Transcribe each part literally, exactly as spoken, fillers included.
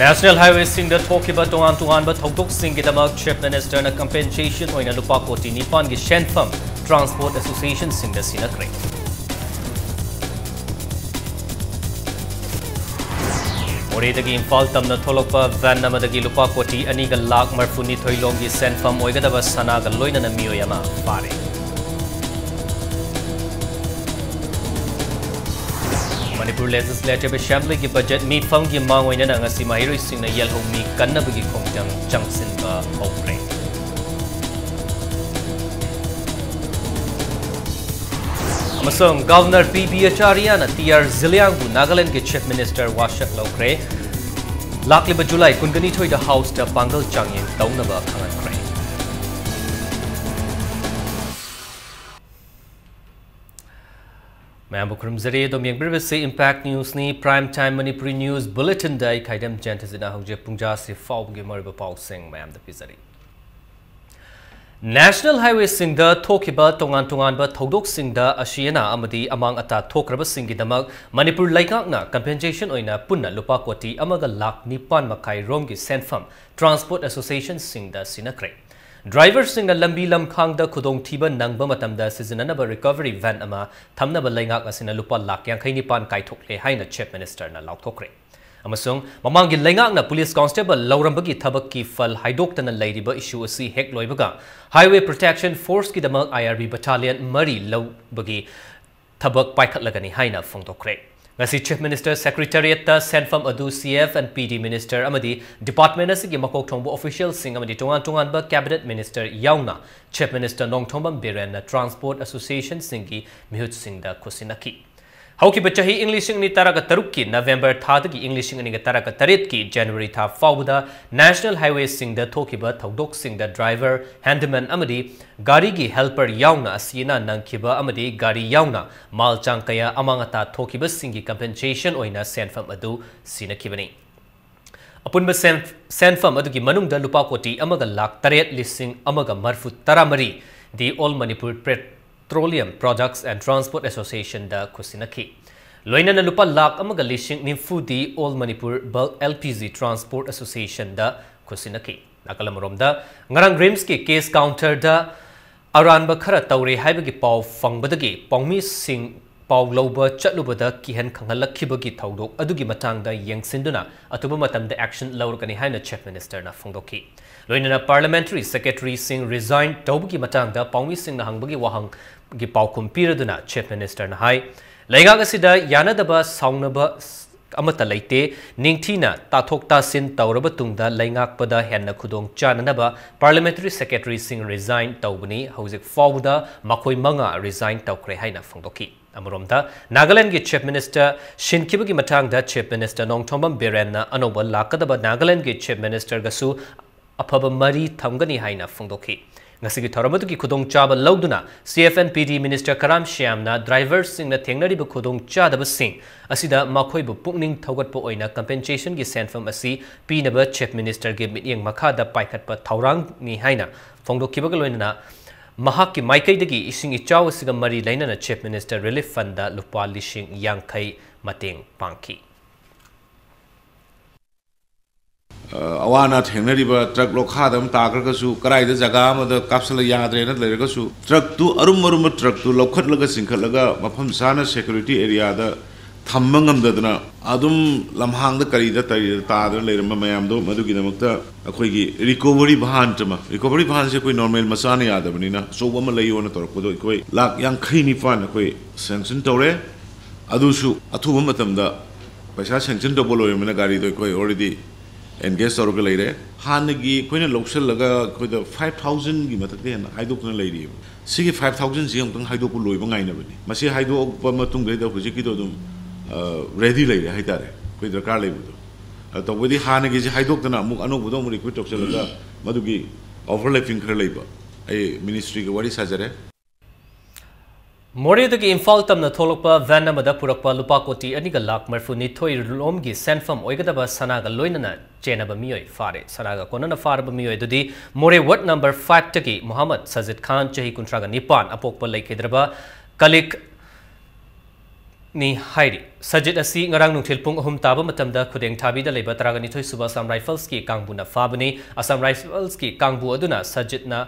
National Highwayꯁꯤꯡꯗ ꯊꯣꯛꯈꯤꯕ ꯇꯣꯉꯥꯟ ꯇꯣꯉꯥꯟꯕ ꯊꯧꯗꯣꯛꯁꯤꯡꯒꯤꯗꯃꯛ Chief Ministerꯅ compensation ꯑꯣꯏꯅ ꯂꯨꯄꯥ ꯀꯣꯇꯤ ꯅꯤꯄꯥꯟꯒꯤ ꯁꯦꯟꯐꯝ Transport Associationꯁꯤꯡꯗ ꯁꯤꯟꯅꯈ꯭ꯔꯦ꯫ ꯃꯣꯔꯦꯗꯒꯤ ꯏꯝꯐꯥꯜ ꯇꯝꯅ ꯊꯣꯛꯂꯛꯄ van ꯑꯃꯗꯒꯤ ꯂꯨꯄꯥ ꯀꯣꯇꯤ ꯑꯅꯤꯒ ꯂꯥꯈ ꯃꯔꯤꯐꯨꯅꯤꯊꯣꯏ ꯂꯣꯝꯒꯤ ꯁꯦꯟꯐꯝ ꯑꯣꯏꯒꯗꯕ ꯁꯅꯥꯒ ꯂꯣꯏꯅꯅ ꯃꯤꯑꯣꯏ ꯑꯃ ꯐꯥꯔꯦ꯫ ꯃꯅꯤꯄꯨꯔ Legislative Assemblyꯒꯤ budget ꯃꯤꯐꯝꯒꯤ ꯃꯥꯡꯑꯣꯏꯅꯅ ꯉꯁꯤ ꯃꯍꯩꯔꯣꯏꯁꯤꯡꯅ ꯌꯦꯜꯍꯧꯃꯤ ꯀꯟꯅꯕꯒꯤ ꯈꯣꯡꯖꯪ ꯆꯪꯁꯤꯟꯕ ꯍꯧꯈ꯭ꯔꯦ꯫ ꯑꯃꯁꯨꯡ Governor ꯄꯤ ꯕꯤ ꯑꯆꯥꯔꯤꯌꯥꯅ ꯇꯤ ꯑꯥꯔ ꯖꯤꯂꯤꯌꯥꯡꯕꯨ ꯅꯥꯒꯥꯂꯦꯟꯗꯒꯤ Chief Minister ꯋꯥꯁꯛ ꯂꯧꯈ꯭ꯔꯦ꯫ ꯂꯥꯛꯂꯤꯕ ꯖꯨꯂꯥꯏ ꯀꯨꯟꯒꯅꯤꯊꯣꯏꯗ Houseꯇ ꯄꯥꯡꯒꯜ ꯆꯥꯡꯌꯦꯡ ꯇꯧꯅꯕ ꯈꯪꯍꯟꯈ꯭ꯔꯦ꯫ ꯃꯌꯥꯝꯕꯨ ꯈꯨꯔꯨꯝꯖꯔꯤ꯫ ꯑꯗꯣꯝ ꯌꯦꯡꯕꯤꯔꯤꯕꯁꯤ Impact Newsꯅꯤ꯫ Prime Time Manipuri news bulletinꯗ ꯑꯩ ꯈꯥꯏꯗꯦꯝ ꯖꯌꯟꯇꯖꯤꯠꯅ ꯍꯧꯖꯤꯛ ꯄꯨꯡ ꯖꯥꯁꯤ ꯐꯥꯎꯕꯒꯤ ꯃꯔꯨꯑꯣꯏꯕ ꯄꯥꯎꯁꯤꯡ ꯃꯌꯥꯝꯗ ꯄꯤꯖꯔꯤ꯫ National Highwayꯁꯤꯡꯗ ꯊꯣꯛꯈꯤꯕ ꯇꯣꯉꯥꯟ ꯇꯣꯉꯥꯟꯕ ꯊꯧꯗꯣꯛꯁꯤꯡꯗ ꯑꯁꯤ ꯑꯅꯥ ꯑꯃꯗꯤ ꯑꯃꯥꯡ ꯑꯇꯥ ꯊꯣꯛꯈ꯭ꯔꯕꯁꯤꯡꯒꯤꯗꯃꯛ ꯃꯅꯤꯄꯨꯔ ꯂꯩꯉꯥꯛꯅ compensation ꯑꯣꯏꯅ ꯄꯨꯟꯅ ꯂꯨꯄꯥ ꯀꯣꯇꯤ ꯑꯃꯒ ꯂꯥꯈ ꯅꯤꯄꯥꯟ ꯃꯈꯥꯏ ꯔꯣꯝꯒꯤ ꯁꯦꯟꯐꯝ Transport Associationꯁꯤꯡꯗ ꯁꯤꯟꯅꯈ꯭ꯔꯦ꯫ Driverꯁꯤꯡꯅ ꯂꯝꯕꯤ ꯂꯝꯈꯥꯡꯗ ꯈꯨꯗꯣꯡꯊꯤꯕ ꯅꯪꯕ ꯃꯇꯝꯗ ꯁꯤꯖꯤꯟꯅꯅꯕ recovery van ꯑꯃ ꯊꯝꯅꯕ ꯂꯩꯉꯥꯛ ꯑꯁꯤꯅ ꯂꯨꯄꯥ ꯂꯥꯈ ꯌꯥꯡꯈꯩ ꯅꯤꯄꯥꯟ ꯀꯥꯏꯊꯣꯛꯂꯦ ꯍꯥꯏꯅ Chief Ministerꯅ ꯂꯥꯎꯊꯣꯛꯈ꯭ꯔꯦ꯫ ꯑꯃꯁꯨꯡ ꯃꯃꯥꯡꯒꯤ ꯂꯩꯉꯥꯛꯅ police constable ꯂꯧꯔꯝꯕꯒꯤ ꯊꯕꯛꯀꯤ ꯐꯜ ꯍꯥꯏꯗꯣꯛꯇꯅ ꯂꯩꯔꯤꯕ issue ꯑꯁꯤ ꯍꯦꯛ ꯂꯣꯏꯕꯒ Highway Protection Forceꯀꯤꯗꯃꯛ I R B battalion ꯃꯔꯤ ꯂꯧꯕꯒꯤ ꯊꯕꯛ ꯄꯥꯏꯈꯠꯂꯒꯅꯤ ꯍꯥꯏꯅ ꯐꯣꯡꯗꯣꯛꯈ꯭ꯔꯦ꯫ ꯉꯁꯤ Chief Minister Secretariatꯇ ꯁꯦꯟꯐꯝ ꯑꯗꯨ C F and P D Minister ꯑꯃꯗꯤ department ꯑꯁꯤꯒꯤ ꯃꯀꯣꯛ ꯊꯣꯡꯕ officialꯁꯤꯡ ꯑꯃꯗꯤ ꯇꯣꯉꯥꯟ ꯇꯣꯉꯥꯟꯕ cabinet minister ꯌꯥꯎꯅ Chief Minister ꯅꯣꯡꯊꯣꯝꯕꯝ ꯕꯤꯔꯦꯟꯅ Transport Associationꯁꯤꯡꯒꯤ ꯃꯤꯍꯨꯠꯁꯤꯡꯗ ꯈꯨꯠꯁꯤꯟꯅꯈꯤ꯫ ꯍꯧꯈꯤꯕ ꯆꯍꯤ ꯏꯪ ꯂꯤꯁꯤꯡ ꯑꯅꯤ ꯇꯔꯥꯒ ꯇꯔꯨꯛꯀꯤ November ꯊꯥꯗꯒꯤ ꯏꯪ ꯂꯤꯁꯤꯡ ꯑꯅꯤꯒ ꯇꯔꯥꯒ ꯇꯔꯦꯠꯀꯤ January ꯊꯥ ꯐꯥꯎꯕꯗ National Highwayꯁꯤꯡꯗ ꯊꯣꯛꯈꯤꯕ ꯊꯧꯗꯣꯛꯁꯤꯡꯗ driver, handyman ꯑꯃꯗꯤ ꯒꯥꯔꯤꯒꯤ helper ꯌꯥꯎꯅ ꯑꯁꯤ ꯑꯅꯥ ꯅꯪꯈꯤꯕ ꯑꯃꯗꯤ ꯒꯥꯔꯤ ꯌꯥꯎꯅ ꯃꯥꯜ ꯆꯥꯡ ꯀꯌꯥ ꯑꯃꯥꯡ ꯑꯇꯥ ꯊꯣꯛꯈꯤꯕꯁꯤꯡꯒꯤ compensation ꯑꯣꯏꯅ ꯁꯦꯟꯐꯝ ꯑꯗꯨ ꯁꯤꯟꯅꯈꯤꯕꯅꯤ꯫ ꯑꯄꯨꯟꯕ ꯁꯦꯟ-, ꯁꯦꯟꯐꯝ ꯑꯗꯨꯒꯤ ꯃꯅꯨꯡꯗ ꯂꯨꯄꯥ ꯀꯣꯇꯤ ꯑꯃꯒ ꯂꯥꯈ ꯇꯔꯦꯠ ꯂꯤꯁꯤꯡ ꯑꯃꯒ ꯃꯔꯤꯐꯨ ꯇꯔꯥꯃꯔꯤ ꯗꯤ All Manipur Petroleum Products and Transport Associationꯗ ꯈꯨꯠꯁꯤꯟꯅꯈꯤ꯫ ꯂꯣꯏꯅꯅ ꯂꯨꯄꯥ ꯂꯥꯈ ꯑꯃꯒ ꯂꯤꯁꯤꯡ ꯅꯤꯐꯨꯗꯤ All Manipur Bulk L P G Transport Associationꯗ ꯈꯨꯠꯁꯤꯟꯅꯈꯤ꯫ ꯅꯥꯀꯜ ꯑꯃꯔꯣꯝꯗ, ꯉꯔꯥꯡ ꯔꯤꯝꯁꯀꯤ ꯀꯦꯁ ꯀꯥꯎꯟꯇꯔꯗ ꯑꯔꯥꯟꯕ ꯈꯔ ꯇꯧꯔꯦ ꯍꯥꯏꯕꯒꯤ ꯄꯥꯎ ꯐꯪꯕꯗꯒꯤ ꯄꯥꯎꯃꯤꯁꯤꯡ ꯄꯥꯎ ꯂꯧꯕ ꯆꯠꯂꯨꯕꯗ ꯀꯤꯍꯟ ꯈꯪꯍꯜꯂꯛꯈꯤꯕꯒꯤ ꯊꯧꯗꯣꯛ ꯑꯗꯨꯒꯤ ꯃꯇꯥꯡꯗ ꯌꯦꯡꯁꯤꯟꯗꯨꯅ ꯑꯊꯨꯕ ꯃꯇꯝꯗ action ꯂꯧꯔꯒꯅꯤ ꯍꯥꯏꯅ Chief Ministerꯅ ꯐꯣꯡꯗꯣꯛꯈꯤ꯫ ꯂꯣꯏꯅꯅ Parliamentary Secretaryꯁꯤꯡ resign ꯇꯧꯕꯒꯤ ꯃꯇꯥꯡꯗ ꯄꯥꯎꯃꯤꯁꯤꯡꯅ ꯍꯪꯕꯒꯤ ꯋꯥꯍꯪꯒꯤ ꯄꯥꯎꯈꯨꯝ ꯄꯤꯔꯗꯨꯅ Chief Ministerꯅ ꯍꯥꯏ, ꯂꯩꯉꯥꯛ ꯑꯁꯤꯗ ꯌꯥꯅꯗꯕ ꯁꯥꯎꯅꯕ ꯑꯃꯠꯇ ꯂꯩꯇꯦ꯫ ꯅꯤꯡꯊꯤꯅ ꯇꯥꯊꯣꯛ ꯇꯥꯁꯤꯟ ꯇꯧꯔꯕ ꯇꯨꯡꯗ ꯂꯩꯉꯥꯛꯄꯗ ꯍꯦꯟꯅ ꯈꯨꯗꯣꯡ ꯆꯥꯅꯅꯕ Parliamentary Secretaryꯁꯤꯡ resign ꯇꯧꯕꯅꯤ꯫ ꯍꯧꯖꯤꯛ ꯐꯥꯎꯕꯗ ꯃꯈꯣꯏ ꯃꯉꯥ resign ꯇꯧꯈ꯭ꯔꯦ ꯍꯥꯏꯅ ꯐꯣꯡꯗꯣꯛꯈꯤ꯫ ꯑꯃꯔꯣꯝꯗ, ꯅꯥꯒꯥꯂꯦꯟꯗꯒꯤ Chief Minister ꯁꯤꯟꯈꯤꯕꯒꯤ ꯃꯇꯥꯡꯗ Chief Minister ꯅꯣꯡꯊꯣꯝꯕꯝ ꯕꯤꯔꯦꯟꯅ ꯑꯅꯧꯕ ꯂꯥꯛꯀꯗꯕ ꯅꯥꯒꯥꯂꯦꯟꯗꯒꯤ Chief Ministerꯒꯁꯨ ꯑꯐꯕ ꯃꯔꯤ ꯊꯝꯒꯅꯤ ꯍꯥꯏꯅ ꯐꯣꯡꯗꯣꯛꯈꯤ꯫ ꯉꯁꯤꯒꯤ ꯊꯧꯔꯝ ꯑꯗꯨꯒꯤ ꯈꯨꯗꯣꯡꯆꯥꯕ ꯂꯧꯗꯨꯅ C F and P D Minister ꯀꯔꯥꯝ ꯁ꯭ꯌꯥꯝꯅ driverꯁꯤꯡꯅ ꯊꯦꯡꯅꯔꯤꯕ ꯈꯨꯗꯣꯡꯆꯥꯗꯕꯁꯤꯡ ꯑꯁꯤꯗ ꯃꯈꯣꯏꯕꯨ ꯄꯨꯛꯅꯤꯡ ꯊꯧꯒꯠꯄ ꯑꯣꯏꯅ compensationꯒꯤ ꯁꯦꯟꯐꯝ ꯑꯁꯤ ꯄꯤꯅꯕ Chief Ministerꯒꯤ ꯃꯤꯠꯌꯦꯡ ꯃꯈꯥꯗ ꯄꯥꯏꯈꯠꯄ ꯊꯧꯔꯥꯡꯅꯤ ꯍꯥꯏꯅ ꯐꯣꯡꯗꯣꯛꯈꯤꯕꯒ ꯂꯣꯏꯅꯅ ꯃꯍꯥꯛꯀꯤ ꯃꯥꯏꯀꯩꯗꯒꯤ ꯏꯁꯤꯡ ꯏꯆꯥꯎ ꯑꯁꯤꯒ ꯃꯔꯤ ꯂꯩꯅꯅ Chief Minister Relief Fundꯗ ꯂꯨꯄꯥ ꯂꯤꯁꯤꯡ ꯌꯥꯡꯈꯩ ꯃꯇꯦꯡ ꯄꯥꯡꯈꯤ꯫ ꯑ, ꯑꯋꯥ ꯑꯅꯥ ꯊꯦꯡꯅꯔꯤꯕ ꯇ꯭ꯔꯛ ꯂꯣꯈꯥꯗ ꯑꯃ ꯇꯥꯈ꯭ꯔꯒꯁꯨ, ꯀꯗꯥꯏꯗ ꯖꯒꯥ ꯑꯃꯗ ꯀꯥꯞꯁꯤꯜꯂ ꯌꯥꯗ꯭ꯔꯦꯅ ꯂꯩꯔꯒꯁꯨ, ꯇ꯭ꯔꯛꯇꯨ, ꯑꯔꯨꯝ ꯑꯔꯨꯝꯕ ꯇ꯭ꯔꯛꯇꯨ ꯂꯧꯈꯠꯂꯒ ꯆꯤꯡꯈꯠꯂꯒ ꯃꯐꯝ ꯆꯥꯅ security areaꯗ ꯊꯝꯕ ꯉꯝꯗꯗꯅ ꯑꯗꯨꯝ ꯂꯝꯍꯥꯡꯗ ꯀꯔꯤꯗ ꯀꯔꯤꯗ ꯇꯥꯗꯅ ꯂꯩꯔꯝꯕ ꯃꯌꯥꯝꯗꯣ, ꯃꯗꯨꯒꯤꯗꯃꯛꯇ ꯑꯩꯈꯣꯏꯒꯤ recovery van ꯑꯃ, recovery vanꯁꯦ ꯑꯩꯈꯣꯏ normal ꯃꯆꯥꯅ ꯌꯥꯗꯕꯅꯤꯅ ꯑꯆꯧꯕ ꯑꯃ ꯂꯩꯌꯣꯅ ꯇꯧꯔꯛꯄꯗꯣ, ꯑꯩꯈꯣꯏ ꯂꯥꯈ ꯌꯥꯡꯈꯩ ꯅꯤꯄꯥꯟ ꯑꯩꯈꯣꯏ sanction ꯇꯧꯔꯦ꯫ ꯑꯗꯨꯁꯨ ꯑꯊꯨꯕ ꯃꯇꯝꯗ ꯄꯩꯁꯥ sanction ꯇꯧꯕ ꯂꯣꯏꯔꯕꯅꯤꯅ ꯒꯥꯔꯤꯗꯣ ꯑꯩꯈꯣꯏ already engage ꯇꯧꯔꯒ ꯂꯩꯔꯦ꯫ ꯍꯥꯟꯅꯒꯤ ꯑꯩꯈꯣꯏꯅ ꯂꯧꯁꯤꯜꯂꯒ ꯑꯩꯈꯣꯏꯗ five thousandꯒꯤ ꯃꯊꯛꯇ ꯍꯦꯟꯅ ꯍꯥꯏꯗꯣꯛꯇꯨꯅ ꯂꯩꯔꯤꯑꯕ꯫ ꯁꯤꯒꯤ five thousandꯁꯤ ꯑꯃꯨꯛꯇꯪ ꯍꯥꯏꯗꯣꯛꯄ ꯂꯣꯏꯕ ꯉꯥꯏꯅꯕꯅꯤ꯫ ꯃꯁꯤ ꯍꯥꯏꯗꯣꯛꯄ ꯃꯇꯨꯡꯗꯩꯗ ꯍꯧꯖꯤꯛꯀꯤꯗꯣ ꯑꯗꯨꯝ, ꯑ, ready ꯂꯩꯔꯦ ꯍꯥꯏꯇꯥꯔꯦ, ꯑꯩꯈꯣꯏ ꯗꯔꯀꯥꯔ ꯂꯩꯕꯗꯣ꯫ ꯑ, ꯇꯧꯕꯗꯤ ꯍꯥꯟꯅꯒꯤꯁꯤ ꯍꯥꯏꯗꯣꯛꯇꯅ ꯑꯃꯨꯛ ꯑꯅꯧꯕꯗꯣ ꯑꯃꯨꯛ recruit ꯇꯧꯁꯤꯜꯂꯒ ꯃꯗꯨꯒꯤ overlapping ꯈꯔ ꯂꯩꯕ, ꯑꯩ ministryꯒ ꯋꯥꯔꯤ ꯁꯥꯖꯔꯦ꯫ ꯃꯣꯔꯦꯗꯒꯤ ꯏꯝꯐꯥꯜ ꯇꯝꯅ ꯊꯣꯛꯂꯛꯄ van ꯑꯃꯗ ꯄꯨꯔꯛꯄ ꯂꯨꯄꯥ ꯀꯣꯇꯤ ꯑꯅꯤꯒ ꯂꯥꯈ ꯃꯔꯤꯐꯨꯅꯤꯊꯣꯏ ꯂꯣꯝꯒꯤ ꯁꯦꯟꯐꯝ ꯑꯣꯏꯒꯗꯕ ꯁꯅꯥꯒ ꯂꯣꯏꯅꯅ ꯆꯦꯟꯅꯕ ꯃꯤꯑꯣꯏ ꯐꯥꯔꯦ꯫ ꯁꯅꯥꯒ ꯀꯣꯟꯅꯅ ꯐꯥꯔꯕ ꯃꯤꯑꯣꯏ ꯑꯗꯨꯗꯤ ꯃꯣꯔꯦ ward number fiveꯇꯒꯤ ꯃꯣꯍꯝꯃꯗ ꯁꯖꯤꯗ ꯈꯥꯟ, ꯆꯍꯤ ꯀꯨꯟꯊ꯭ꯔꯥꯒ ꯅꯤꯄꯥꯟ, ꯑꯄꯣꯛꯄ ꯂꯩꯈꯤꯗ꯭ꯔꯕ ꯀꯂꯤꯛ ꯅꯤ ꯍꯥꯏꯔꯤ꯫ ꯁꯖꯤꯠ ꯑꯁꯤ ꯉꯔꯥꯡ ꯅꯨꯡꯊꯤꯜ ꯄꯨꯡ ꯑꯍꯨꯝ ꯇꯥꯕ ꯃꯇꯝꯗ ꯈꯨꯗꯦꯡ ꯊꯥꯕꯤꯗ ꯂꯩꯕ ꯇꯔꯥꯒ ꯅꯤꯊꯣꯏ ꯁꯨꯕ ꯑꯁꯥꯝ ꯔꯥꯏꯐꯜꯁꯀꯤ ꯀꯥꯡꯕꯨꯅ ꯐꯥꯕꯅꯤ꯫ ꯑꯁꯥꯝ ꯔꯥꯏꯐꯜꯁꯀꯤ ꯀꯥꯡꯕꯨ ꯑꯗꯨꯅ ꯁꯖꯤꯠꯅ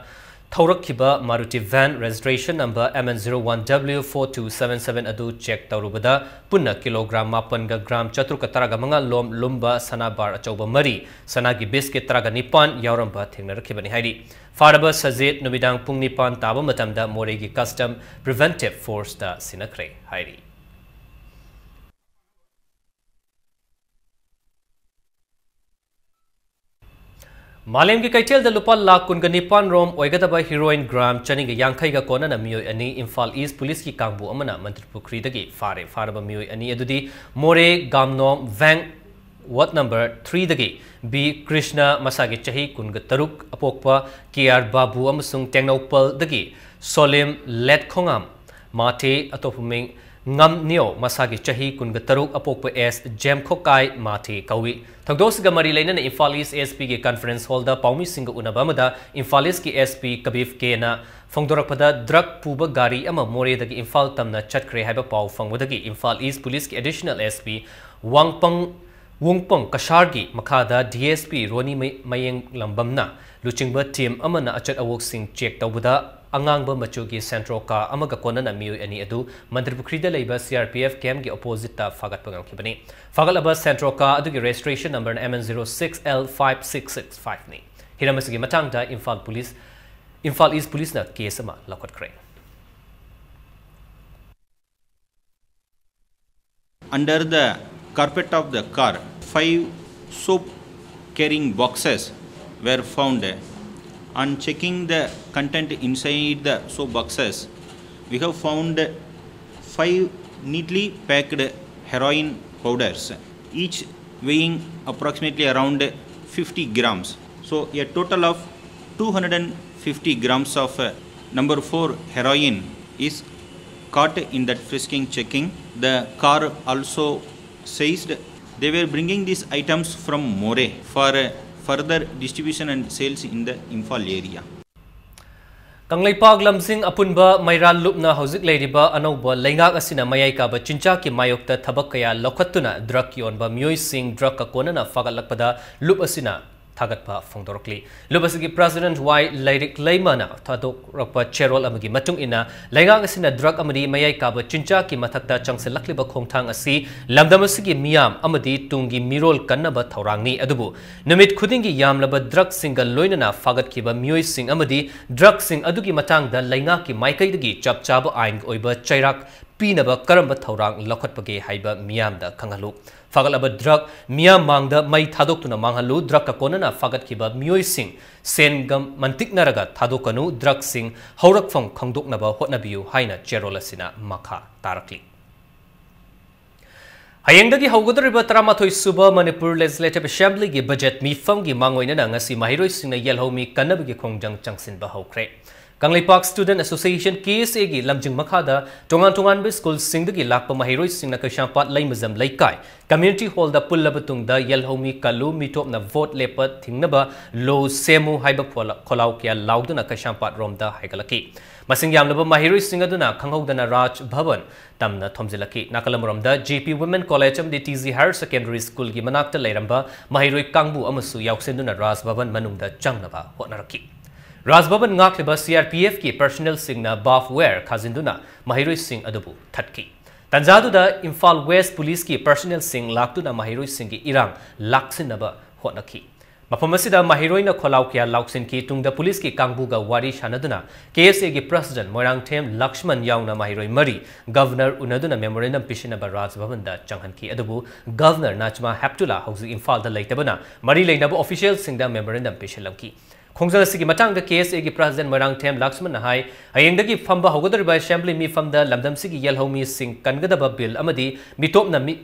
ꯊꯧꯔꯛꯈꯤꯕ Maruti van registration number M N zero one W four two seven seven ꯑꯗꯨ check ꯇꯧꯔꯨꯕꯗ ꯄꯨꯟꯅ ꯀꯤꯂꯣꯒ꯭ꯔꯥꯝ ꯃꯥꯄꯟꯒ ꯒ꯭ꯔꯥꯝ ꯆꯥꯇ꯭ꯔꯨꯛꯀ ꯇꯔꯥꯒ ꯃꯉꯥ ꯂꯣꯝ ꯂꯨꯝꯕ ꯁꯅꯥ ꯕꯥꯔ ꯑꯆꯧꯕ ꯃꯔꯤ, ꯁꯅꯥꯒꯤ ꯕꯤꯁꯀꯤꯠ ꯇꯔꯥꯒ ꯅꯤꯄꯥꯟ ꯌꯥꯎꯔꯝꯕ ꯊꯦꯡꯅꯔꯛꯈꯤꯕꯅꯤ ꯍꯥꯏꯔꯤ꯫ ꯐꯥꯔꯕ ꯁꯖꯤꯠ ꯅꯨꯃꯤꯗꯥꯡ ꯄꯨꯡ ꯅꯤꯄꯥꯟ ꯇꯥꯕ ꯃꯇꯝꯗ ꯃꯣꯔꯦꯒꯤ custom preventive forceꯇ ꯁꯤꯟꯅꯈ꯭ꯔꯦ ꯍꯥꯏꯔꯤ꯫ ꯃꯥꯂꯦꯝꯒꯤ ꯀꯩꯊꯦꯜꯗ ꯂꯨꯄꯥ ꯂꯥꯈ ꯀꯨꯟꯒ ꯅꯤꯄꯥꯟ ꯔꯣꯝ ꯑꯣꯏꯒꯗꯕ heroin gram ꯆꯅꯤꯒ ꯌꯥꯡꯈꯩꯒ ꯀꯣꯟꯅꯅ ꯃꯤꯑꯣꯏ ꯑꯅꯤ ꯏꯝꯐꯥꯜ ꯏꯁ ꯄꯨꯂꯤꯁꯀꯤ ꯀꯥꯡꯕꯨ ꯑꯃꯅ ꯃꯟꯇ꯭ꯔꯤꯄꯨꯈ꯭ꯔꯤꯗꯒꯤ ꯐꯥꯔꯦ꯫ ꯐꯥꯔꯕ ꯃꯤꯑꯣꯏ ꯑꯅꯤ ꯑꯗꯨꯗꯤ ꯃꯣꯔꯦ ꯒꯥꯝꯅꯣꯡ ꯚꯦꯡ ward number threeꯗꯒꯤ ꯕꯤ ꯀ꯭ꯔꯤꯁꯅ, ꯃꯁꯥꯒꯤ ꯆꯍꯤ ꯀꯨꯟꯒ ꯇꯔꯨꯛ, ꯑꯄꯣꯛꯄ ꯀꯦ ꯑꯥꯔ ꯕꯥꯕꯨ ꯑꯃꯁꯨꯡ ꯇꯦꯡꯅꯧꯄꯜꯗꯒꯤ ꯁꯣꯂꯤꯝ ꯂꯦꯠꯈꯣꯉꯥꯝ ꯃꯥꯊꯦ, ꯑꯇꯣꯞꯄ ꯃꯤꯡ ꯉꯝ ꯅꯤꯌꯣ, ꯃꯁꯥꯒꯤ ꯆꯍꯤ ꯀꯨꯟꯒ ꯇꯔꯨꯛ, ꯑꯄꯣꯛꯄ ꯑꯦꯁ ꯖꯦꯝꯈꯣꯀꯥꯏ ꯃꯥꯊꯦ ꯀꯧꯏ꯫ ꯊꯧꯗꯣꯛ ꯑꯁꯤꯒ ꯃꯔꯤ ꯂꯩꯅꯅ ꯏꯝꯐꯥꯜ ꯏꯁ ꯑꯦꯁ ꯄꯤꯒꯤ conference hallꯗ ꯄꯥꯎꯃꯤꯁꯤꯡꯒ ꯎꯅꯕ ꯑꯃꯗ ꯏꯝꯐꯥꯜ ꯏꯁꯀꯤ ꯑꯦꯁ ꯄꯤ ꯀꯕꯤꯐ ꯀꯦꯅ ꯐꯣꯡꯗꯣꯔꯛꯄꯗ, drug ꯄꯨꯕ ꯒꯥꯔꯤ ꯑꯃ ꯃꯣꯔꯦꯗꯒꯤ ꯏꯝꯐꯥꯜ ꯇꯝꯅ ꯆꯠꯈ꯭ꯔꯦ ꯍꯥꯏꯕ ꯄꯥꯎ ꯐꯪꯕꯗꯒꯤ ꯏꯝꯐꯥꯜ ꯏꯁ ꯄꯨꯂꯤꯁꯀꯤ additional S P ꯋꯥꯡꯄꯪ, ꯋꯨꯡꯄꯪ ꯀꯁꯥꯔꯒꯤ ꯃꯈꯥꯗ D S P ꯔꯣꯅꯤ ꯃꯩ-, ꯃꯌꯦꯡꯂꯝꯕꯝꯅ ꯂꯨꯆꯤꯡꯕ team ꯑꯃꯅ ꯑꯆꯠ ꯑꯋꯣꯛꯁꯤꯡ check ꯇꯧꯕꯗ ꯑꯉꯥꯡꯕ ꯃꯆꯨꯒꯤ Santro car ꯑꯃꯒ ꯀꯣꯟꯅꯅ ꯃꯤꯑꯣꯏ ꯑꯅꯤ ꯑꯗꯨ ꯃꯟꯇ꯭ꯔꯤꯄꯨꯈ꯭ꯔꯤꯗ ꯂꯩꯕ C R P F campꯀꯤ oppositeꯇ ꯐꯥꯒꯠꯄ ꯉꯝꯈꯤꯕꯅꯤ꯫ ꯐꯥꯒꯠꯂꯕ Santro car ꯑꯗꯨꯒꯤ registration numberꯅ M N zero six L five six six fiveꯅꯤ꯫ ꯍꯤꯔꯝ ꯑꯁꯤꯒꯤ ꯃꯇꯥꯡꯗ ꯏꯝꯐꯥꯜ ꯄꯨꯂꯤꯁ, ꯏꯝꯐꯥꯜ ꯏꯁ ꯄꯨꯂꯤꯁꯅ case ꯑꯃ ꯂꯧꯈꯠꯈ꯭ꯔꯦ꯫ Under the carpet of the car, five soap carrying boxes were found. On checking the content inside the soap boxes, we have found five neatly packed heroin powders, each weighing approximately around fifty grams. So, a total of two hundred fifty grams of, uh, number four heroin is caught in that frisking checking. The car also seized. They were bringing these items from Moreh for, uh, further distribution and sales in the Imphal area. Kangleipak ꯂꯝꯖꯤꯡ ꯑꯄꯨꯟꯕ ꯃꯩꯔꯥ ꯂꯨꯞꯅ ꯍꯧꯖꯤꯛ ꯂꯩꯔꯤꯕ ꯑꯅꯧꯕ ꯂꯩꯉꯥꯛ ꯑꯁꯤꯅ ꯃꯌꯥꯏ ꯀꯥꯕ ꯆꯤꯟꯖꯥꯛꯀꯤ ꯃꯥꯌꯣꯛꯇ ꯊꯕꯛ ꯀꯌꯥ ꯂꯧꯈꯠꯇꯨꯅ ꯗ꯭ꯔꯒ ꯌꯣꯟꯕ ꯃꯤꯑꯣꯏꯁꯤꯡ ꯗ꯭ꯔꯒꯀ ꯀꯣꯟꯅꯅ ꯐꯥꯒꯠꯂꯛꯄꯗ ꯂꯨꯞ ꯑꯁꯤꯅ ꯊꯥꯒꯠꯄ ꯐꯣꯡꯗꯣꯔꯛꯂꯤ꯫ ꯂꯨꯞ ꯑꯁꯤꯒꯤ ꯄ꯭ꯔꯁꯤꯗꯦꯟꯠ ꯋꯥꯏ ꯂꯩꯔꯤꯛ ꯂꯩꯃꯅ ꯊꯥꯗꯣꯔꯛꯄ ꯆꯦꯔꯣꯜ ꯑꯃꯒꯤ ꯃꯇꯨꯡ ꯏꯟꯅ, ꯂꯩꯉꯥꯛ ꯑꯁꯤꯅ ꯗ꯭ꯔꯒ ꯑꯃꯗꯤ ꯃꯌꯥꯏ ꯀꯥꯕ ꯆꯤꯟꯖꯥꯛꯀꯤ ꯃꯊꯛꯇ ꯆꯪꯁꯤꯜꯂꯛꯂꯤꯕ ꯈꯣꯡꯊꯥꯡ ꯑꯁꯤ ꯂꯝꯗꯝ ꯑꯁꯤꯒꯤ ꯃꯤꯌꯥꯝ ꯑꯃꯗꯤ ꯇꯨꯡꯒꯤ ꯃꯤꯔꯣꯜ ꯀꯟꯅꯕ ꯊꯧꯔꯥꯡꯅꯤ꯫ ꯑꯗꯨꯕꯨ ꯅꯨꯃꯤꯠ ꯈꯨꯗꯤꯡꯒꯤ ꯌꯥꯝꯂꯕ ꯗ꯭ꯔꯒꯁꯤꯡꯒ ꯂꯣꯏꯅꯅ ꯐꯥꯒꯠꯈꯤꯕ ꯃꯤꯑꯣꯏꯁꯤꯡ ꯑꯃꯗꯤ ꯗ꯭ꯔꯒꯁꯤꯡ ꯑꯗꯨꯒꯤ ꯃꯇꯥꯡꯗ ꯂꯩꯉꯥꯛꯀꯤ ꯃꯥꯏꯀꯩꯗꯒꯤ ꯆꯞ ꯆꯥꯕ ꯑꯥꯏꯟꯒꯤ ꯑꯣꯏꯕ ꯆꯩꯔꯥꯛ ꯄꯤꯅꯕ ꯀꯔꯝꯕ ꯊꯧꯔꯥꯡ ꯂꯧꯈꯠꯄꯒꯦ ꯍꯥꯏꯕ ꯃꯤꯌꯥꯝꯗ ꯈꯪꯍꯜꯂꯨ꯫ ꯐꯥꯒꯠꯂꯕ ꯗ꯭ꯔꯒ ꯃꯤꯌꯥꯝ ꯃꯥꯡꯗ ꯃꯩ ꯊꯥꯗꯣꯛꯇꯨꯅ ꯃꯥꯡꯍꯜꯂꯨ꯫ ꯗ꯭ꯔꯒꯀ ꯀꯣꯟꯅꯅ ꯐꯥꯒꯠꯈꯤꯕ ꯃꯤꯑꯣꯏꯁꯤꯡ ꯁꯦꯟꯒ ꯃꯟꯇꯤꯛꯅꯔꯒ ꯊꯥꯗꯣꯛꯀꯅꯨ꯫ ꯗ꯭ꯔꯒꯁꯤꯡ ꯍꯧꯔꯛꯐꯝ ꯈꯪꯗꯣꯛꯅꯕ ꯍꯣꯠꯅꯕꯤꯌꯨ ꯍꯥꯏꯅ ꯆꯦꯔꯣꯜ ꯑꯁꯤꯅ ꯃꯈꯥ ꯇꯥꯔꯛꯂꯤ꯫ ꯍꯌꯦꯡꯗꯒꯤ ꯍꯧꯒꯗꯧꯔꯤꯕ ꯇꯔꯥꯃꯥꯊꯣꯏ ꯁꯨꯕ ꯃꯅꯤꯄꯨꯔ ꯂꯦꯖꯤꯁꯂꯦꯇꯤꯚ ꯑꯦꯁꯦꯝꯕ꯭ꯂꯤꯒꯤ ꯕꯖꯦꯠ ꯃꯤꯐꯝꯒꯤ ꯃꯥꯡꯑꯣꯏꯅꯅ ꯉꯁꯤ ꯃꯍꯩꯔꯣꯏꯁꯤꯡꯅ ꯌꯦꯜꯍꯧꯃꯤ ꯀꯟꯅꯕꯒꯤ ꯈꯣꯡꯖꯪ ꯆꯪꯁꯤꯟꯕ ꯍꯧꯈ꯭ꯔꯦ꯫ ꯀꯪꯂꯩꯄꯥꯛ ꯁ꯭ꯇꯨꯗꯦꯟꯠ ꯑꯦꯁꯣꯁꯤꯌꯦꯁꯟ, ꯀꯦ ꯑꯦꯁ ꯑꯦꯒꯤ ꯂꯝꯖꯤꯡ ꯃꯈꯥꯗ ꯇꯣꯉꯥꯟ ꯇꯣꯉꯥꯟꯕ ꯁ꯭ꯀꯨꯜꯁꯤꯡꯗꯒꯤ ꯂꯥꯛꯄ ꯃꯍꯩꯔꯣꯏꯁꯤꯡꯅ ꯀꯩꯁꯥꯝꯄꯥꯠ ꯂꯩꯃꯖꯝ ꯂꯩꯀꯥꯏ ꯀꯝꯃ꯭ꯌꯨꯅꯤꯇꯤ ꯍꯣꯜꯗ ꯄꯨꯜꯂꯕ ꯇꯨꯡꯗ ꯌꯦꯜꯍꯧꯃꯤ ꯀꯜꯂꯨ, ꯃꯤꯇꯣꯞꯅ ꯚꯣꯠ ꯂꯦꯞꯄ ꯊꯤꯡꯅꯕ ꯂꯣ ꯁꯦꯝꯃꯨ ꯍꯥꯏꯕ ꯈꯣꯂ-, ꯈꯣꯜꯂꯥꯎ ꯀꯌꯥ ꯂꯥꯎꯗꯨꯅ ꯀꯩꯁꯥꯝꯄꯥꯠ ꯔꯣꯝꯗ ꯍꯥꯏꯒꯠꯂꯛꯈꯤ꯫ ꯃꯁꯤꯡ ꯌꯥꯝꯂꯕ ꯃꯍꯩꯔꯣꯏꯁꯤꯡ ꯑꯗꯨꯅ ꯈꯪꯍꯧꯗꯅ ꯔꯥꯖ ꯚꯕꯟ ꯇꯝꯅ ꯊꯣꯝꯖꯤꯜꯂꯛꯈꯤ꯫ ꯅꯥꯀꯜ ꯑꯃꯔꯣꯝꯗ, ꯖꯦ ꯄꯤ ꯋꯨꯃꯦꯟ ꯀꯣꯂꯦꯖ ꯑꯃꯗꯤ ꯇꯤ ꯖꯤ ꯍꯥꯌꯔ ꯁꯦꯀꯦꯟꯗꯔꯤ ꯁ꯭ꯀꯨꯜꯒꯤ ꯃꯅꯥꯛꯇ ꯂꯩꯔꯝꯕ ꯃꯍꯩꯔꯣꯏ ꯀꯥꯡꯕꯨ ꯑꯃꯁꯨ ꯌꯥꯎꯁꯤꯟꯗꯨꯅ ꯔꯥꯖ ꯚꯕꯟ ꯃꯅꯨꯡꯗ ꯆꯪꯅꯕ ꯍꯣꯠꯅꯔꯛꯈꯤ꯫ ꯔꯥꯖ ꯚꯕꯟ ꯉꯥꯛꯂꯤꯕ ꯁꯤ ꯑꯥꯔ ꯄꯤ ꯑꯦꯐꯀꯤ ꯄꯔꯁꯅꯦꯜꯁꯤꯡꯅ ꯕꯥꯔꯕ ꯋꯥꯌꯔ ꯈꯥꯖꯤꯟꯗꯨꯅ ꯃꯍꯩꯔꯣꯏꯁꯤꯡ ꯑꯗꯨꯕꯨ ꯊꯠꯈꯤ꯫ ꯇꯥꯟꯖꯥꯗꯨꯗ ꯏꯝꯐꯥꯜ ꯋꯦꯁ ꯄꯨꯂꯤꯁꯀꯤ ꯄꯔꯁꯅꯦꯜꯁꯤꯡ ꯂꯥꯛꯇꯨꯅ ꯃꯍꯩꯔꯣꯏꯁꯤꯡꯒꯤ ꯏꯔꯥꯡ ꯂꯥꯛꯁꯤꯟꯅꯕ ꯍꯣꯠꯅꯈꯤ꯫ ꯃꯐꯝ ꯑꯁꯤꯗ ꯃꯍꯩꯔꯣꯏꯅ ꯈꯣꯜꯂꯥꯎ ꯀꯌꯥ ꯂꯥꯎꯁꯤꯟꯈꯤ꯫ ꯇꯨꯡꯗ ꯄꯨꯂꯤꯁꯀꯤ ꯀꯥꯡꯕꯨꯒ ꯋꯥꯔꯤ ꯁꯥꯟꯅꯗꯨꯅ ꯀꯦ ꯑꯦꯁ ꯑꯦꯒꯤ ꯄ꯭ꯔꯁꯤꯗꯦꯟꯠ ꯃꯣꯏꯔꯥꯡꯊꯦꯝ ꯂꯛꯁꯃꯟ ꯌꯥꯎꯅ ꯃꯍꯩꯔꯣꯏ ꯃꯔꯤ ꯒꯕꯔꯅꯔ ꯎꯅꯗꯨꯅ ꯃꯦꯃꯣꯔꯦꯟꯗꯝ ꯄꯤꯁꯤꯟꯅꯕ ꯔꯥꯖ ꯚꯕꯟꯗ ꯆꯪꯍꯟꯈꯤ꯫ ꯑꯗꯨꯕꯨ ꯒꯕꯔꯅꯔ ꯅꯥꯖꯃꯥ ꯍꯦꯞꯇꯨꯂꯥ ꯍꯧꯖꯤꯛ ꯏꯝꯐꯥꯜꯗ ꯂꯩꯇꯕꯅ ꯃꯔꯤ ꯂꯩꯅꯕ ꯑꯣꯐꯤꯁꯤꯌꯦꯜꯁꯤꯡꯗ ꯃꯦꯃꯣꯔꯦꯟꯗꯝ ꯄꯤꯁꯤꯜꯂꯝꯈꯤ꯫ ꯈꯣꯡꯖꯪ ꯑꯁꯤꯒꯤ ꯃꯇꯥꯡꯗ ꯀꯦ ꯑꯦꯁ ꯑꯦꯒꯤ ꯄ꯭ꯔꯁꯤꯗꯦꯟꯠ ꯃꯣꯏꯔꯥꯡꯊꯦꯝ ꯂꯛꯁꯃꯟꯅ ꯍꯥꯏ, ꯍꯌꯦꯡꯗꯒꯤ ꯐꯝꯕ ꯍꯧꯒꯗꯧꯔꯤꯕ ꯑꯦꯁꯦꯝꯕ꯭ꯂꯤ ꯃꯤꯐꯝꯗ ꯂꯝꯗꯝꯁꯤꯒꯤ ꯌꯦꯜꯍꯧꯃꯤꯁꯤꯡ ꯀꯟꯒꯗꯕ ꯕꯤꯜ ꯑꯃꯗꯤ ꯃꯤꯇꯣꯞꯅ ꯃꯤ-,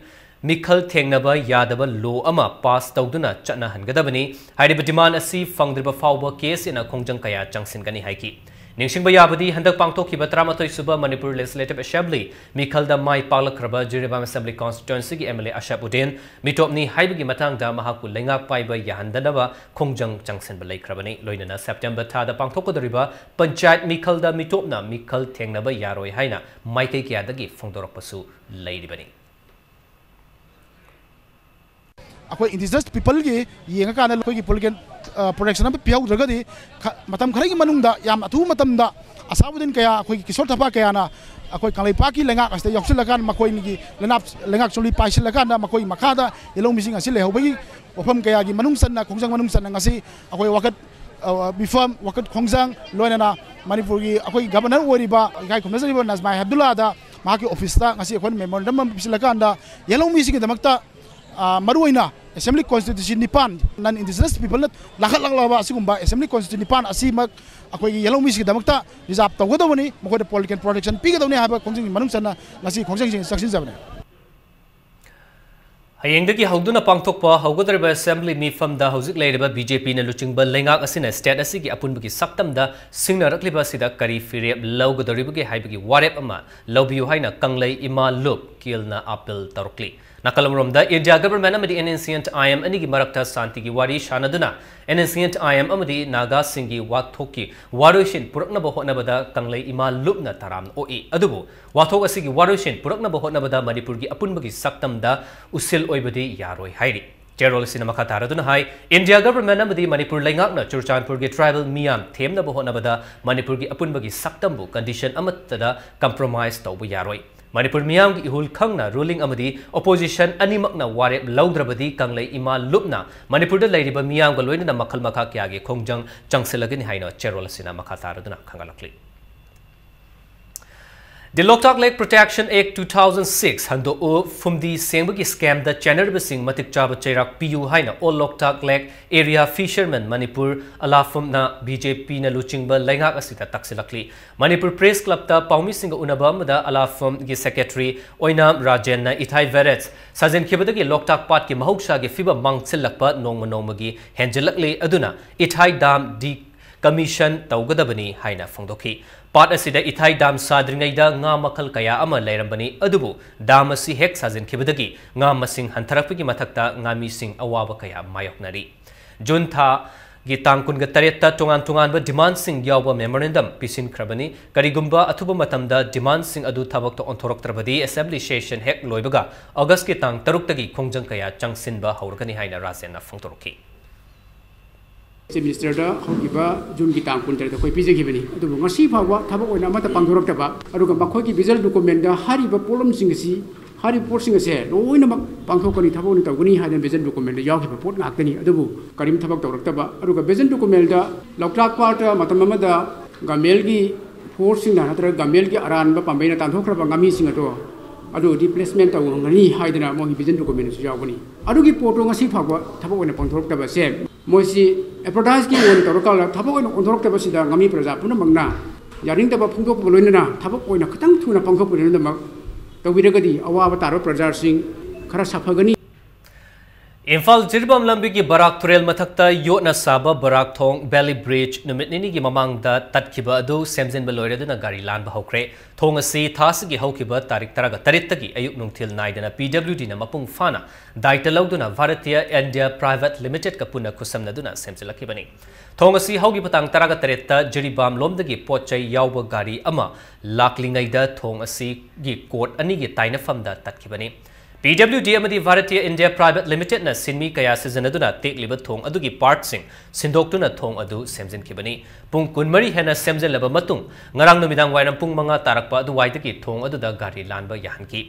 ꯃꯤꯈꯜ ꯊꯦꯡꯅꯕ ꯌꯥꯗꯕ ꯂꯣ ꯑꯃ ꯄꯥꯁ ꯇꯧꯗꯨꯅ ꯆꯠꯅꯍꯟꯒꯗꯕꯅꯤ꯫ ꯍꯥꯏꯔꯤꯕ ꯗꯤꯃꯥꯟ ꯑꯁꯤ ꯐꯪꯗ꯭ꯔꯤꯕ ꯐꯥꯎꯕ ꯀꯦ ꯑꯦꯁ ꯑꯦꯅ ꯈꯣꯡꯖꯪ ꯀꯌꯥ ꯆꯪꯁꯤꯟꯒꯅꯤ ꯍꯥꯏꯈꯤ꯫ ꯅꯤꯡꯁꯤꯡꯕ ꯌꯥꯕꯗꯤ, ꯍꯟꯗꯛ ꯄꯥꯡꯊꯣꯛꯈꯤꯕ ꯇꯔꯥꯃꯥꯊꯣꯏ ꯁꯨꯕ ꯃꯅꯤꯄꯨꯔ Legislative Assembly ꯃꯤꯈꯜꯗ ꯃꯥꯏ ꯄꯥꯛꯂꯛꯈ꯭ꯔꯕ ꯖꯤꯔꯤꯕꯥꯝ Assembly Constituencyꯒꯤ MLA ꯑꯁꯥꯞ ꯎꯗꯤꯟ ꯃꯤꯇꯣꯞꯅꯤ ꯍꯥꯏꯕꯒꯤ ꯃꯇꯥꯡꯗ ꯃꯍꯥꯛꯄꯨ ꯂꯩꯉꯥꯛ ꯄꯥꯏꯕ ꯌꯥꯍꯟꯗꯅꯕ ꯈꯣꯡꯖꯪ ꯆꯪꯁꯤꯟꯕ ꯂꯩꯈ꯭ꯔꯕꯅꯤ꯫ ꯂꯣꯏꯅꯅ September ꯊꯥꯗ ꯄꯥꯡꯊꯣꯛꯀꯗꯧꯔꯤꯕ ꯄꯟꯆꯥꯌꯠ ꯃꯤꯈꯜꯗ ꯃꯤꯇꯣꯞꯅ ꯃꯤꯈꯜ ꯊꯦꯡꯅꯕ ꯌꯥꯔꯣꯏ ꯍꯥꯏꯅ ꯃꯥꯏꯀꯩ ꯀꯌꯥꯗꯒꯤ ꯐꯣꯡꯗꯣꯔꯛꯄꯁꯨ ꯂꯩꯔꯤꯕꯅꯤ꯫ ꯑꯩꯈꯣꯏ indigenous peopleꯒꯤ ꯌꯦꯡꯉꯀꯥꯟꯗ ꯑꯩꯈꯣꯏꯒꯤ political, ꯑ, protection ꯑꯃ ꯄꯤꯍꯧꯗ꯭ꯔꯒꯗꯤ ꯈ-, ꯃꯇꯝ ꯈꯔꯒꯤ ꯃꯅꯨꯡꯗ, ꯌꯥꯝ ꯑꯊꯨꯕ ꯃꯇꯝꯗ ꯑꯁꯥꯕꯨꯗꯤꯟ ꯀꯌꯥ, ꯑꯩꯈꯣꯏꯒꯤ ꯀꯤꯁꯣꯔ ꯊꯄꯥ ꯀꯌꯥꯅ ꯑꯩꯈꯣꯏ ꯀꯪꯂꯩꯄꯥꯛꯀꯤ ꯂꯩꯉꯥꯛ ꯑꯁꯤꯗ ꯌꯥꯎꯁꯤꯜꯂꯀꯥꯟꯗ, ꯃꯈꯣꯏꯒꯤ ꯂꯩꯉꯥꯛ, ꯂꯩꯉꯥꯛ ꯆꯨꯂꯤ ꯄꯥꯏꯁꯤꯜꯂꯀꯥꯟꯗ, ꯃꯈꯣꯏ ꯃꯈꯥꯗ ꯌꯦꯂꯧꯃꯤꯁꯤꯡ ꯑꯁꯤ ꯂꯩꯍꯧꯕꯒꯤ ꯋꯥꯐꯝ ꯀꯌꯥꯒꯤ ꯃꯅꯨꯡ ꯆꯟꯅ, ꯈꯣꯡꯖꯪ ꯃꯅꯨꯡ ꯆꯟꯅ ꯉꯁꯤ ꯑꯩꯈꯣꯏ ꯋꯥꯀꯠ, ꯑ, ꯃꯤꯐꯝ, ꯋꯥꯀꯠ ꯈꯣꯡꯖꯪ, ꯂꯣꯏꯅꯅ ꯃꯅꯤꯄꯨꯔꯒꯤ ꯑꯩꯈꯣꯏꯒꯤ Governor ꯑꯣꯏꯔꯤꯕ ꯏꯀꯥꯏ ꯈꯨꯝꯅꯖꯔꯤꯕ ꯅꯖꯃꯥ ꯍꯦꯞꯗꯨꯜꯂꯥꯗ ꯃꯍꯥꯛꯀꯤ officeꯇ ꯉꯁꯤ ꯑꯩꯈꯣꯏꯅ memorandum ꯑꯃ ꯄꯤꯁꯤꯜꯂꯀꯥꯟꯗ, ꯌꯦꯂꯧꯃꯤꯁꯤꯡꯒꯤꯗꯃꯛꯇ, ꯑ, ꯃꯔꯨꯑꯣꯏꯅ Assembly Constituency ꯅꯤꯄꯥꯟ, non indigenous peopleꯅ ꯂꯥꯈꯠꯂꯛꯂꯕ ꯑꯁꯤꯒꯨꯝꯕ Assembly Constituency ꯅꯤꯄꯥꯟ ꯑꯁꯤꯃꯛ ꯑꯩꯈꯣꯏꯒꯤ ꯌꯦꯂꯧꯃꯤꯁꯤꯡꯒꯤꯗꯃꯛꯇ reserve ꯇꯧꯒꯗꯕꯅꯤ, ꯃꯈꯣꯏꯗ political protection ꯄꯤꯒꯗꯕꯅꯤ ꯍꯥꯏꯕ ꯈꯣꯡꯖꯪꯒꯤ ꯃꯅꯨꯡ ꯆꯟꯅ ꯉꯁꯤ ꯈꯣꯡꯖꯪꯁꯤꯡ ꯆꯪꯁꯤꯟꯖꯕꯅꯤ꯫ ꯍꯌꯦꯡꯗꯒꯤ ꯍꯧꯗꯨꯅ ꯄꯥꯡꯊꯣꯛꯄ ꯍꯧꯒꯗꯧꯔꯤꯕ Assembly ꯃꯤꯐꯝꯗ ꯍꯧꯖꯤꯛ ꯂꯩꯔꯤꯕ BJPꯅ ꯂꯨꯆꯤꯡꯕ ꯂꯩꯉꯥꯛ ꯑꯁꯤꯅ state ꯑꯁꯤꯒꯤ ꯑꯄꯨꯟꯕꯒꯤ ꯁꯛꯇꯝꯗ ꯁꯤꯡꯅꯔꯛꯂꯤꯕ ꯑꯁꯤꯗ ꯀꯔꯤ ꯐꯤꯔꯦꯞ ꯂꯧꯒꯗꯧꯔꯤꯕꯒꯦ ꯍꯥꯏꯕꯒꯤ ꯋꯥꯔꯦꯞ ꯑꯃ ꯂꯧꯕꯤꯌꯨ ꯍꯥꯏꯅ ꯀꯪꯂꯩ ꯏꯃꯥ ꯂꯨꯞ ꯀꯤꯜꯅ appeal ꯇꯧꯔꯛꯂꯤ꯫ ꯅꯥꯀꯜ ꯑꯃꯔꯣꯝꯗ India Government ꯑꯃꯗꯤ NSCN-IM ꯑꯅꯤꯒꯤ ꯃꯔꯛꯇ ꯁꯥꯟꯇꯤꯒꯤ ꯋꯥꯔꯤ ꯁꯥꯟꯅꯗꯨꯅ NSCN-IM ꯑꯃꯗꯤ ꯅꯥꯒꯥꯁꯤꯡꯒꯤ ꯋꯥꯊꯣꯛꯀꯤ ꯋꯥꯔꯣꯏꯁꯤꯟ ꯄꯨꯔꯛꯅꯕ ꯍꯣꯠꯅꯕꯗ ꯀꯪꯂꯩ ꯏꯃꯥ ꯂꯨꯞꯅ ꯇꯔꯥꯝꯅ ꯑꯣꯛꯏ꯫ ꯑꯗꯨꯕꯨ ꯋꯥꯊꯣꯛ ꯑꯁꯤꯒꯤ ꯋꯥꯔꯣꯏꯁꯤꯟ ꯄꯨꯔꯛꯅꯕ ꯍꯣꯠꯅꯕꯗ ꯃꯅꯤꯄꯨꯔꯒꯤ ꯑꯄꯨꯟꯕꯒꯤ ꯁꯛꯇꯝꯗ ꯎꯁꯤꯜ ꯑꯣꯏꯕꯗꯤ ꯌꯥꯔꯣꯏ ꯍꯥꯏꯔꯤ꯫ Chairol ꯑꯁꯤꯅ ꯃꯈꯥ ꯇꯥꯔꯗꯨꯅ ꯍꯥꯏ, India Government ꯑꯃꯗꯤ ꯃꯅꯤꯄꯨꯔ ꯂꯩꯉꯥꯛꯅ ꯆꯨꯔꯆꯥꯟꯄꯨꯔꯒꯤ tribal ꯃꯤꯌꯥꯝ ꯊꯦꯝꯅꯕ ꯍꯣꯠꯅꯕꯗ ꯃꯅꯤꯄꯨꯔꯒꯤ ꯑꯄꯨꯟꯕꯒꯤ ꯁꯛꯇꯝꯕꯨ condition ꯑꯃꯠꯇꯗ compromise ꯇꯧꯕ ꯌꯥꯔꯣꯏ꯫ ꯃꯅꯤꯄꯨꯔ ꯃꯤꯌꯥꯝꯒꯤ ꯏꯍꯨꯜ ꯈꯪꯅ ruling ꯑꯃꯗꯤ opposition ꯑꯅꯤꯃꯛꯅ ꯋꯥꯔꯦꯞ ꯂꯧꯗ꯭ꯔꯕꯗꯤ ꯀꯪꯂꯩ ꯏꯃꯥ ꯂꯨꯞꯅ ꯃꯅꯤꯄꯨꯔꯗ ꯂꯩꯔꯤꯕ ꯃꯤꯌꯥꯝꯒ ꯂꯣꯏꯅꯅ ꯃꯈꯜ ꯃꯈꯥ ꯀꯌꯥꯒꯤ ꯈꯣꯡꯖꯪ ꯆꯪꯁꯤꯜꯂꯒꯅꯤ ꯍꯥꯏꯅ Chairol ꯑꯁꯤꯅ ꯃꯈꯥ ꯇꯥꯔꯗꯨꯅ ꯈꯪꯍꯜꯂꯛꯂꯤ꯫ The Loktak Lake Protection Act two thousand six ꯍꯟꯗꯣꯛꯎ, ꯐꯨꯝꯗꯤ ꯁꯦꯡꯕꯒꯤ scamꯗ ꯆꯦꯟꯅꯔꯤꯕꯁꯤꯡ ꯃꯇꯤꯛ ꯆꯥꯕ ꯆꯩꯔꯥꯛ ꯄꯤꯌꯨ ꯍꯥꯏꯅ All Loktak Lake Area Fishermen Manipur, ꯑꯂꯥꯐꯝꯅ BJPꯅ ꯂꯨꯆꯤꯡꯕ ꯂꯩꯉꯥꯛ ꯑꯁꯤꯗ ꯇꯛꯁꯤꯜꯂꯛꯂꯤ꯫ ꯃꯅꯤꯄꯨꯔ Press Clubꯇ ꯄꯥꯎꯃꯤꯁꯤꯡꯒ ꯎꯅꯕ ꯑꯃꯗ ꯑꯂꯥꯐꯝꯒꯤ Secretary ꯑꯣꯏꯅꯥꯝ ꯔꯥꯖꯦꯟꯅ ꯏꯊꯥꯏ barrage ꯁꯥꯖꯤꯟꯈꯤꯕꯗꯒꯤ ꯂꯣꯛꯇꯥꯛ ꯄꯥꯠꯀꯤ ꯃꯍꯧꯁꯥꯒꯤ ꯐꯤꯕꯝ ꯃꯥꯡꯁꯤꯜꯂꯛꯄ ꯅꯣꯡꯃ ꯅꯣꯡꯃꯒꯤ ꯍꯦꯟꯖꯤꯜꯂꯛꯂꯤ, ꯑꯗꯨꯅ ꯏꯊꯥꯏ dam de commission ꯇꯧꯒꯗꯕꯅꯤ ꯍꯥꯏꯅ ꯐꯣꯡꯗꯣꯛꯈꯤ꯫ ꯄꯥꯠ ꯑꯁꯤꯗ ꯏꯊꯥꯏ ꯗꯥꯝ ꯁꯥꯗ꯭ꯔꯤꯉꯩꯗ ꯉꯥ ꯃꯈꯜ ꯀꯌꯥ ꯑꯃ ꯂꯩꯔꯝꯕꯅꯤ, ꯑꯗꯨꯕꯨ ꯗꯥꯝ ꯑꯁꯤ ꯍꯦꯛ ꯁꯥꯖꯤꯟꯈꯤꯕꯗꯒꯤ ꯉꯥ ꯃꯁꯤꯡ ꯍꯟꯊꯔꯛꯄꯒꯤ ꯃꯊꯛꯇ ꯉꯥꯃꯤꯁꯤꯡ ꯑꯋꯥꯕ ꯀꯌꯥ ꯃꯥꯌꯣꯛꯅꯔꯤ꯫ ꯖꯨꯟ ꯊꯥꯒꯤ ꯇꯥꯡ ꯀꯨꯟꯒ ꯇꯔꯦꯠꯇ ꯇꯣꯉꯥꯟ ꯇꯣꯉꯥꯟꯕ demandꯁꯤꯡ ꯌꯥꯎꯕ memorandum ꯄꯤꯁꯤꯟꯈ꯭ꯔꯕꯅꯤ꯫ ꯀꯔꯤꯒꯨꯝꯕ ꯑꯊꯨꯕ ꯃꯇꯝꯗ demandꯁꯤꯡ ꯑꯗꯨ ꯊꯕꯛꯇ ꯑꯣꯟꯊꯣꯔꯛꯇ꯭ꯔꯕꯗꯤ assembly session ꯍꯦꯛ ꯂꯣꯏꯕꯒ Augustꯀꯤ ꯇꯥꯡ ꯇꯔꯨꯛꯇꯒꯤ ꯈꯣꯡꯖꯪ ꯀꯌꯥ ꯆꯪꯁꯤꯟꯕ ꯍꯧꯔꯒꯅꯤ ꯍꯥꯏꯅ ꯔꯥꯖꯦꯟꯅ ꯐꯣꯡꯗꯣꯔꯛꯈꯤ꯫ Chief Ministerꯗ ꯍꯧꯈꯤꯕ ꯖꯨꯟꯒꯤ ꯇꯥꯡ ꯀꯨꯟꯇꯔꯦꯠꯇ ꯑꯩꯈꯣꯏ ꯄꯤꯖꯈꯤꯕꯅꯤ, ꯑꯗꯨꯕꯨ ꯉꯁꯤ ꯐꯥꯎꯕ ꯊꯕꯛ ꯑꯣꯏꯅ ꯑꯃꯠꯇ ꯄꯥꯡꯊꯣꯔꯛꯇꯕ, ꯑꯗꯨꯒ ꯃꯈꯣꯏꯒꯤ vision documentꯗ ꯍꯥꯏꯔꯤꯕ ꯄꯣꯠꯂꯝꯁꯤꯡ ꯑꯁꯤ, ꯍꯥꯏꯔꯤꯕ ꯄꯣꯠꯁꯤꯡ ꯑꯁꯦ ꯂꯣꯏꯅꯃꯛ ꯄꯥꯡꯊꯣꯛꯀꯅꯤ, ꯊꯕꯛ ꯑꯣꯏꯅ ꯇꯧꯒꯅꯤ ꯍꯥꯏꯗꯅ vision documentꯗ ꯌꯥꯎꯈꯤꯕ ꯄꯣꯠ ꯉꯥꯛꯇꯅꯤ, ꯑꯗꯨꯕꯨ ꯀꯔꯤꯝ ꯊꯕꯛ ꯇꯧꯔꯛꯇꯕ꯫ ꯑꯗꯨꯒ vision documentꯗ ꯂꯣꯛꯇꯥꯛ ꯄꯥꯠꯇ ꯃꯇꯝ ꯑꯃꯗ ꯒꯃꯦꯜꯒꯤ forceꯁꯤꯡꯅ ꯅꯠꯇ꯭ꯔꯒ ꯒꯃꯦꯜꯒꯤ ꯑꯔꯥꯟꯕ ꯄꯥꯝꯕꯩꯅ ꯇꯥꯟꯊꯣꯛꯈ꯭ꯔꯕ ꯉꯥꯃꯤꯁꯤꯡ ꯑꯗꯣ, ꯑꯗꯨ replacement ꯇꯧꯒꯅꯤ ꯍꯥꯏꯗꯅ ꯃꯣꯏꯒꯤ vision documentꯗꯁꯨ ꯌꯥꯎꯒꯅꯤ꯫ ꯑꯗꯨꯒꯤ ꯄꯣꯠꯇꯣ ꯉꯁꯤ ꯐꯥꯎꯕ ꯊꯕꯛ ꯑꯣꯏꯅ ꯄꯥꯡꯊꯣꯔꯛꯇꯕꯁꯦ, ꯃꯣꯏꯁꯤ advertiseꯀꯤ ꯑꯣꯏꯅ ꯇꯧꯔꯀꯥꯟꯗ ꯊꯕꯛ ꯑꯣꯏꯅ ꯑꯣꯟꯊꯣꯔꯛꯇꯕꯁꯤꯗ ꯉꯥꯃꯤ ꯄ꯭ꯔꯖꯥ ꯄꯨꯝꯅꯃꯛꯅ ꯌꯥꯅꯤꯡꯗꯕ ꯐꯣꯡꯗꯣꯛꯄꯒ ꯂꯣꯏꯅꯅ ꯊꯕꯛ ꯑꯣꯏꯅ ꯈꯤꯇꯪ ꯊꯨꯅ ꯄꯥꯡꯊꯣꯛꯄꯤꯅꯕ ꯇꯧꯕꯤꯔꯒꯗꯤ ꯑꯋꯥꯕ ꯇꯥꯔꯕ ꯄ꯭ꯔꯖꯥꯁꯤꯡ ꯈꯔ ꯁꯥꯐꯒꯅꯤ꯫ ꯏꯝꯐꯥꯜ ꯖꯤꯔꯤꯕꯥꯝ ꯂꯝꯕꯤꯒꯤ ꯕꯔꯥꯛ ꯇꯨꯔꯦꯜ ꯃꯊꯛꯇ ꯌꯣꯠꯅ ꯁꯥꯕ ꯕꯔꯥꯛ ꯊꯣꯡ, belly bridge, ꯅꯨꯃꯤꯠ ꯅꯤꯅꯤꯒꯤ ꯃꯃꯥꯡꯗ ꯇꯠꯈꯤꯕ ꯑꯗꯨ ꯁꯦꯝꯖꯤꯟꯕ ꯂꯣꯏꯔꯗꯨꯅ ꯒꯥꯔꯤ ꯂꯥꯟꯕ ꯍꯧꯈ꯭ꯔꯦ꯫ ꯊꯣꯡ ꯑꯁꯤ ꯊꯥꯁꯤꯒꯤ ꯍꯧꯈꯤꯕ ꯇꯥꯔꯤꯛ ꯇꯔꯥꯒ ꯇꯔꯦꯠꯇꯒꯤ ꯑꯌꯨꯛ ꯅꯨꯡꯊꯤꯜ ꯅꯥꯏꯗꯅ P W Dꯅ ꯃꯄꯨꯡ ꯐꯥꯅ ꯗꯥꯏꯇ ꯂꯧꯗꯨꯅ Bharatiya India Private Limitedꯀ ꯄꯨꯟꯅ ꯈꯨꯠꯁꯝꯅꯗꯨꯅ ꯁꯦꯝꯖꯤꯜꯂꯛꯈꯤꯕꯅꯤ꯫ ꯊꯣꯡ ꯑꯁꯤ ꯍꯧꯈꯤꯕ ꯇꯥꯡ ꯇꯔꯥꯒ ꯇꯔꯦꯠꯇ ꯖꯤꯔꯤꯕꯥꯝ ꯂꯣꯝꯗꯒꯤ ꯄꯣꯠ ꯆꯩ ꯌꯥꯎꯕ ꯒꯥꯔꯤ ꯑꯃ ꯂꯥꯛꯂꯤꯉꯩꯗ ꯊꯣꯡ ꯑꯁꯤꯒꯤ ꯀꯣꯔꯠ ꯑꯅꯤꯒꯤ ꯇꯥꯏꯅꯐꯝꯗ ꯇꯠꯈꯤꯕꯅꯤ꯫ P W D ꯑꯃꯗꯤ Bharatiya India Private Limitedꯅ ꯁꯤꯟꯃꯤ ꯀꯌꯥ ꯁꯤꯖꯤꯟꯅꯗꯨꯅ ꯇꯦꯛꯂꯤꯕ ꯊꯣꯡ ꯑꯗꯨꯒꯤ partꯁꯤꯡ ꯁꯤꯟꯗꯣꯛꯇꯨꯅ ꯊꯣꯡ ꯑꯗꯨ ꯁꯦꯝꯖꯤꯟꯈꯤꯕꯅꯤ꯫ ꯄꯨꯡ ꯀꯨꯟꯃꯔꯤ ꯍꯦꯟꯅ ꯁꯦꯝꯖꯤꯜꯂꯕ ꯃꯇꯨꯡ, ꯉꯔꯥꯡ ꯅꯨꯃꯤꯗꯥꯡ ꯋꯥꯏꯔꯝ ꯄꯨꯡ ꯃꯉꯥ ꯇꯥꯔꯛꯄ ꯑꯗꯨꯋꯥꯏꯗꯒꯤ ꯊꯣꯡ ꯑꯗꯨꯗ ꯒꯥꯔꯤ ꯂꯥꯟꯕ ꯌꯥꯍꯟꯈꯤ꯫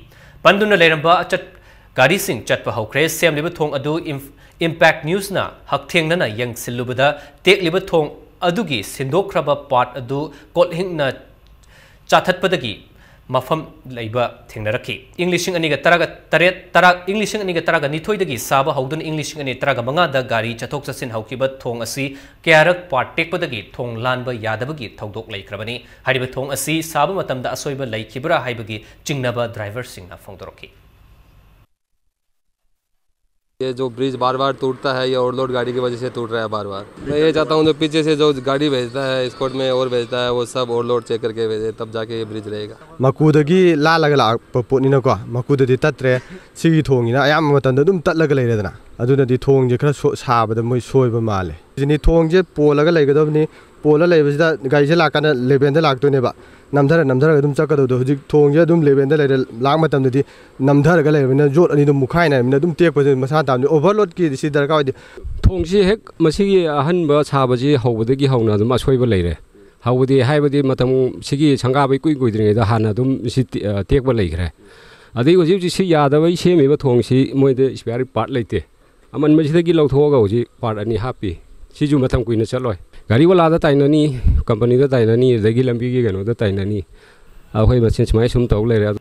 ꯄꯟꯗꯨꯅ ꯂꯩꯔꯝꯕ ꯑꯆꯠ-, ꯒꯥꯔꯤꯁꯤꯡ ꯆꯠꯄ ꯍꯧꯈ꯭ꯔꯦ꯫ ꯁꯦꯝꯂꯤꯕ ꯊꯣꯡ ꯑꯗꯨ ꯏꯝ-, Impact Newsꯅ ꯍꯛꯊꯦꯡꯅꯅ ꯌꯦꯡꯁꯤꯜꯂꯨꯕꯗ, ꯇꯦꯛꯂꯤꯕ ꯊꯣꯡ ꯑꯗꯨꯒꯤ ꯁꯤꯟꯗꯣꯛꯈ꯭ꯔꯕ part ꯑꯗꯨ ꯀꯣꯠꯍꯤꯡꯅ ꯆꯥꯊꯠꯄꯗꯒꯤ ꯃꯐꯝ ꯂꯩꯕ ꯊꯦꯡꯅꯔꯛꯈꯤ꯫ ꯏꯪ ꯂꯤꯁꯤꯡ ꯑꯅꯤꯒ ꯇꯔꯥꯒ ꯇꯔꯦꯠ, ꯇꯔꯥ, ꯏꯪ ꯂꯤꯁꯤꯡ ꯑꯅꯤꯒ ꯇꯔꯥꯒ ꯅꯤꯊꯣꯏꯗꯒꯤ ꯁꯥꯕ ꯍꯧꯗꯨꯅ ꯏꯪ ꯂꯤꯁꯤꯡ ꯑꯅꯤ ꯇꯔꯥꯒ ꯃꯉꯥꯗ ꯒꯥꯔꯤ ꯆꯠꯊꯣꯛ ꯆꯠꯁꯤꯟ ꯍꯧꯈꯤꯕ ꯊꯣꯡ ꯑꯁꯤ ꯀꯌꯥꯔꯛ part ꯇꯦꯛꯄꯗꯒꯤ ꯊꯣꯡ ꯂꯥꯟꯕ ꯌꯥꯗꯕꯒꯤ ꯊꯧꯗꯣꯛ ꯂꯩꯈ꯭ꯔꯕꯅꯤ꯫ ꯍꯥꯏꯔꯤꯕ ꯊꯣꯡ ꯑꯁꯤ ꯁꯥꯕ ꯃꯇꯝꯗ ꯑꯁꯣꯏꯕ ꯂꯩꯈꯤꯕ꯭ꯔꯥ ꯍꯥꯏꯕꯒꯤ ꯆꯤꯡꯅꯕ driverꯁꯤꯡꯅ ꯐꯣꯡꯗꯣꯔꯛꯈꯤ꯫ ये जो ब्रिज बार बार टूटता है, ये ओवरलोड गाड़ी की वजह से टूट रहा है बार बार। मैं ये चाहता हूँ, जो पीछे से जो गाड़ी भेजता है एस्कॉर्ट में और भेजता है, वो सब ओवरलोड चेक करके भेजे, तब जाके ये ब्रिज रहेगा। ꯃꯀꯨꯗꯒꯤ ꯂꯥꯜꯂꯒ ꯂꯥꯛꯄ ꯄꯣꯠꯅꯤꯅꯀꯣ, ꯃꯀꯨꯗꯗꯤ ꯇꯠꯇ꯭ꯔꯦ꯫ ꯁꯤꯒꯤ ꯊꯣꯡꯁꯤꯅ ꯑꯌꯥꯝꯕ ꯃꯇꯝꯗ ꯑꯗꯨꯝ ꯇꯠꯂꯒ ꯂꯩꯔꯦꯗꯅ, ꯑꯗꯨꯅꯗꯤ ꯊꯣꯡꯁꯦ ꯈꯔ ꯁꯣ-, ꯁꯥꯕꯗ ꯃꯣꯏ ꯁꯣꯏꯕ ꯃꯥꯜꯂꯦ꯫ ꯁꯤꯅꯤ, ꯊꯣꯡꯁꯦ ꯄꯣꯜꯂꯒ ꯂꯩꯒꯗꯕꯅꯤ꯫ ꯄꯣꯜꯂ ꯂꯩꯕꯁꯤꯗ ꯒꯥꯔꯤꯁꯦ ꯂꯥꯛꯀꯥꯟꯗ ꯂꯦꯚꯦꯜꯗ ꯂꯥꯛꯇꯣꯏꯅꯦꯕ, ꯅꯝꯊꯔ ꯅꯝꯊꯔꯒ ꯑꯗꯨꯝ ꯆꯠꯀꯗꯧꯗꯣ꯫ ꯍꯧꯖꯤꯛ ꯊꯣꯡꯁꯦ ꯑꯗꯨꯝ ꯂꯦꯚꯦꯜꯗ ꯂꯩꯔꯦ, ꯂꯥꯛ ꯃꯇꯝꯗꯗꯤ ꯅꯝꯊꯔꯒ ꯂꯩꯔꯕꯅꯤꯅ ꯌꯣꯠ ꯑꯅꯤꯗꯣ ꯃꯨꯛꯈꯥꯏꯅꯔꯕꯅꯤꯅ ꯑꯗꯨꯝ ꯇꯦꯛꯄꯁꯦ ꯃꯁꯥ ꯇꯥꯕꯅꯤ꯫ ꯑꯣꯚꯔꯂꯣꯗꯀꯤ ꯁꯤ ꯗꯔꯀꯥꯔ ꯑꯣꯏꯗꯦ꯫ ꯊꯣꯡꯁꯤ ꯍꯦꯛ ꯃꯁꯤꯒꯤ ꯑꯍꯟꯕ ꯁꯥꯕꯁꯤ ꯍꯧꯕꯗꯒꯤ ꯍꯧꯅ ꯑꯗꯨꯝ ꯑꯁꯣꯏꯕ ꯂꯩꯔꯦ꯫ ꯍꯧꯕꯗꯤ ꯍꯥꯏꯕꯗꯤ ꯃꯇꯝ ꯁꯤꯒꯤ ꯁꯪꯒꯥꯕ ꯏꯀꯨꯏ ꯀꯨꯏꯗ꯭ꯔꯤꯉꯩꯗ ꯍꯥꯟꯅ ꯑꯗꯨꯝ ꯁꯤ ꯇꯦ-, ꯑ, ꯇꯦꯛꯄ ꯂꯩꯈ꯭ꯔꯦ꯫ ꯑꯗꯩ ꯍꯧꯖꯤꯛ ꯍꯧꯖꯤꯛ ꯁꯤ ꯌꯥꯗꯕꯩ ꯁꯦꯝꯃꯤꯕ ꯊꯣꯡꯁꯤ ꯃꯣꯏꯗ ꯏꯁꯄꯤꯌꯥꯔ ꯄꯥꯔꯠ ꯂꯩꯇꯦ꯫ ꯑꯃꯟꯕꯁꯤꯗꯒꯤ ꯂꯧꯊꯣꯛꯑꯒ ꯍꯧꯖꯤꯛ ꯄꯥꯔꯠ ꯑꯅꯤ ꯍꯥꯞꯄꯤ꯫ ꯁꯤꯁꯨ ꯃꯇꯝ ꯀꯨꯏꯅ ꯆꯠꯂꯣꯏ꯫ ꯒꯥꯔꯤ ꯋꯥꯂꯥꯗ ꯇꯥꯏꯅꯅꯤ, ꯀꯝꯄꯅꯤꯗ ꯇꯥꯏꯅꯅꯤ, ꯑꯗꯒꯤ ꯂꯝꯕꯤꯒꯤ ꯀꯩꯅꯣꯗ ꯇꯥꯏꯅꯅꯤ꯫ ꯑꯩꯈꯣꯏ ꯃꯁꯦꯟ ꯁꯨꯃꯥꯏꯅ ꯁꯨꯝ ꯇꯧ ꯂꯩꯔꯦ꯫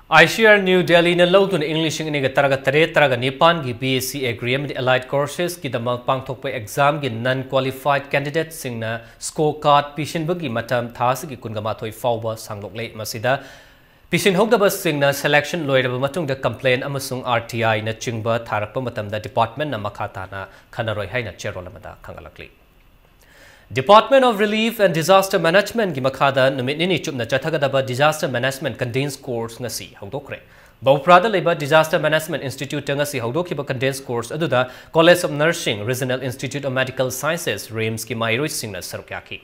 ꯑꯥꯏ ꯁꯤ ꯑꯥꯔ ꯅ꯭ꯌꯨ ꯗꯦꯜꯂꯤꯅ ꯂꯧꯗꯨꯅ ꯏꯪ ꯂꯤꯁꯤꯡ ꯑꯅꯤꯒ ꯇꯔꯥꯒ ꯇꯔꯦꯠ, ꯇꯔꯥꯒ ꯅꯤꯄꯥꯟꯒꯤ ꯕꯤ ꯑꯦꯁ ꯁꯤ ꯑꯦꯒ꯭ꯔꯤ ꯑꯃꯗꯤ ꯑꯦꯂꯥꯏꯠ ꯀꯣꯔꯁꯦꯁꯀꯤꯗꯃꯛ ꯄꯥꯡꯊꯣꯛꯄ ꯑꯦꯛꯖꯥꯝꯒꯤ ꯅꯟ ꯀ꯭ꯋꯥꯂꯤꯐꯥꯏꯗ ꯀꯦꯟꯗꯤꯗꯦꯠꯁꯤꯡꯅ ꯁ꯭ꯀꯣꯔ ꯀꯥꯔꯗ ꯄꯤꯁꯤꯟꯕꯒꯤ ꯃꯇꯝ ꯊꯥ ꯑꯁꯤꯒꯤ ꯀꯨꯟꯒ ꯃꯥꯊꯣꯏ ꯐꯥꯎꯕ ꯁꯥꯡꯗꯣꯛꯂꯦ꯫ ꯃꯁꯤꯗ ꯄꯤꯁꯤꯟꯍꯧꯗꯕꯁꯤꯡꯅ ꯁꯦꯂꯦꯛꯁꯟ ꯂꯣꯏꯔꯕ ꯃꯇꯨꯡꯗ ꯀꯝꯄ꯭ꯂꯦꯟ ꯑꯃꯁꯨꯡ ꯑꯥꯔ ꯇꯤ ꯑꯥꯏꯅꯆꯤꯡꯕ ꯊꯥꯔꯛꯄ ꯃꯇꯝꯗ ꯗꯤꯄꯥꯔꯠꯃꯦꯟꯅ ꯃꯈꯥ ꯇꯥꯅ ꯈꯟꯅꯔꯣꯏ ꯍꯥꯏꯅ ꯆꯦꯔꯣꯜ ꯑꯃꯗ ꯈꯪꯍꯜꯂꯛꯂꯤ꯫ Department of Relief and Disaster Managementꯀꯤ ꯃꯈꯥꯗ ꯅꯨꯃꯤꯠ ꯅꯤꯅꯤ ꯆꯨꯞꯅ ꯆꯠꯊꯒꯗꯕ Disaster Management Condensed Course ꯉꯁꯤ ꯍꯧꯗꯣꯛꯈ꯭ꯔꯦ꯫ ꯕꯧꯄ꯭ꯔꯥꯗ ꯂꯩꯕ Disaster Management Instituteꯇ ꯉꯁꯤ ꯍꯧꯗꯣꯛꯈꯤꯕ Condensed Course ꯑꯗꯨꯗ College of Nursing, Regional Institute of Medical Sciences, ꯔꯤꯝꯁꯀꯤ ꯃꯍꯩꯔꯣꯏꯁꯤꯡꯅ ꯁꯔꯨꯛ ꯌꯥꯈꯤ꯫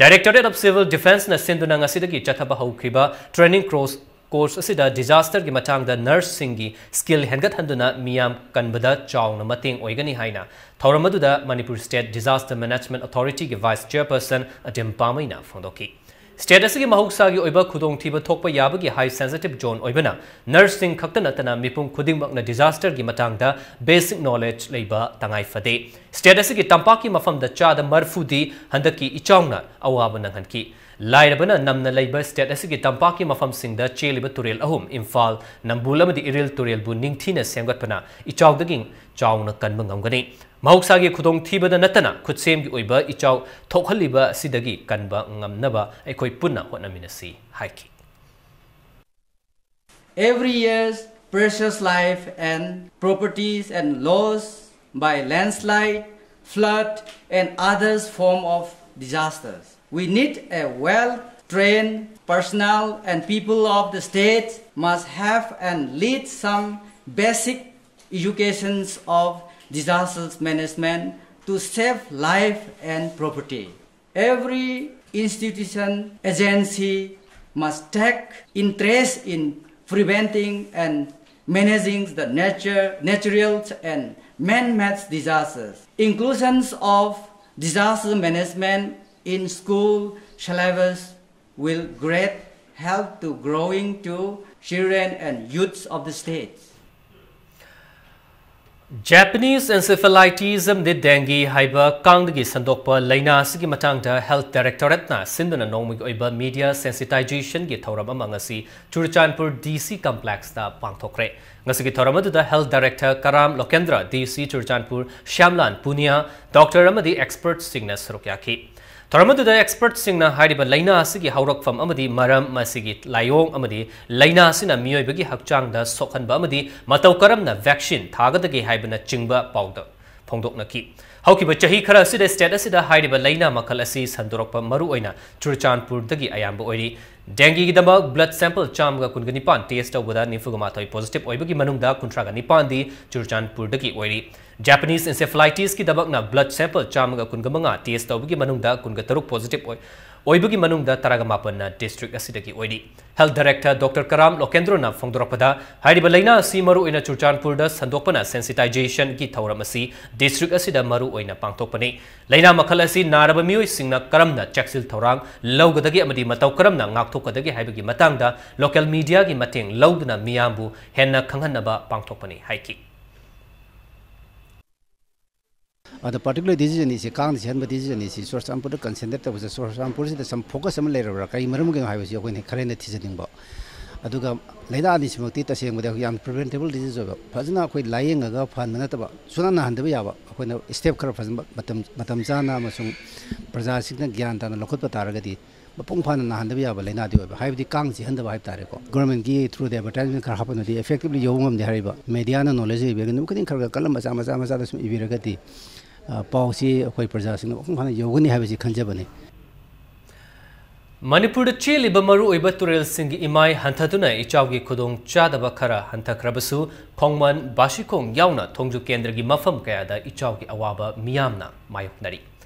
Directorate of Civil Defenceꯅ ꯁꯤꯟꯗꯨꯅ ꯉꯁꯤꯗꯒꯤ ꯆꯠꯊꯕ ꯍꯧꯈꯤꯕ training course, course ꯑꯁꯤꯗ disasterꯒꯤ ꯃꯇꯥꯡꯗ nurseꯁꯤꯡꯒꯤ skill ꯍꯦꯟꯒꯠꯍꯟꯗꯨꯅ ꯃꯤꯌꯥꯝ ꯀꯟꯕꯗ ꯆꯥꯎꯅ ꯃꯇꯦꯡ ꯑꯣꯏꯒꯅꯤ ꯍꯥꯏꯅ ꯊꯧꯔꯝ ꯑꯗꯨꯗ Manipur State Disaster Management Authorityꯒꯤ Vice Chairperson ꯑꯗꯤꯝ ꯄꯥꯃꯩꯅ ꯐꯣꯡꯗꯣꯛꯈꯤ꯫ State ꯑꯁꯤꯒꯤ ꯃꯍꯧꯁꯥꯒꯤ ꯑꯣꯏꯕ ꯈꯨꯗꯣꯡꯊꯤꯕ ꯊꯣꯛꯄ ꯌꯥꯕꯒꯤ high sensitive zone ꯑꯣꯏꯕꯅ, nurseꯁꯤꯡ ꯈꯛꯇ ꯅꯠꯇꯅ ꯃꯤꯄꯨꯝ ꯈꯨꯗꯤꯡꯃꯛꯅ disasterꯒꯤ ꯃꯇꯥꯡꯗ basic knowledge ꯂꯩꯕ ꯇꯉꯥꯏ ꯐꯗꯦ꯫ State ꯑꯁꯤꯒꯤ ꯇꯝꯄꯥꯛꯀꯤ ꯃꯐꯝꯗ ꯆꯥꯗ ꯃꯔꯐꯨꯗꯤ ꯍꯟꯗꯛꯀꯤ ꯏꯆꯥꯎꯅ ꯑꯋꯥꯕ ꯅꯪꯍꯟꯈꯤ꯫ ꯂꯥꯏꯔꯕꯅ ꯅꯝꯅ ꯂꯩꯕ state ꯑꯁꯤꯒꯤ ꯇꯝꯄꯥꯛꯀꯤ ꯃꯐꯝꯁꯤꯡꯗ ꯆꯦꯜꯂꯤꯕ ꯇꯨꯔꯦꯜ ꯑꯍꯨꯝ, ꯏꯝꯐꯥꯜ, ꯅꯝꯕꯨꯜ ꯑꯃꯗꯤ ꯏꯔꯤꯜ ꯇꯨꯔꯦꯜꯕꯨ ꯅꯤꯡꯊꯤꯅ ꯁꯦꯝꯒꯠꯄꯅ ꯏꯆꯥꯎꯗꯒꯤ ꯆꯥꯎꯅ ꯀꯟꯕ ꯉꯝꯒꯅꯤ꯫ ꯃꯍꯧꯁꯥꯒꯤ ꯈꯨꯗꯣꯡꯊꯤꯕꯗ ꯅꯠꯇꯅ ꯈꯨꯠꯁꯦꯝꯒꯤ ꯑꯣꯏꯕ ꯏꯆꯥꯎ ꯊꯣꯛꯍꯜꯂꯤꯕ ꯑꯁꯤꯗꯒꯤ ꯀꯟꯕ ꯉꯝꯅꯕ ꯑꯩꯈꯣꯏ ꯄꯨꯟꯅ ꯍꯣꯠꯅꯃꯤꯟꯅꯁꯤ ꯍꯥꯏꯈꯤ꯫ Every year, precious life and properties and loss by landslide, flood, and others form of disasters. We need a well-trained personnel, and people of the state must have and lead some basic educations of disasters management to save life and property. Every institution, agency must take interest in preventing and managing the nature, natural and man-made disasters. Inclusions of disaster management in school syllabus will great help to growing to children and youths of the state. Japanese encephalitis ꯑꯃꯗꯤ dengue ꯍꯥꯏꯕ ꯀꯥꯡꯗꯒꯤ ꯁꯟꯗꯣꯛꯄ ꯂꯥꯏꯅꯥ ꯑꯁꯤꯒꯤ ꯃꯇꯥꯡꯗ Health Directorate ꯅ ꯁꯤꯟꯗꯨꯅ ꯅꯣꯡꯃꯒꯤ ꯑꯣꯏꯕ media sensitization ꯒꯤ ꯊꯧꯔꯝ ꯑꯃ ꯉꯁꯤ ꯆꯨꯔꯆꯥꯟꯄꯨꯔ D C complex ꯇ ꯄꯥꯡꯊꯣꯛꯈ꯭ꯔꯦ꯫ ꯉꯁꯤꯒꯤ ꯊꯧꯔꯝ ꯑꯗꯨꯗ Health Director ꯀꯔꯥꯝ ꯂꯣꯀꯦꯟꯗ꯭ꯔ, D C Churachandpur ꯁ꯭ꯌꯥꯝꯂꯥꯜ Punia, doctor ꯑꯃꯗꯤ experts ꯁꯤꯡꯅ ꯁꯔꯨꯛ ꯌꯥꯈꯤ꯫ ꯊꯧꯔꯝ ꯑꯗꯨꯗ experts ꯁꯤꯡꯅ ꯍꯥꯏꯔꯤꯕ ꯂꯥꯏꯅꯥ ꯑꯁꯤꯒꯤ ꯍꯧꯔꯛꯐꯝ ꯑꯃꯗꯤ ꯃꯔꯝ, ꯃꯁꯤꯒꯤ ꯂꯥꯏꯑꯣꯡ ꯑꯃꯗꯤ ꯂꯥꯏꯅꯥ ꯑꯁꯤꯅ ꯃꯤꯑꯣꯏꯕꯒꯤ ꯍꯛꯆꯥꯡꯗ ꯁꯣꯛꯍꯟꯕ ꯑꯃꯗꯤ ꯃꯇꯧ ꯀꯔꯝꯅ vaccine ꯊꯥꯒꯗꯒꯦ ꯍꯥꯏꯕꯅꯆꯤꯡꯕ ꯄꯥꯎꯗ ꯐꯣꯡꯗꯣꯛꯅꯈꯤ꯫ ꯍꯧꯈꯤꯕ ꯆꯍꯤ ꯈꯔ ꯑꯁꯤꯗ state ꯑꯁꯤꯗ ꯍꯥꯏꯔꯤꯕ ꯂꯥꯏꯅꯥ ꯃꯈꯜ ꯑꯁꯤ ꯁꯟꯗꯣꯔꯛꯄ ꯃꯔꯨꯑꯣꯏꯅ ꯆꯨꯔꯆꯥꯟꯄꯨꯔꯗꯒꯤ ꯑꯌꯥꯝꯕ ꯑꯣꯏꯔꯤ꯫ Dengue ꯒꯤꯗꯃꯛ blood sample ꯆꯥꯝꯃꯒ ꯀꯨꯟꯒ ꯅꯤꯄꯥꯟ test ꯇꯧꯕꯗ ꯅꯤꯐꯨꯒ ꯃꯥꯊꯣꯏ positive ꯑꯣꯏꯕꯒꯤ ꯃꯅꯨꯡꯗ ꯀꯨꯟꯊ꯭ꯔꯥꯒ ꯅꯤꯄꯥꯟꯗꯤ ꯆꯨꯔꯆꯥꯟꯄꯨꯔꯗꯒꯤ ꯑꯣꯏꯔꯤ꯫ Japanese encephalitis ꯀꯤꯗꯃꯛꯅ blood sample ꯆꯥꯝꯃꯒ ꯀꯨꯟꯒ ꯃꯉꯥ test ꯇꯧꯕꯒꯤ ꯃꯅꯨꯡꯗ ꯀꯨꯟꯒ ꯇꯔꯨꯛ positive ꯑꯣꯏ, ꯑꯣꯏꯕꯒꯤ ꯃꯅꯨꯡꯗ ꯇꯔꯥꯒ ꯃꯥꯄꯟꯅ district ꯑꯁꯤꯗꯒꯤ ꯑꯣꯏꯔꯤ꯫ Health Director Doctor ꯀꯔꯥꯝ ꯂꯣꯀꯦꯟꯗ꯭ꯔꯣꯅ ꯐꯣꯡꯗꯣꯔꯛꯄꯗ, ꯍꯥꯏꯔꯤꯕ ꯂꯥꯏꯅꯥ ꯑꯁꯤ ꯃꯔꯨꯑꯣꯏꯅ ꯆꯨꯔꯆꯥꯟꯄꯨꯔꯗ ꯁꯟꯗꯣꯛꯄꯅ sensitization ꯒꯤ ꯊꯧꯔꯝ ꯑꯁꯤ district ꯑꯁꯤꯗ ꯃꯔꯨꯑꯣꯏꯅ ꯄꯥꯡꯊꯣꯛꯄꯅꯤ꯫ ꯂꯥꯏꯅꯥ ꯃꯈꯜ ꯑꯁꯤ ꯅꯥꯔꯕ ꯃꯤꯑꯣꯏꯁꯤꯡꯅ ꯀꯔꯝꯅ ꯆꯦꯛꯁꯤꯜ ꯊꯧꯔꯥꯡ ꯂꯧꯒꯗꯒꯦ ꯑꯃꯗꯤ ꯃꯇꯧ ꯀꯔꯝꯅ ꯉꯥꯛꯊꯣꯛꯀꯗꯒꯦ ꯍꯥꯏꯕꯒꯤ ꯃꯇꯥꯡꯗ local media ꯒꯤ ꯃꯇꯦꯡ ꯂꯧꯗꯨꯅ ꯃꯤꯌꯥꯝꯕꯨ ꯍꯦꯟꯅ ꯈꯪꯍꯟꯅꯕ ꯄꯥꯡꯊꯣꯛꯄꯅꯤ ꯍꯥꯏꯈꯤ꯫ ꯑꯗ particular disease ꯑꯅꯤꯁꯤ, ꯀꯥꯡꯅ ꯁꯤꯍꯟꯕ disease ꯑꯅꯤꯁꯤ ꯆꯨꯔꯆꯥꯟꯄꯨꯔꯗ concentrate ꯇꯧꯕꯁꯦ, ꯆꯨꯔꯆꯥꯟꯄꯨꯔꯁꯤꯗ some focus ꯑꯃ ꯂꯩꯔꯕ꯭ꯔꯥ, ꯀꯔꯤ ꯃꯔꯝꯒꯤꯅꯣ ꯍꯥꯏꯕꯁꯤ ꯑꯩꯈꯣꯏꯅ ꯈꯔ ꯍꯦꯟꯅ ꯊꯤꯖꯅꯤꯡꯕ꯫ ꯑꯗꯨꯒ ꯂꯥꯏꯅꯥ ꯑꯅꯤꯁꯤꯃꯛꯇꯤ ꯇꯁꯦꯡꯕꯗꯤ ꯑꯩꯈꯣꯏ ꯌꯥꯝ preventable disease ꯑꯣꯏꯕ, ꯐꯖꯅ ꯑꯩꯈꯣꯏ ꯂꯥꯏꯌꯦꯡꯉꯒ ꯐꯍꯟꯕ ꯅꯠꯇꯕ, ꯁꯨꯡꯅꯥ ꯅꯥꯍꯟꯗꯕ ꯌꯥꯕ, ꯑꯩꯈꯣꯏꯅ step ꯈꯔ ꯐꯖꯅ ꯃꯇꯝ, ꯃꯇꯝ ꯆꯥꯅ ꯑꯃꯁꯨꯡ ꯄ꯭ꯔꯖꯥꯁꯤꯡꯅ ꯒ꯭ꯌꯥꯟ ꯇꯥꯅ ꯂꯧꯈꯠꯄ ꯇꯥꯔꯒꯗꯤ ꯃꯄꯨꯡ ꯐꯥꯅ ꯅꯥꯍꯟꯗꯕ ꯌꯥꯕ ꯂꯥꯏꯅꯥꯗꯤ ꯑꯣꯏꯕ, ꯍꯥꯏꯕꯗꯤ ꯀꯥꯡ ꯆꯤꯍꯟꯗꯕ ꯍꯥꯏꯕ ꯇꯥꯔꯦꯀꯣ꯫ ꯒꯣꯔꯃꯦꯟꯒꯤ ꯊ꯭ꯔꯨꯗ ꯑꯦꯗꯚꯔꯇꯥꯏꯁꯃꯦꯟ ꯈꯔ ꯍꯥꯞꯄꯅꯗꯤ effectively ꯌꯧꯕ ꯉꯝꯗꯦ ꯍꯥꯏꯔꯤꯕ꯫ ꯃꯦꯗꯤꯌꯥꯅ ꯅꯣꯂꯦꯖ ꯂꯩꯕꯤꯔꯒ ꯅꯨꯃꯤꯠ ꯈꯨꯗꯤꯡ ꯈꯔ ꯈꯔ ꯀꯂꯝ ꯃꯆꯥ ꯃꯆꯥ ꯃꯆꯥꯗ ꯁꯨꯝ ꯏꯕꯤꯔꯒꯗꯤ, ꯑ, ꯄꯥꯎꯁꯤ ꯑꯩꯈꯣꯏ ꯄ꯭ꯔꯖꯥꯁꯤꯡꯗ ꯃꯄꯨꯡ ꯐꯥꯅ ꯌꯧꯒꯅꯤ ꯍꯥꯏꯕꯁꯤ ꯈꯟꯖꯕꯅꯤ꯫ ꯃꯅꯤꯄꯨꯔꯗ ꯆꯦꯜꯂꯤꯕ ꯃꯔꯨꯑꯣꯏꯕ ꯇꯨꯔꯦꯜꯁꯤꯡꯒꯤ ꯏꯃꯥꯏ ꯍꯟꯊꯗꯨꯅ ꯏꯆꯥꯎꯒꯤ ꯈꯨꯗꯣꯡꯆꯥꯗꯕ ꯈꯔ ꯍꯟꯊꯈ꯭ꯔꯕꯁꯨ, ꯈꯣꯡꯃꯟ, ꯕꯥꯁꯤꯈꯣꯡ ꯌꯥꯎꯅ ꯊꯣꯡꯖꯨ ꯀꯦꯟꯗ꯭ꯔꯒꯤ ꯃꯐꯝ ꯀꯌꯥꯗ ꯏꯆꯥꯎꯒꯤ ꯑꯋꯥꯕ ꯃꯤꯌꯥꯝꯅ ꯃꯥꯌꯣꯛꯅꯔꯤ꯫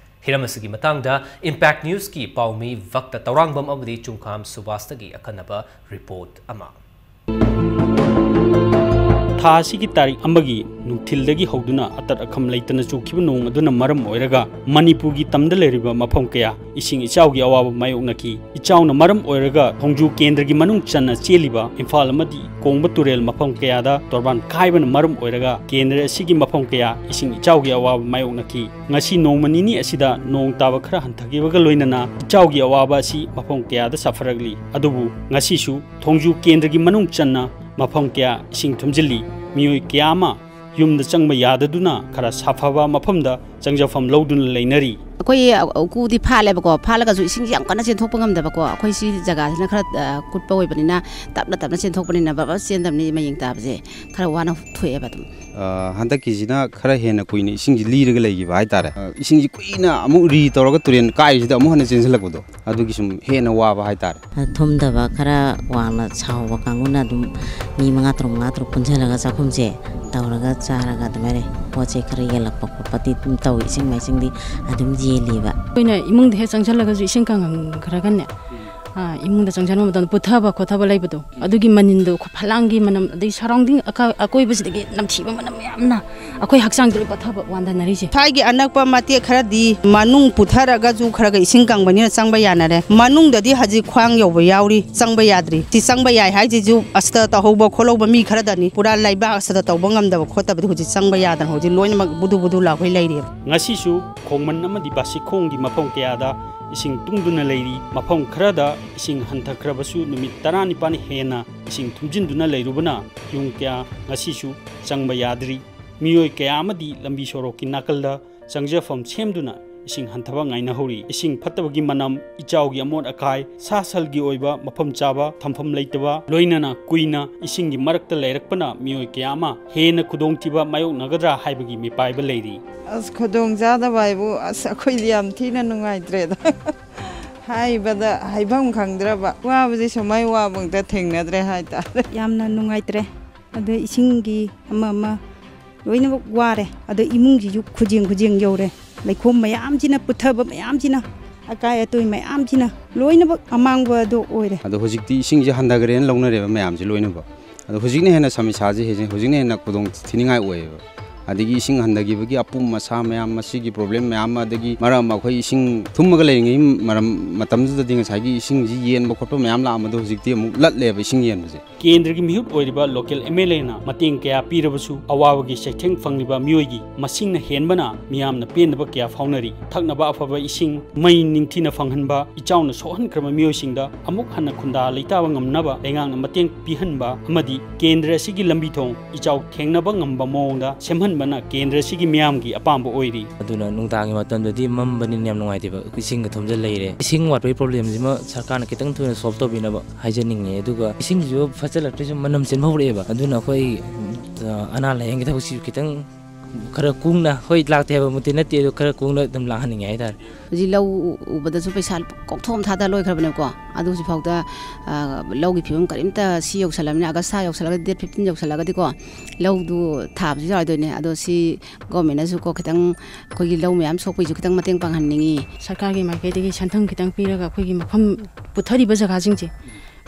ꯍꯤꯔꯝ ꯑꯁꯤꯒꯤ ꯃꯇꯥꯡꯗ Impact Newsꯀꯤ ꯄꯥꯎꯃꯤ ꯚꯛꯇ ꯇꯧꯔꯥꯡꯕꯝ ꯑꯃꯗꯤ ꯆꯨꯡꯈꯥꯝ ꯁꯨꯕꯥꯁꯇꯒꯤ ꯑꯈꯟꯅꯕ ꯔꯤꯄꯣꯔꯠ ꯑꯃ꯫ ꯊꯥ ꯑꯁꯤꯒꯤ ꯇꯥꯔꯤꯛ ꯑꯃꯒꯤ ꯅꯨꯡꯊꯤꯜꯗꯒꯤ ꯍꯧꯗꯨꯅ ꯑꯇꯠ ꯑꯈꯝ ꯂꯩꯇꯅ ꯆꯨꯈꯤꯕ ꯅꯣꯡ ꯑꯗꯨꯅ ꯃꯔꯝ ꯑꯣꯏꯔꯒ ꯃꯅꯤꯄꯨꯔꯒꯤ ꯇꯝꯗ ꯂꯩꯔꯤꯕ ꯃꯐꯝ ꯀꯌꯥ ꯏꯁꯤꯡ ꯏꯆꯥꯎꯒꯤ ꯑꯋꯥꯕ ꯃꯥꯌꯣꯛꯅꯈꯤ꯫ ꯏꯆꯥꯎꯅ ꯃꯔꯝ ꯑꯣꯏꯔꯒ ꯊꯣꯡꯖꯨ ꯀꯦꯟꯗ꯭ꯔꯒꯤ ꯃꯅꯨꯡ ꯆꯟꯅ ꯆꯦꯜꯂꯤꯕ ꯏꯝꯐꯥꯜ ꯑꯃꯗꯤ ꯀꯣꯡꯕ ꯇꯨꯔꯦꯜ ꯃꯐꯝ ꯀꯌꯥꯗ ꯇꯣꯔꯕꯥꯟ ꯀꯥꯏꯕꯅ ꯃꯔꯝ ꯑꯣꯏꯔꯒ ꯀꯦꯟꯗ꯭ꯔ ꯑꯁꯤꯒꯤ ꯃꯐꯝ ꯀꯌꯥ ꯏꯁꯤꯡ ꯏꯆꯥꯎꯒꯤ ꯑꯋꯥꯕ ꯃꯥꯌꯣꯛꯅꯈꯤ꯫ ꯉꯁꯤ ꯅꯣꯡꯃ ꯅꯤꯅꯤ ꯑꯁꯤꯗ ꯅꯣꯡ ꯇꯥꯕ ꯈꯔ ꯍꯟꯊꯈꯤꯕꯒ ꯂꯣꯏꯅꯅ ꯏꯆꯥꯎꯒꯤ ꯑꯋꯥꯕ ꯑꯁꯤ ꯃꯐꯝ ꯀꯌꯥꯗ ꯁꯥꯐꯔꯛꯂꯤ꯫ ꯑꯗꯨꯕꯨ ꯉꯁꯤꯁꯨ ꯊꯣꯡꯖꯨ ꯀꯦꯟꯗ꯭ꯔꯒꯤ ꯃꯅꯨꯡ ꯆꯟꯅ ꯃꯐꯝ ꯀꯌꯥ ꯏꯁꯤꯡ ꯊꯨꯝꯖꯤꯜꯂꯤ꯫ ꯃꯤꯑꯣꯏ ꯀꯌꯥ ꯑꯃ ꯌꯨꯝꯗ ꯆꯪꯕ ꯌꯥꯗꯗꯨꯅ ꯈꯔ ꯁꯥꯐꯕ ꯃꯐꯝꯗ ꯆꯪꯖꯐꯝ ꯂꯧꯗꯨꯅ ꯂꯩꯅꯔꯤ꯫ ꯑꯩꯈꯣꯏ ꯎꯀꯨꯗꯤ ꯐꯥꯠꯂꯦꯕꯀꯣ, ꯐꯥꯠꯂꯒꯁꯨ ꯏꯁꯤꯡꯁꯦ ꯌꯥꯝ ꯀꯟꯅ ꯆꯦꯟꯊꯣꯛꯄ ꯉꯝꯗꯕꯀꯣ꯫ ꯑꯩꯈꯣꯏ ꯁꯤ ꯖꯒꯥꯁꯤꯅ ꯈꯔ, ꯑ, ꯀꯨꯠꯄ ꯑꯣꯏꯕꯅꯤꯅ ꯇꯞꯅ ꯇꯞꯅ ꯆꯦꯟꯊꯣꯛꯄꯅꯤꯅ ꯕꯕ ꯆꯦꯟꯗꯕꯅꯤ ꯃꯌꯦꯡ ꯇꯥꯕꯁꯦ ꯈꯔ ꯋꯥꯅ ꯊꯣꯛꯑꯦꯕ ꯑꯗꯨꯝ꯫ ꯑ, ꯍꯟꯗꯛꯀꯤꯁꯤꯅ ꯈꯔ ꯍꯦꯟꯅ ꯀꯨꯏꯅ ꯏꯁꯤꯡꯁꯤ ꯂꯤꯔꯒ ꯂꯩꯈꯤꯕ ꯍꯥꯏꯇꯥꯔꯦ꯫ ꯑ, ꯏꯁꯤꯡꯁꯤ ꯀꯨꯏꯅ ꯑꯃꯨꯛ ꯔꯤ ꯇꯧꯔꯒ ꯇꯨꯔꯦꯟ ꯀꯥꯏꯕꯁꯤꯗ ꯑꯃꯨꯛ ꯍꯟꯅ ꯆꯦꯟꯁꯤꯜꯂꯛꯄꯗꯣ, ꯑꯗꯨꯒꯤ ꯁꯨꯝ ꯍꯦꯟꯅ ꯋꯥꯕ ꯍꯥꯏꯇꯥꯔꯦ꯫ ꯊꯨꯝꯗꯕ ꯈꯔ ꯋꯥꯡꯅ ꯁꯥꯍꯧꯕ ꯀꯥꯡꯕꯨꯅ ꯑꯗꯨꯝ ꯃꯤ ꯃꯉꯥ ꯇꯔꯨꯛ, ꯃꯉꯥ ꯇꯔꯨꯛ ꯄꯨꯟꯁꯤꯜꯂꯒ ꯆꯥꯛꯈꯨꯝꯁꯦ ꯇꯧꯔꯒ ꯆꯥꯔꯒ ꯑꯗꯨꯃꯥꯏꯅ ꯄꯣꯠ ꯆꯩ ꯈꯔ ꯌꯦꯜꯂꯛꯄ ꯈꯣꯠꯄꯗꯤ ꯑꯗꯨꯝ ꯇꯧꯏ꯫ ꯏꯁꯤꯡ ꯃꯥꯏꯁꯤꯡꯗꯤ ꯑꯗꯨꯝ ꯌꯦꯜꯂꯤꯕ꯫ ꯑꯩꯈꯣꯏꯅ ꯏꯃꯨꯡꯗ ꯍꯦꯛ ꯆꯪꯁꯤꯜꯂꯒꯁꯨ ꯏꯁꯤꯡ ꯀꯪꯈ꯭ꯔꯒꯅꯦ, ꯑꯥ, ꯏꯃꯨꯡꯗ ꯆꯪꯁꯤꯟꯕ ꯃꯇꯝꯗ ꯄꯨꯊꯕ ꯈꯣꯠꯊꯕ ꯂꯩꯕꯗꯣ, ꯑꯗꯨꯒꯤ ꯃꯅꯤꯟꯗꯣ, ꯐꯂꯥꯡꯒꯤ ꯃꯅꯝ, ꯑꯗꯩ ꯁꯔꯥꯎꯟꯗꯤꯡ ꯑꯀ-, ꯑꯀꯣꯏꯕꯁꯤꯗꯒꯤ ꯅꯝꯊꯤꯕ ꯃꯅꯝ ꯃꯌꯥꯝꯅ ꯑꯩꯈꯣꯏ ꯍꯛꯆꯥꯡꯗ ꯂꯣꯏ ꯄꯠꯊꯕ ꯋꯥꯟꯊꯅꯔꯤꯁꯦ꯫ ꯁ꯭ꯋꯥꯏꯒꯤ ꯑꯅꯛꯄ ꯃꯇꯦꯛ ꯈꯔꯗꯤ ꯃꯅꯨꯡ ꯄꯨꯊꯔꯒꯁꯨ ꯈꯔ ꯈꯔ ꯏꯁꯤꯡ ꯀꯪꯕꯅꯤꯅ ꯆꯪꯕ ꯌꯥꯅꯔꯦ꯫ ꯃꯅꯨꯡꯗꯗꯤ ꯍꯧꯖꯤꯛ ꯈ꯭ꯋꯥꯡ ꯌꯧꯕ ꯌꯥꯎꯔꯤ, ꯆꯪꯕ ꯌꯥꯗ꯭ꯔꯤ꯫ ꯁꯤ ꯆꯪꯕ ꯌꯥꯏ ꯍꯥꯏꯁꯤꯁꯨ ꯑꯁꯇ ꯇꯧꯍꯧꯕ ꯈꯣꯠꯍꯧꯕ ꯃꯤ ꯈꯔꯗꯅꯤ꯫ ꯄꯨꯔꯥ ꯂꯩꯕꯥꯛ ꯑꯁꯇ ꯇꯧꯕ ꯉꯝꯗꯕ ꯈꯣꯠꯇꯕꯗꯤ ꯍꯧꯖꯤꯛ ꯆꯪꯕ ꯌꯥꯗꯅ ꯍꯧꯖꯤꯛ ꯂꯣꯏꯅꯃꯛ ꯕꯨꯗꯨ ꯕꯨꯗꯨ ꯂꯥꯎꯈꯩ ꯂꯩꯔꯤꯑꯕ꯫ ꯉꯁꯤꯁꯨ ꯈꯣꯡꯃꯟ ꯑꯃꯗꯤ ꯕꯥꯁꯤꯈꯣꯡꯒꯤ ꯃꯐꯝ ꯀꯌꯥꯗ ꯏꯁꯤꯡ ꯇꯨꯡꯗꯨꯅ ꯂꯩꯔꯤ꯫ ꯃꯐꯝ ꯈꯔꯗ ꯏꯁꯤꯡ ꯍꯟꯊꯈ꯭ꯔꯕꯁꯨ ꯅꯨꯃꯤꯠ ꯇꯔꯥꯅꯤꯄꯥꯟ ꯍꯦꯟꯅ ꯏꯁꯤꯡ ꯊꯨꯝꯖꯤꯟꯗꯨꯅ ꯂꯩꯔꯨꯕꯅ ꯌꯨꯝ ꯀꯌꯥ ꯉꯁꯤꯁꯨ ꯆꯪꯕ ꯌꯥꯗ꯭ꯔꯤ꯫ ꯃꯤꯑꯣꯏ ꯀꯌꯥ ꯑꯃꯗꯤ ꯂꯝꯕꯤ ꯁꯣꯔꯣꯛꯀꯤ ꯅꯥꯀꯜꯗ ꯆꯪꯖꯐꯝ ꯁꯦꯝꯗꯨꯅ ꯏꯁꯤꯡ ꯍꯟꯊꯕ ꯉꯥꯏꯅꯍꯧꯔꯤ꯫ ꯏꯁꯤꯡ ꯐꯠꯇꯕꯒꯤ ꯃꯅꯝ, ꯏꯆꯥꯎꯒꯤ ꯑꯃꯣꯠ ꯑꯀꯥꯏ, ꯁꯥ ꯁꯜꯒꯤ ꯑꯣꯏꯕ ꯃꯐꯝ ꯆꯥꯕ, ꯊꯝꯐꯝ ꯂꯩꯇꯕ, ꯂꯣꯏꯅꯅ ꯀꯨꯏꯅ ꯏꯁꯤꯡꯒꯤ ꯃꯔꯛꯇ ꯂꯩꯔꯛꯄꯅ ꯃꯤꯑꯣꯏ ꯀꯌꯥ ꯑꯃ ꯍꯦꯟꯅ ꯈꯨꯗꯣꯡꯊꯤꯕ ꯃꯥꯌꯣꯛꯅꯒꯗ꯭ꯔꯥ ꯍꯥꯏꯕꯒꯤ ꯃꯤꯄꯥꯏꯕ ꯂꯩꯔꯤ꯫ ꯑꯁ, ꯈꯨꯗꯣꯡ ꯆꯥꯗꯕ ꯍꯥꯏꯕꯨ, ꯑꯁ, ꯑꯩꯈꯣꯏꯗꯤ ꯌꯥꯝ ꯊꯤꯅ ꯅꯨꯡꯉꯥꯏꯇ꯭ꯔꯦꯗ꯫ ꯍꯥꯏꯕꯗ ꯍꯥꯏꯐꯝ ꯈꯪꯗ꯭ꯔꯕ ꯋꯥꯕꯁꯦ, ꯁꯨꯃꯥꯏ ꯋꯥꯕ ꯑꯝꯇ ꯊꯦꯡꯅꯗ꯭ꯔꯦ ꯍꯥꯏꯇꯥꯔꯦ꯫ ꯌꯥꯝꯅ ꯅꯨꯡꯉꯥꯏꯇ꯭ꯔꯦ꯫ ꯑꯗꯣ ꯏꯁꯤꯡꯒꯤ ꯑꯃ ꯑꯃ ꯂꯣꯏꯅꯃꯛ ꯋꯥꯔꯦ꯫ ꯑꯗꯣ ꯏꯃꯨꯡꯁꯤꯁꯨ ꯈꯨꯖꯦꯡ ꯈꯨꯖꯦꯡ ꯌꯧꯔꯦ꯫ ꯂꯩꯈꯣꯝ ꯃꯌꯥꯝꯁꯤꯅ, ꯄꯨꯊꯕ ꯃꯌꯥꯝꯁꯤꯅ, ꯑꯀꯥꯏ ꯑꯇꯣꯏ ꯃꯌꯥꯝꯁꯤꯅ ꯂꯣꯏꯅꯃꯛ ꯑꯃꯥꯡꯕ ꯑꯗꯣ ꯑꯣꯏꯔꯦ꯫ ꯑꯗꯣ ꯍꯧꯖꯤꯛꯇꯤ ꯏꯁꯤꯡꯁꯦ ꯍꯟꯊꯈ꯭ꯔꯦꯅ ꯂꯧꯅꯔꯦꯕ ꯃꯌꯥꯝꯁꯦ ꯂꯣꯏꯅꯃꯛ꯫ ꯑꯗꯣ ꯍꯧꯖꯤꯛꯅ ꯍꯦꯟꯅ ꯁꯃꯁ꯭ꯌꯥꯁꯦ ꯍꯦꯟꯅ, ꯍꯧꯖꯤꯛꯅ ꯍꯦꯟꯅ ꯈꯨꯗꯣꯡ ꯊꯤꯅꯤꯡꯉꯥꯏ ꯑꯣꯏꯌꯦꯕ꯫ ꯑꯗꯒꯤ ꯏꯁꯤꯡ ꯍꯟꯊꯈꯤꯕꯒꯤ ꯑꯄꯨꯝ ꯑꯁꯥ ꯃꯌꯥꯝ, ꯃꯁꯤꯒꯤ ꯄ꯭ꯔꯣꯕ꯭ꯂꯦꯝ ꯃꯌꯥꯝ ꯑꯃ, ꯑꯗꯒꯤ ꯃꯔꯛ ꯑꯃ ꯑꯩꯈꯣꯏ ꯏꯁꯤꯡ ꯊꯨꯝꯃꯒ ꯂꯩꯔꯤꯉꯩ ꯃꯔꯝ, ꯃꯇꯝꯗꯨꯗꯗꯤ ꯉꯁꯥꯏꯒꯤ ꯏꯁꯤꯡꯁꯤ ꯌꯦꯟꯕ ꯈꯣꯠꯄ ꯃꯌꯥꯝ ꯂꯥꯛꯑꯝꯕꯗꯣ ꯍꯧꯖꯤꯛꯇꯤ ꯑꯃꯨꯛ ꯂꯠꯂꯦꯕ ꯏꯁꯤꯡ ꯌꯦꯟꯕꯁꯦ꯫ ꯀꯦꯟꯗ꯭ꯔꯒꯤ ꯃꯤꯍꯨꯠ ꯑꯣꯏꯔꯤꯕ ꯂꯣꯀꯦꯜ ꯑꯦꯝ ꯑꯦꯜ ꯑꯦꯅ ꯃꯇꯦꯡ ꯀꯌꯥ ꯄꯤꯔꯕꯁꯨ, ꯑꯋꯥꯕꯒꯤ ꯆꯩꯊꯦꯡ ꯐꯪꯂꯤꯕ ꯃꯤꯑꯣꯏꯒꯤ ꯃꯁꯤꯡꯅ ꯍꯦꯟꯕꯅ ꯃꯤꯌꯥꯝꯅ ꯄꯦꯟꯗꯕ ꯀꯌꯥ ꯐꯥꯎꯅꯔꯤ꯫ ꯊꯛꯅꯕ ꯑꯐꯕ ꯏꯁꯤꯡ, ꯃꯩ ꯅꯤꯡꯊꯤꯅ ꯐꯪꯍꯟꯕ, ꯏꯆꯥꯎꯅ ꯁꯣꯛꯍꯟꯈ꯭ꯔꯕ ꯃꯤꯑꯣꯏꯁꯤꯡꯗ ꯑꯃꯨꯛ ꯍꯟꯅ ꯈꯨꯟꯗꯥ ꯂꯩꯇꯥꯕ ꯉꯝꯅꯕ ꯂꯩꯉꯥꯛꯅ ꯃꯇꯦꯡ ꯄꯤꯍꯟꯕ ꯑꯃꯗꯤ ꯀꯦꯟꯗ꯭ꯔ ꯑꯁꯤꯒꯤ ꯂꯝꯕꯤ ꯊꯣꯡ, ꯏꯆꯥꯎ ꯊꯦꯡꯅꯕ ꯉꯝꯕ ꯃꯑꯣꯡꯗ ꯁꯦꯝꯍꯟꯕꯅ ꯀꯦꯟꯗ꯭ꯔ ꯑꯁꯤꯒꯤ ꯃꯤꯌꯥꯝꯒꯤ ꯑꯄꯥꯝꯕ ꯑꯣꯏꯔꯤ꯫ ꯑꯗꯨꯅ ꯅꯨꯡꯗꯥꯡꯒꯤ ꯃꯇꯝꯗꯗꯤ ꯃꯝꯕꯅꯤꯅ ꯌꯥꯝ ꯅꯨꯡꯉꯥꯏꯇꯦꯕ, ꯏꯁꯤꯡꯒ ꯊꯨꯝꯖꯤꯜ ꯂꯩꯔꯦ꯫ ꯏꯁꯤꯡ ꯋꯥꯠꯄꯒꯤ ꯄ꯭ꯔꯣꯕ꯭ꯂꯦꯝꯁꯤꯃ ꯁꯔꯀꯥꯔꯅ ꯈꯤꯇꯪ ꯊꯨꯅ ꯁꯣꯜꯕ ꯇꯧꯕꯤꯅꯕ ꯍꯥꯏꯖꯅꯤꯡꯉꯦ꯫ ꯑꯗꯨꯒ ꯏꯁꯤꯡꯁꯤꯁꯨ ꯐꯠꯆꯜꯂꯛꯇ꯭ꯔꯤꯁꯨ ꯃꯅꯝ ꯆꯦꯟꯕ ꯍꯧꯔꯛꯑꯦꯕ꯫ ꯑꯗꯨꯅ ꯑꯩꯈꯣꯏ, ꯑ, ꯑꯅꯥ ꯂꯥꯏꯌꯦꯡꯒꯤ ꯊꯕꯛꯁꯤꯁꯨ ꯈꯤꯇꯪ ꯈꯔ ꯀꯨꯡꯅ, ꯍꯣꯏ, ꯂꯥꯛꯇꯦ ꯍꯥꯏꯕꯃꯛꯇꯤ ꯅꯠꯇꯦ, ꯑꯗꯣ ꯈꯔ ꯀꯨꯡꯅ ꯑꯗꯨꯝ ꯂꯥꯛꯍꯟꯅꯤꯡꯉꯦ ꯍꯥꯏꯇꯥꯔꯦ꯫ ꯍꯧꯖꯤꯛ ꯂꯧ ꯎꯕꯗꯁꯨ ꯄꯩꯁꯥ ꯂꯨꯄꯥ ꯀꯣꯛ ꯊꯣꯛ ꯑꯃ ꯊꯥꯗ ꯂꯣꯏꯈ꯭ꯔꯕꯅꯦꯕꯀꯣ꯫ ꯑꯗꯨ ꯍꯧꯖꯤꯛꯐꯥꯎꯗ, ꯑ, ꯂꯧꯒꯤ ꯐꯤꯕꯝ ꯀꯔꯤꯝꯇ, ꯁꯤ ꯌꯧꯁꯜꯂꯕꯅꯤꯅ, ꯑꯥꯒꯁ ꯊꯥ ꯌꯧꯁꯜꯂꯒꯗꯤ, ꯗꯦꯠ ꯐꯤꯐꯇꯤꯟ ꯌꯧꯁꯜꯂꯒꯗꯤꯀꯣ, ꯂꯧꯗꯨ ꯊꯥꯕꯁꯨ ꯌꯥꯔꯣꯏꯗꯣꯏꯅꯦ꯫ ꯑꯗꯣ ꯁꯤ ꯒꯣꯔꯃꯦꯟꯅꯁꯨꯀꯣ, ꯈꯤꯇꯪ ꯑꯩꯈꯣꯏꯒꯤ ꯂꯧ ꯃꯌꯥꯝ ꯁꯣꯛꯄꯒꯤꯁꯨ ꯈꯤꯇꯪ ꯃꯇꯦꯡ ꯄꯥꯡꯍꯟꯅꯤꯡꯉꯤ꯫ ꯁꯔꯀꯥꯔꯒꯤ ꯃꯥꯏꯀꯩꯗꯒꯤ ꯁꯦꯟꯊꯪ ꯈꯤꯇꯪ ꯄꯤꯔꯒ ꯑꯩꯈꯣꯏꯒꯤ ꯃꯐꯝ ꯄꯨꯊꯔꯤꯕ ꯖꯒꯥꯁꯤꯡꯁꯦ,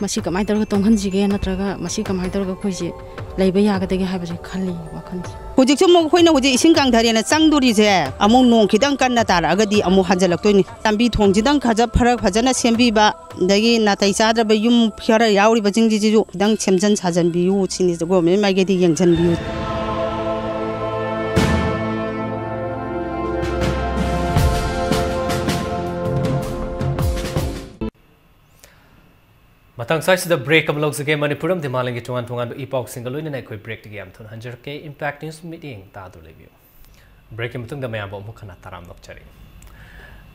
ꯃꯁꯤ ꯀꯃꯥꯏꯅ ꯇꯧꯔꯒ ꯇꯣꯡꯍꯟꯁꯤꯒꯦ, ꯅꯠꯇ꯭ꯔꯒ ꯃꯁꯤ ꯀꯃꯥꯏꯅ ꯇꯧꯔꯒ ꯑꯩꯈꯣꯏꯁꯦ ꯂꯩꯕ ꯌꯥꯒꯗꯒꯦ ꯍꯥꯏꯕꯁꯦ ꯈꯜꯂꯤ ꯋꯥꯈꯜꯁꯦ꯫ ꯍꯧꯖꯤꯛꯁꯨ ꯑꯃꯨꯛ ꯑꯩꯈꯣꯏꯅ ꯍꯧꯖꯤꯛ ꯏꯁꯤꯡ ꯀꯪꯊꯔꯦꯅ ꯆꯪꯗꯣꯔꯤꯁꯦ, ꯑꯃꯨꯛ ꯅꯣꯡ ꯈꯤꯇꯪ ꯀꯟꯅ ꯇꯥꯔꯛꯑꯒꯗꯤ ꯑꯃꯨꯛ ꯍꯟꯖꯤꯜꯂꯛꯇꯣꯏꯅꯤ꯫ ꯂꯝꯕꯤ ꯊꯣꯡꯁꯤꯗꯪ ꯈꯖ-, ꯐꯔ ꯐꯖꯅ ꯁꯦꯝꯕꯤꯕ, ꯑꯗꯒꯤ ꯅꯥꯇꯩ ꯆꯥꯗ꯭ꯔꯕ ꯌꯨꯝ ꯈꯔ ꯌꯥꯎꯔꯤꯕꯁꯤꯡꯁꯤꯁꯨ ꯈꯤꯇꯪ ꯁꯦꯝꯖꯤꯟ ꯁꯥꯖꯤꯟꯕꯤꯌꯨ ꯁꯤꯅꯤ, ꯒꯣꯔꯃꯦꯟ ꯃꯥꯏꯀꯩꯗꯒꯤ ꯌꯦꯡꯁꯤꯟꯕꯤꯌꯨ꯫ ꯃꯇꯥꯡ ꯁ꯭ꯋꯥꯏꯁꯤꯗ ꯕ꯭ꯔꯦꯛ ꯑꯃ ꯂꯧꯖꯒꯦ꯫ ꯃꯅꯤꯄꯨꯔ ꯑꯃꯗꯤ ꯃꯥꯂꯦꯝꯒꯤ ꯇꯣꯉꯥꯟ ꯇꯣꯉꯥꯟꯕ ꯏ ꯄꯥꯎꯁꯤꯡꯒ ꯂꯣꯏꯅꯅ ꯑꯩꯈꯣꯏ ꯕ꯭ꯔꯦꯛꯇꯒꯤ ꯌꯥꯝ ꯊꯨꯅ ꯍꯟꯖꯔꯛꯀꯦ꯫ ꯏꯝꯄꯦꯛ ꯅ꯭ꯌꯨꯁ ꯃꯤꯠꯌꯦꯡ ꯇꯥꯗꯨꯅ ꯂꯩꯕꯤꯌꯨ꯫ ꯕ꯭ꯔꯦꯛꯀꯤ ꯃꯇꯨꯡꯗ ꯃꯌꯥꯝꯕꯨ ꯑꯃꯨꯛ ꯍꯟꯅ ꯇꯔꯥꯝꯅ ꯑꯣꯛꯆꯔꯤ꯫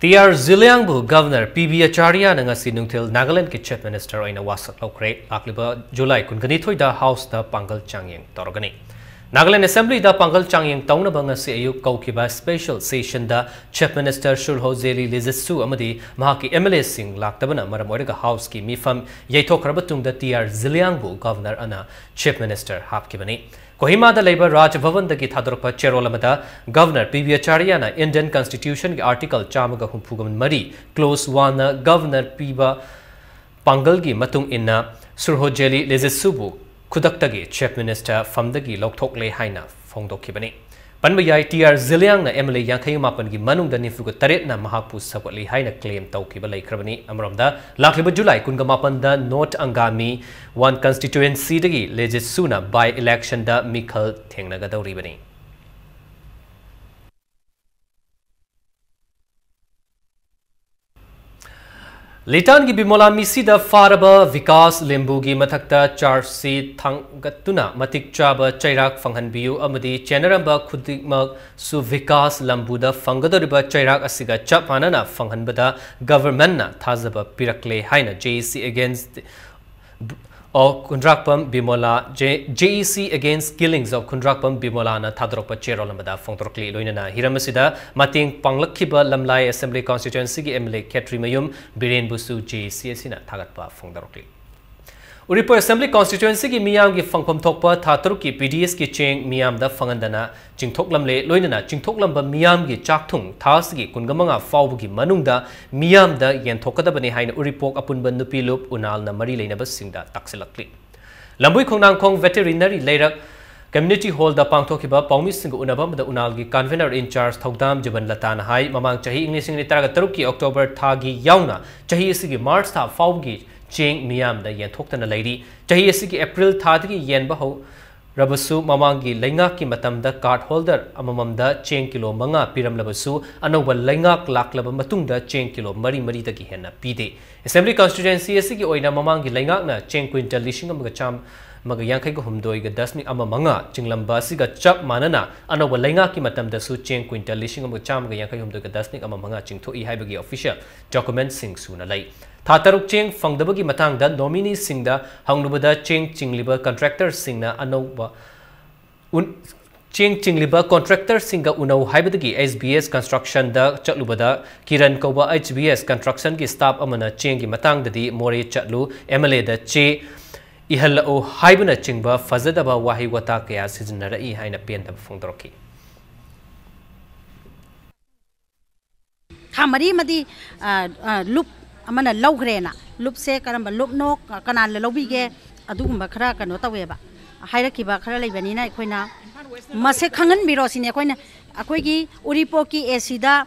ꯇꯤ ꯑꯥꯔ ꯖꯤꯂꯤꯌꯥꯡꯕꯨ Governor ꯄꯤ ꯕꯤ ꯑꯆꯥꯔꯌꯥꯅ ꯉꯁꯤ ꯅꯨꯡꯊꯤꯜ ꯅꯥꯒꯥꯂꯦꯟꯗꯒꯤ Chief Minister ꯑꯣꯏꯅ ꯋꯥꯁꯛ ꯂꯧꯈ꯭ꯔꯦ꯫ ꯂꯥꯛꯂꯤꯕ ꯖꯨꯂꯥꯏ ꯀꯨꯟꯒꯅꯤꯊꯣꯏꯗ Houseꯇ ꯄꯥꯡꯒꯜ ꯆꯥꯡꯌꯦꯡ ꯇꯧꯔꯒꯅꯤ꯫ ꯅꯥꯒꯥꯂꯦꯟ Assemblyꯗ ꯄꯥꯡꯒꯜ ꯆꯥꯡꯌꯦꯡ ꯇꯧꯅꯕ ꯉꯁꯤ ꯑꯌꯨꯛ ꯀꯧꯈꯤꯕ Special Sessionꯗ Chief Minister ꯁꯨꯔꯍꯣꯖꯦꯂꯤ ꯂꯤꯖꯠꯁꯨ ꯑꯃꯗꯤ ꯃꯍꯥꯛꯀꯤ MLAꯁꯤꯡ ꯂꯥꯛꯇꯕꯅ ꯃꯔꯝ ꯑꯣꯏꯔꯒ Houseꯀꯤ ꯃꯤꯐꯝ ꯌꯩꯊꯣꯛꯈ꯭ꯔꯕ ꯇꯨꯡꯗ ꯇꯤ ꯑꯥꯔ ꯖꯤꯂꯤꯌꯥꯡꯕꯨ Governor ꯑꯅ Chief Minister ꯍꯥꯞꯈꯤꯕꯅꯤ꯫ ꯀꯣꯍꯤꯃꯥꯗ ꯂꯩꯕ ꯔꯥꯖ ꯚꯕꯟꯗꯒꯤ ꯊꯥꯗꯣꯔꯛꯄ ꯆꯦꯔꯣꯜ ꯑꯃꯗ Governor ꯄꯤ ꯕꯤ ꯑꯆꯥꯔꯌꯥꯅ Indian Constitutionꯒꯤ Article ꯆꯥꯝꯃꯒ ꯍꯨꯝꯐꯨꯒ ꯃꯔꯤ, Clause oneꯅ Governor ꯄꯤꯕ ꯄꯥꯡꯒꯜꯒꯤ ꯃꯇꯨꯡ ꯏꯟꯅ ꯁꯨꯔꯍꯣꯖꯦꯂꯤ ꯂꯤꯖꯠꯁꯨꯕꯨ ꯈꯨꯗꯛꯇꯒꯤ Chief Minister ꯐꯝꯗꯒꯤ ꯂꯧꯊꯣꯛꯂꯦ ꯍꯥꯏꯅ ꯐꯣꯡꯗꯣꯛꯈꯤꯕꯅꯤ꯫ ꯄꯟꯕ ꯌꯥꯏ, ꯇꯤ ꯑꯥꯔ ꯖꯤꯂꯤꯌꯥꯡꯅ MLA ꯌꯥꯡꯈꯩ ꯃꯥꯄꯟꯒꯤ ꯃꯅꯨꯡꯗ ꯅꯤꯐꯨꯒ ꯇꯔꯦꯠꯅ ꯃꯍꯥꯛꯄꯨ ꯁꯧꯒꯠꯂꯤ ꯍꯥꯏꯅ claim ꯇꯧꯈꯤꯕ ꯂꯩꯈ꯭ꯔꯕꯅꯤ꯫ ꯑꯃꯔꯣꯝꯗ, ꯂꯥꯛꯂꯤꯕ ꯖꯨꯂꯥꯏ ꯀꯨꯟꯒ ꯃꯥꯄꯟꯗ North Angami one Constituencyꯗꯒꯤ ꯂꯤꯖꯠꯁꯨꯅ by electionꯗ ꯃꯤꯈꯜ ꯊꯦꯡꯅꯒꯗꯧꯔꯤꯕꯅꯤ꯫ ꯂꯤꯇꯥꯟꯒꯤ ꯕꯤꯃꯣꯂꯥ ꯃꯤꯁꯤꯗ ꯐꯥꯔꯕ ꯕꯤꯀꯥꯁ ꯂꯦꯝꯕꯨꯒꯤ ꯃꯊꯛꯇ charge sheet ꯊꯥꯡꯒꯠꯇꯨꯅ ꯃꯇꯤꯛ ꯆꯥꯕ ꯆꯩꯔꯥꯛ ꯐꯪꯍꯟꯕꯤꯌꯨ ꯑꯃꯗꯤ ꯆꯦꯟꯅꯔꯝꯕ ꯈꯨꯗꯤꯡꯃꯛꯁꯨ ꯕꯤꯀꯥꯁ ꯂꯦꯝꯕꯨꯗ ꯐꯪꯒꯗꯧꯔꯤꯕ ꯆꯩꯔꯥꯛ ꯑꯁꯤꯒ ꯆꯞ ꯃꯥꯟꯅꯅ ꯐꯪꯍꯟꯕꯗ Governmentꯅ ꯊꯥꯖꯕ ꯄꯤꯔꯛꯂꯦ ꯍꯥꯏꯅ J A C against of Khundrakpam Bimola, J-, J A C against killings of ꯈꯨꯟꯗ꯭ꯔꯥꯛꯄꯝ ꯕꯤꯃꯣꯂꯥꯅ ꯊꯥꯗꯣꯔꯛꯄ ꯆꯦꯔꯣꯜ ꯑꯃꯗ ꯐꯣꯡꯗꯣꯔꯛꯂꯤ꯫ ꯂꯣꯏꯅꯅ ꯍꯤꯔꯝ ꯑꯁꯤꯗ ꯃꯇꯦꯡ ꯄꯥꯡꯂꯛꯈꯤꯕ ꯂꯝꯂꯥꯏ Assembly Constituencyꯒꯤ MLA Khetrimayum ꯕꯤꯔꯦꯟꯕꯨꯁꯨ J A C ꯑꯁꯤꯅ ꯊꯥꯒꯠꯄ ꯐꯣꯡꯗꯣꯔꯛꯂꯤ꯫ ꯎꯔꯤꯄꯣꯛ Assembly Constituencyꯒꯤ ꯃꯤꯌꯥꯝꯒꯤ ꯐꯪꯐꯝ ꯊꯣꯛꯄ ꯊꯥ ꯇꯔꯨꯛꯀꯤ P D Sꯀꯤ ꯆꯦꯡ ꯃꯤꯌꯥꯝꯗ ꯐꯪꯍꯟꯗꯅ ꯆꯤꯡꯊꯣꯛꯂꯝꯂꯦ꯫ ꯂꯣꯏꯅꯅ ꯆꯤꯡꯊꯣꯛꯂꯝꯕ ꯃꯤꯌꯥꯝꯒꯤ ꯆꯥꯛꯊꯨꯡ ꯊꯥ ꯑꯁꯤꯒꯤ ꯀꯨꯟꯒ ꯃꯉꯥ ꯐꯥꯎꯕꯒꯤ ꯃꯅꯨꯡꯗ ꯃꯤꯌꯥꯝꯗ ꯌꯦꯟꯊꯣꯛꯀꯗꯕꯅꯤ ꯍꯥꯏꯅ ꯎꯔꯤꯄꯣꯛ ꯑꯄꯨꯟꯕ ꯅꯨꯄꯤ ꯂꯨꯞ ꯎꯅꯥꯜꯅ ꯃꯔꯤ ꯂꯩꯅꯕꯁꯤꯡꯗ ꯇꯥꯛꯁꯤꯜꯂꯛꯂꯤ꯫ ꯂꯝꯕꯣꯏ ꯈꯣꯡꯅꯥꯡꯈꯣꯡ Veterinary ꯂꯩꯔꯛ Community Hallꯗ ꯄꯥꯡꯊꯣꯛꯈꯤꯕ ꯄꯥꯎꯃꯤꯁꯤꯡꯒ ꯎꯅꯕ ꯑꯃꯗ ꯎꯅꯥꯜꯒꯤ Convener in charge ꯊꯧꯗꯥꯝ ꯖꯨꯕꯟ ꯂꯇꯥꯅ ꯍꯥꯏ, ꯃꯃꯥꯡ ꯆꯍꯤ ꯏꯪ ꯂꯤꯁꯤꯡ ꯑꯅꯤ ꯇꯔꯥꯇꯔꯨꯛꯀꯤ October ꯊꯥꯒꯤ ꯌꯥꯎꯅ ꯆꯍꯤ ꯑꯁꯤꯒꯤ March ꯊꯥ ꯐꯥꯎꯕꯒꯤ ꯆꯦꯡ ꯃꯤꯌꯥꯝꯗ ꯌꯦꯟꯊꯣꯛꯇꯅ ꯂꯩꯔꯤ꯫ ꯆꯍꯤ ꯑꯁꯤꯒꯤ April ꯊꯥꯗꯒꯤ ꯌꯦꯟꯕ ꯍꯧ-, ꯔꯕꯁꯨ ꯃꯃꯥꯡꯒꯤ ꯂꯩꯉꯥꯛꯀꯤ ꯃꯇꯝꯗ card holder ꯑꯃꯃꯝꯗ ꯆꯦꯡ ꯀꯤꯂꯣ ꯃꯉꯥ ꯄꯤꯔꯝꯂꯕꯁꯨ, ꯑꯅꯧꯕ ꯂꯩꯉꯥꯛ ꯂꯥꯛꯂꯕ ꯃꯇꯨꯡꯗ ꯆꯦꯡ ꯀꯤꯂꯣ ꯃꯔꯤ, ꯃꯔꯤꯗꯒꯤ ꯍꯦꯟꯅ ꯄꯤꯗꯦ꯫ Assembly Constituency ꯑꯁꯤꯒꯤ ꯑꯣꯏꯅ ꯃꯃꯥꯡꯒꯤ ꯂꯩꯉꯥꯛꯅ ꯆꯦꯡ quintal ꯂꯤꯁꯤꯡ ꯑꯃꯒ ꯆꯥꯝ-, ꯑꯃꯒ ꯌꯥꯡꯈꯩꯒ ꯍꯨꯝꯗꯣꯏꯒ ꯗꯁꯃꯤꯛ ꯑꯃ ꯃꯉꯥ ꯆꯤꯡꯂꯝꯕ ꯑꯁꯤꯒ ꯆꯞ ꯃꯥꯟꯅꯅ ꯑꯅꯧꯕ ꯂꯩꯉꯥꯛꯀꯤ ꯃꯇꯝꯗꯁꯨ ꯆꯦꯡ ꯀ꯭ꯋꯤꯟꯇꯜ ꯂꯤꯁꯤꯡ ꯑꯃꯒ ꯆꯥꯝꯃꯒ ꯌꯥꯡꯈꯩ ꯍꯨꯝꯗꯣꯏꯒ ꯗꯁꯃꯤꯛ ꯑꯃ ꯃꯉꯥ ꯆꯤꯡꯊꯣꯛꯏ ꯍꯥꯏꯕꯒꯤ official documentꯁꯤꯡ ꯁꯨꯅ ꯂꯩ꯫ ꯊꯥ ꯇꯔꯨꯛ ꯆꯦꯡ ꯐꯪꯗꯕꯒꯤ ꯃꯇꯥꯡꯗ nomineeꯁꯤꯡꯗ ꯍꯪꯂꯨꯕꯗ ꯆꯦꯡ ꯆꯤꯡꯂꯤꯕ contractorꯁꯤꯡꯅ ꯑꯅꯧꯕ ꯎꯟ-, ꯆꯦꯡ ꯆꯤꯡꯂꯤꯕ contractorꯁꯤꯡꯒ ꯎꯅꯧ ꯍꯥꯏꯕꯗꯒꯤ H B S Constructionꯗ ꯆꯠꯂꯨꯕꯗ ꯀꯤꯔꯟ ꯀꯧꯕ H B S Constructionꯒꯤ staff ꯑꯃꯅ ꯆꯦꯡꯒꯤ ꯃꯇꯥꯡꯗꯗꯤ ꯃꯣꯔꯦ ꯆꯠꯂꯨ, MLAꯗ ꯆꯦ ꯏꯍꯜꯂꯛꯎ ꯍꯥꯏꯕꯅꯆꯤꯡꯕ ꯐꯖꯗꯕ ꯋꯥꯍꯩ ꯋꯥꯇꯥ ꯀꯌꯥ ꯁꯤꯖꯤꯟꯅꯔꯛꯏ ꯍꯥꯏꯅ ꯄꯦꯟꯗꯕ ꯐꯣꯡꯗꯣꯔꯛꯈꯤ꯫ ꯊꯥ ꯃꯔꯤ ꯑꯃꯗꯤ, ꯑ, ꯑ, ꯂꯨꯞ ꯑꯃꯅ ꯂꯧꯈ꯭ꯔꯦꯅ, ꯂꯨꯞꯁꯦ ꯀꯔꯝꯕ ꯂꯨꯞꯅꯣ, ꯀꯅꯥꯅ ꯂꯧꯕꯤꯒꯦ, ꯑꯗꯨꯒꯨꯝꯕ ꯈꯔ ꯀꯩꯅꯣ ꯇꯧꯋꯦꯕ, ꯍꯥꯏꯔꯛꯈꯤꯕ ꯈꯔ ꯂꯩꯕꯅꯤꯅ ꯑꯩꯈꯣꯏꯅ ꯃꯁꯦ ꯈꯪꯍꯟꯕꯤꯔꯣ ꯁꯤꯅꯤ꯫ ꯑꯩꯈꯣꯏꯅ, ꯑꯩꯈꯣꯏꯒꯤ ꯎꯔꯤꯄꯣꯛꯀꯤ ACꯗ,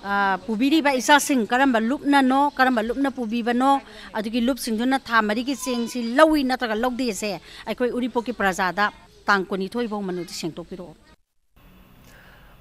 ꯑ, ꯄꯨꯕꯤꯔꯤꯕ ꯏꯆꯥꯁꯤꯡ ꯀꯔꯝꯕ ꯂꯨꯞꯅꯅꯣ, ꯀꯔꯝꯕ ꯂꯨꯞꯅ ꯄꯨꯕꯤꯕꯅꯣ, ꯑꯗꯨꯒꯤ ꯂꯨꯞꯁꯤꯡꯗꯨꯅ ꯊꯥ ꯃꯔꯤꯒꯤ ꯆꯦꯡꯁꯤ ꯂꯧꯏ ꯅꯠꯇ꯭ꯔꯒ ꯂꯧꯗꯦꯁꯦ ꯑꯩꯈꯣꯏ ꯎꯔꯤꯄꯣꯛꯀꯤ ꯄ꯭ꯔꯖꯥꯗ ꯇꯥꯡ ꯀꯨꯟꯅꯤꯊꯣꯏ ꯐꯥꯎ ꯃꯅꯨꯡꯗ ꯁꯦꯡꯗꯣꯛꯄꯤꯔꯛꯑꯣ꯫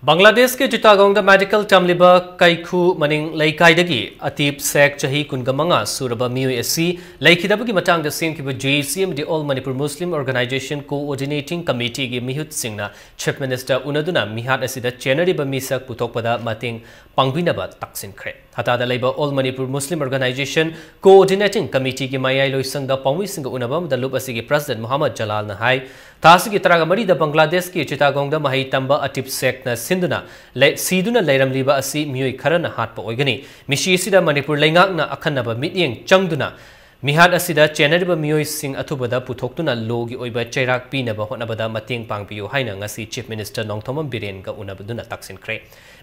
ꯕꯪꯒ꯭ꯂꯥꯗꯦꯁꯀꯤ ꯆꯤꯇꯥꯒꯣꯡꯗ medical ꯇꯝꯂꯤꯕ ꯀꯩꯈꯨ ꯃꯅꯤꯡ ꯂꯩꯀꯥꯏꯗꯒꯤ ꯑꯇꯤꯞ ꯁꯦꯈ, ꯆꯍꯤ ꯀꯨꯟꯒ ꯃꯉꯥ ꯁꯨꯔꯕ ꯃꯤꯑꯣꯏ ꯑꯁꯤ ꯂꯩꯈꯤꯗꯕꯒꯤ ꯃꯇꯥꯡꯗ ꯁꯦꯝꯈꯤꯕ JAC ꯑꯃꯗꯤ All Manipur Muslim Organization Coordinating Committeeꯒꯤ ꯃꯤꯍꯨꯠꯁꯤꯡꯅ Chief Minister ꯎꯅꯗꯨꯅ ꯃꯤꯍꯥꯠ ꯑꯁꯤꯗ ꯆꯦꯟꯅꯔꯤꯕ ꯃꯤꯁꯛ ꯄꯨꯊꯣꯛꯄꯗ ꯃꯇꯦꯡ ꯄꯥꯡꯕꯤꯅꯕ ꯇꯛꯁꯤꯟꯈ꯭ꯔꯦ꯫ ꯍꯇꯥꯗ ꯂꯩꯕ All Manipur Muslim Organization Coordinating Committeeꯒꯤ ꯃꯌꯥꯏ ꯂꯣꯏꯁꯪꯗ ꯄꯥꯎꯃꯤꯁꯤꯡꯒ ꯎꯅꯕ ꯑꯃꯗ ꯂꯨꯞ ꯑꯁꯤꯒꯤ President ꯃꯨꯍꯝꯃꯗ ꯖꯂꯥꯜꯅ ꯍꯥꯏ, ꯊꯥ ꯑꯁꯤꯒꯤ ꯇꯔꯥꯃꯔꯤꯗ ꯕꯪꯒ꯭ꯂꯥꯗꯦꯁꯀꯤ ꯆꯤꯇꯥꯒꯣꯡꯗ ꯃꯍꯩ ꯇꯝꯕ ꯑꯇꯤꯞ ꯁꯦꯈꯅ ꯁꯤꯟꯗꯨꯅ ꯂꯩ-, ꯁꯤꯗꯨꯅ ꯂꯩꯔꯝꯂꯤꯕ ꯑꯁꯤ ꯃꯤꯑꯣꯏ ꯈꯔꯅ ꯍꯥꯠꯄ ꯑꯣꯏꯒꯅꯤ꯫ ꯃꯤꯁꯤ ꯑꯁꯤꯗ ꯃꯅꯤꯄꯨꯔ ꯂꯩꯉꯥꯛꯅ ꯑꯈꯟꯅꯕ ꯃꯤꯠꯌꯦꯡ ꯆꯪꯗꯨꯅ ꯃꯤꯍꯥꯠ ꯑꯁꯤꯗ ꯆꯦꯟꯅꯔꯤꯕ ꯃꯤꯑꯣꯏꯁꯤꯡ ꯑꯊꯨꯕꯗ ꯄꯨꯊꯣꯛꯇꯨꯅ lawꯒꯤ ꯑꯣꯏꯕ ꯆꯩꯔꯥꯛ ꯄꯤꯅꯕ ꯍꯣꯠꯅꯕꯗ ꯃꯇꯦꯡ ꯄꯥꯡꯕꯤꯌꯨ ꯍꯥꯏꯅ ꯉꯁꯤ Chief Minister ꯅꯣꯡꯊꯣꯝꯕꯝ ꯕꯤꯔꯦꯟꯒ ꯎꯅꯕꯗꯨꯅ ꯇꯛꯁꯤꯟꯈ꯭ꯔꯦ꯫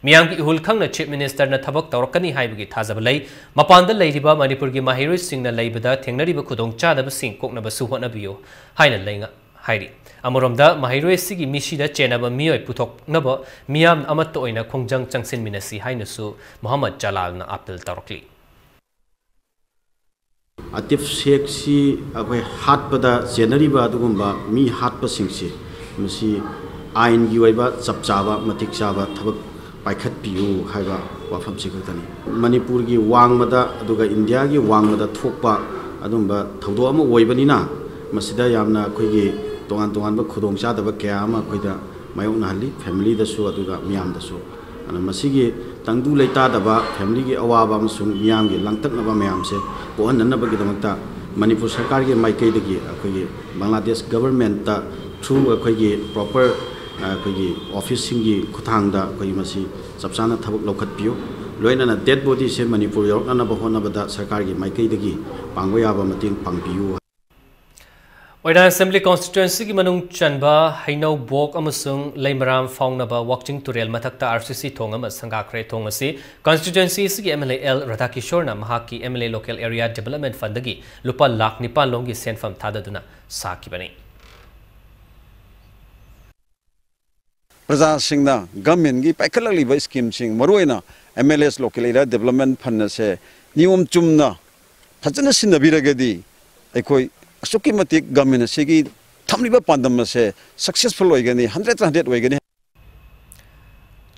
ꯃꯤꯌꯥꯝꯒꯤ ꯏꯍꯨꯜ ꯈꯪꯅ Chief Ministerꯅ ꯊꯕꯛ ꯇꯧꯔꯛꯀꯅꯤ ꯍꯥꯏꯕꯒꯤ ꯊꯥꯖꯕ ꯂꯩ꯫ ꯃꯄꯥꯟꯗ ꯂꯩꯔꯤꯕ ꯃꯅꯤꯄꯨꯔꯒꯤ ꯃꯍꯩꯔꯣꯏꯁꯤꯡꯅ ꯂꯩꯕꯗ ꯊꯦꯡꯅꯔꯤꯕ ꯈꯨꯗꯣꯡꯆꯥꯗꯕꯁꯤꯡ ꯀꯣꯛꯅꯕꯁꯨ ꯍꯣꯠꯅꯕꯤꯌꯨ ꯍꯥꯏꯅ ꯂꯩꯉꯥꯛ ꯍꯥꯏꯔꯤ꯫ ꯑꯃꯔꯣꯝꯗ ꯃꯍꯩꯔꯣꯏ ꯑꯁꯤꯒꯤ ꯃꯤꯁꯤꯗ ꯆꯦꯟꯅꯕ ꯃꯤꯑꯣꯏ ꯄꯨꯊꯣꯛꯅꯕ ꯃꯤꯌꯥꯝ ꯑꯃꯠꯇ ꯑꯣꯏꯅ ꯈꯣꯡꯖꯪ ꯆꯪꯁꯤꯟꯃꯤꯟꯅꯁꯤ ꯍꯥꯏꯅꯁꯨ ꯃꯨꯍꯝꯃꯗ ꯖꯂꯥꯜꯅ appeal ꯇꯧꯔꯛꯂꯤ꯫ ꯑꯇꯤꯞ ꯁꯦꯈꯁꯤ ꯑꯩꯈꯣꯏ ꯍꯥꯠꯄꯗ ꯆꯦꯟꯅꯔꯤꯕ ꯑꯗꯨꯒꯨꯝꯕ ꯃꯤ ꯍꯥꯠꯄꯁꯤꯡꯁꯤ ꯃꯁꯤ ꯑꯥꯏꯟꯒꯤ ꯑꯣꯏꯕ ꯆꯞ ꯆꯥꯕ ꯃꯇꯤꯛ ꯆꯥꯕ ꯊꯕꯛ ꯄꯥꯏꯈꯠꯄꯤꯌꯨ ꯍꯥꯏꯕ ꯋꯥꯐꯝꯁꯤ ꯈꯛꯇꯅꯤ꯫ ꯃꯅꯤꯄꯨꯔꯒꯤ ꯋꯥꯡꯃꯗ ꯑꯗꯨꯒ ꯏꯟꯗꯤꯌꯥꯒꯤ ꯋꯥꯡꯃꯗ ꯊꯣꯛꯄ ꯑꯗꯨꯝꯕ ꯊꯧꯗꯣꯛ ꯑꯃ ꯑꯣꯏꯕꯅꯤꯅ ꯃꯁꯤꯗ ꯌꯥꯝꯅ ꯑꯩꯈꯣꯏꯒꯤ ꯇꯣꯉꯥꯟ ꯇꯣꯉꯥꯟꯕ ꯈꯨꯗꯣꯡꯆꯥꯗꯕ ꯀꯌꯥ ꯑꯃ ꯑꯩꯈꯣꯏꯗ ꯃꯥꯌꯣꯛꯅꯍꯜꯂꯤ, ꯐꯦꯃꯤꯂꯤꯗꯁꯨ ꯑꯗꯨꯒ ꯃꯤꯌꯥꯝꯗꯁꯨ꯫ ꯑꯗꯨꯅ ꯃꯁꯤꯒꯤ ꯇꯪꯗꯨ ꯂꯩꯇꯥꯗꯕ, ꯐꯦꯃꯤꯂꯤꯒꯤ ꯑꯋꯥꯕ ꯑꯃꯁꯨꯡ ꯃꯤꯌꯥꯝꯒꯤ ꯂꯥꯡꯇꯛꯅꯕ ꯃꯌꯥꯝꯁꯦ ꯀꯣꯛꯍꯟꯅꯅꯕꯒꯤꯗꯃꯛꯇ ꯃꯅꯤꯄꯨꯔ ꯁꯔꯀꯥꯔꯒꯤ ꯃꯥꯏꯀꯩꯗꯒꯤ ꯑꯩꯈꯣꯏꯒꯤ ꯕꯪꯒ꯭ꯂꯥꯗꯦꯁ ꯒꯕꯔꯃꯦꯟꯠꯇ through ꯑꯩꯈꯣꯏꯒꯤ ꯄ꯭ꯔꯣꯄꯔ ꯑꯩꯈꯣꯏꯒꯤ ꯑꯣꯐꯤꯁꯁꯤꯡꯒꯤ ꯈꯨꯠꯊꯥꯡꯗ ꯑꯩꯈꯣꯏꯒꯤ ꯃꯁꯤ ꯆꯞ ꯆꯥꯅ ꯊꯕꯛ ꯂꯧꯈꯠꯄꯤꯌꯨ꯫ ꯂꯣꯏꯅꯅ ꯗꯦꯗ ꯕꯣꯗꯤꯁꯦ ꯃꯅꯤꯄꯨꯔ ꯌꯧꯔꯛꯅꯅꯕ ꯍꯣꯠꯅꯕꯗ ꯁꯔꯀꯥꯔꯒꯤ ꯃꯥꯏꯀꯩꯗꯒꯤ ꯄꯥꯡꯕ ꯌꯥꯕ ꯃꯇꯦꯡ ꯄꯥꯡꯕꯤꯌꯨ꯫ ꯑꯣꯏꯅꯥꯝ ꯑꯦꯁꯦꯝꯕ꯭ꯂꯤ ꯀꯣꯟꯁꯇꯤꯇ꯭ꯋꯦꯟꯁꯤꯒꯤ ꯃꯅꯨꯡ ꯆꯟꯕ ꯍꯩꯅꯧꯕꯣꯛ ꯑꯃꯁꯨꯡ ꯂꯩꯃꯔꯥꯝ ꯐꯥꯎꯅꯕ ꯋꯥꯛꯆꯤꯡ ꯇꯨꯔꯦꯜ ꯃꯊꯛꯇ ꯑꯥꯔ ꯁꯤ ꯁꯤ ꯊꯣꯡ ꯑꯃ ꯁꯪꯒꯥꯈ꯭ꯔꯦ꯫ ꯊꯣꯡ ꯑꯁꯤ ꯀꯣꯟꯁꯇꯤꯇ꯭ꯋꯦꯟꯁꯤ ꯑꯁꯤꯒꯤ ꯑꯦꯝ ꯑꯦꯜ ꯑꯦ ꯑꯦꯜ ꯔꯥꯙꯥꯀꯤꯁꯣꯔꯅ ꯃꯍꯥꯛꯀꯤ M L A local area development ꯐꯟꯗꯒꯤ ꯂꯨꯄꯥ ꯂꯥꯈ ꯅꯤꯄꯥꯟ ꯂꯣꯝꯒꯤ ꯁꯦꯟꯐꯝ ꯊꯥꯗꯗꯨꯅ ꯁꯥꯈꯤꯕꯅꯤ꯫ ꯄ꯭ꯔꯖꯥꯁꯤꯡꯅ ꯒꯃꯦꯟꯒꯤ ꯄꯥꯏꯈꯠꯂꯛꯂꯤꯕ ꯁ꯭ꯀꯤꯝꯁꯤꯡ, ꯃꯔꯨꯑꯣꯏꯅ ꯑꯦꯝ ꯑꯦꯜ ꯑꯦꯁ ꯂꯣꯀꯦꯜ ꯑꯦꯔꯤꯌꯥ ꯗꯤꯕꯦꯂꯞꯃꯦꯟ ꯐꯟ ꯑꯁꯦ ꯅꯤꯌꯣꯝ ꯆꯨꯝꯅ ꯐꯖꯅ ꯁꯤꯖꯤꯟꯅꯕꯤꯔꯒꯗꯤ ꯑꯩꯈꯣꯏ ꯑꯁꯨꯛꯀꯤ ꯃꯇꯤꯛ ꯒꯃꯦꯟ ꯑꯁꯤꯒꯤ ꯊꯝꯂꯤꯕ ꯄꯥꯟꯗꯝ ꯑꯁꯦ ꯁꯛꯁꯦꯁꯐꯨꯜ ꯑꯣꯏꯒꯅꯤ, ꯍꯟꯗ꯭ꯔꯦꯠꯇ ꯍꯟꯗ꯭ꯔꯦꯠ ꯑꯣꯏꯒꯅꯤ꯫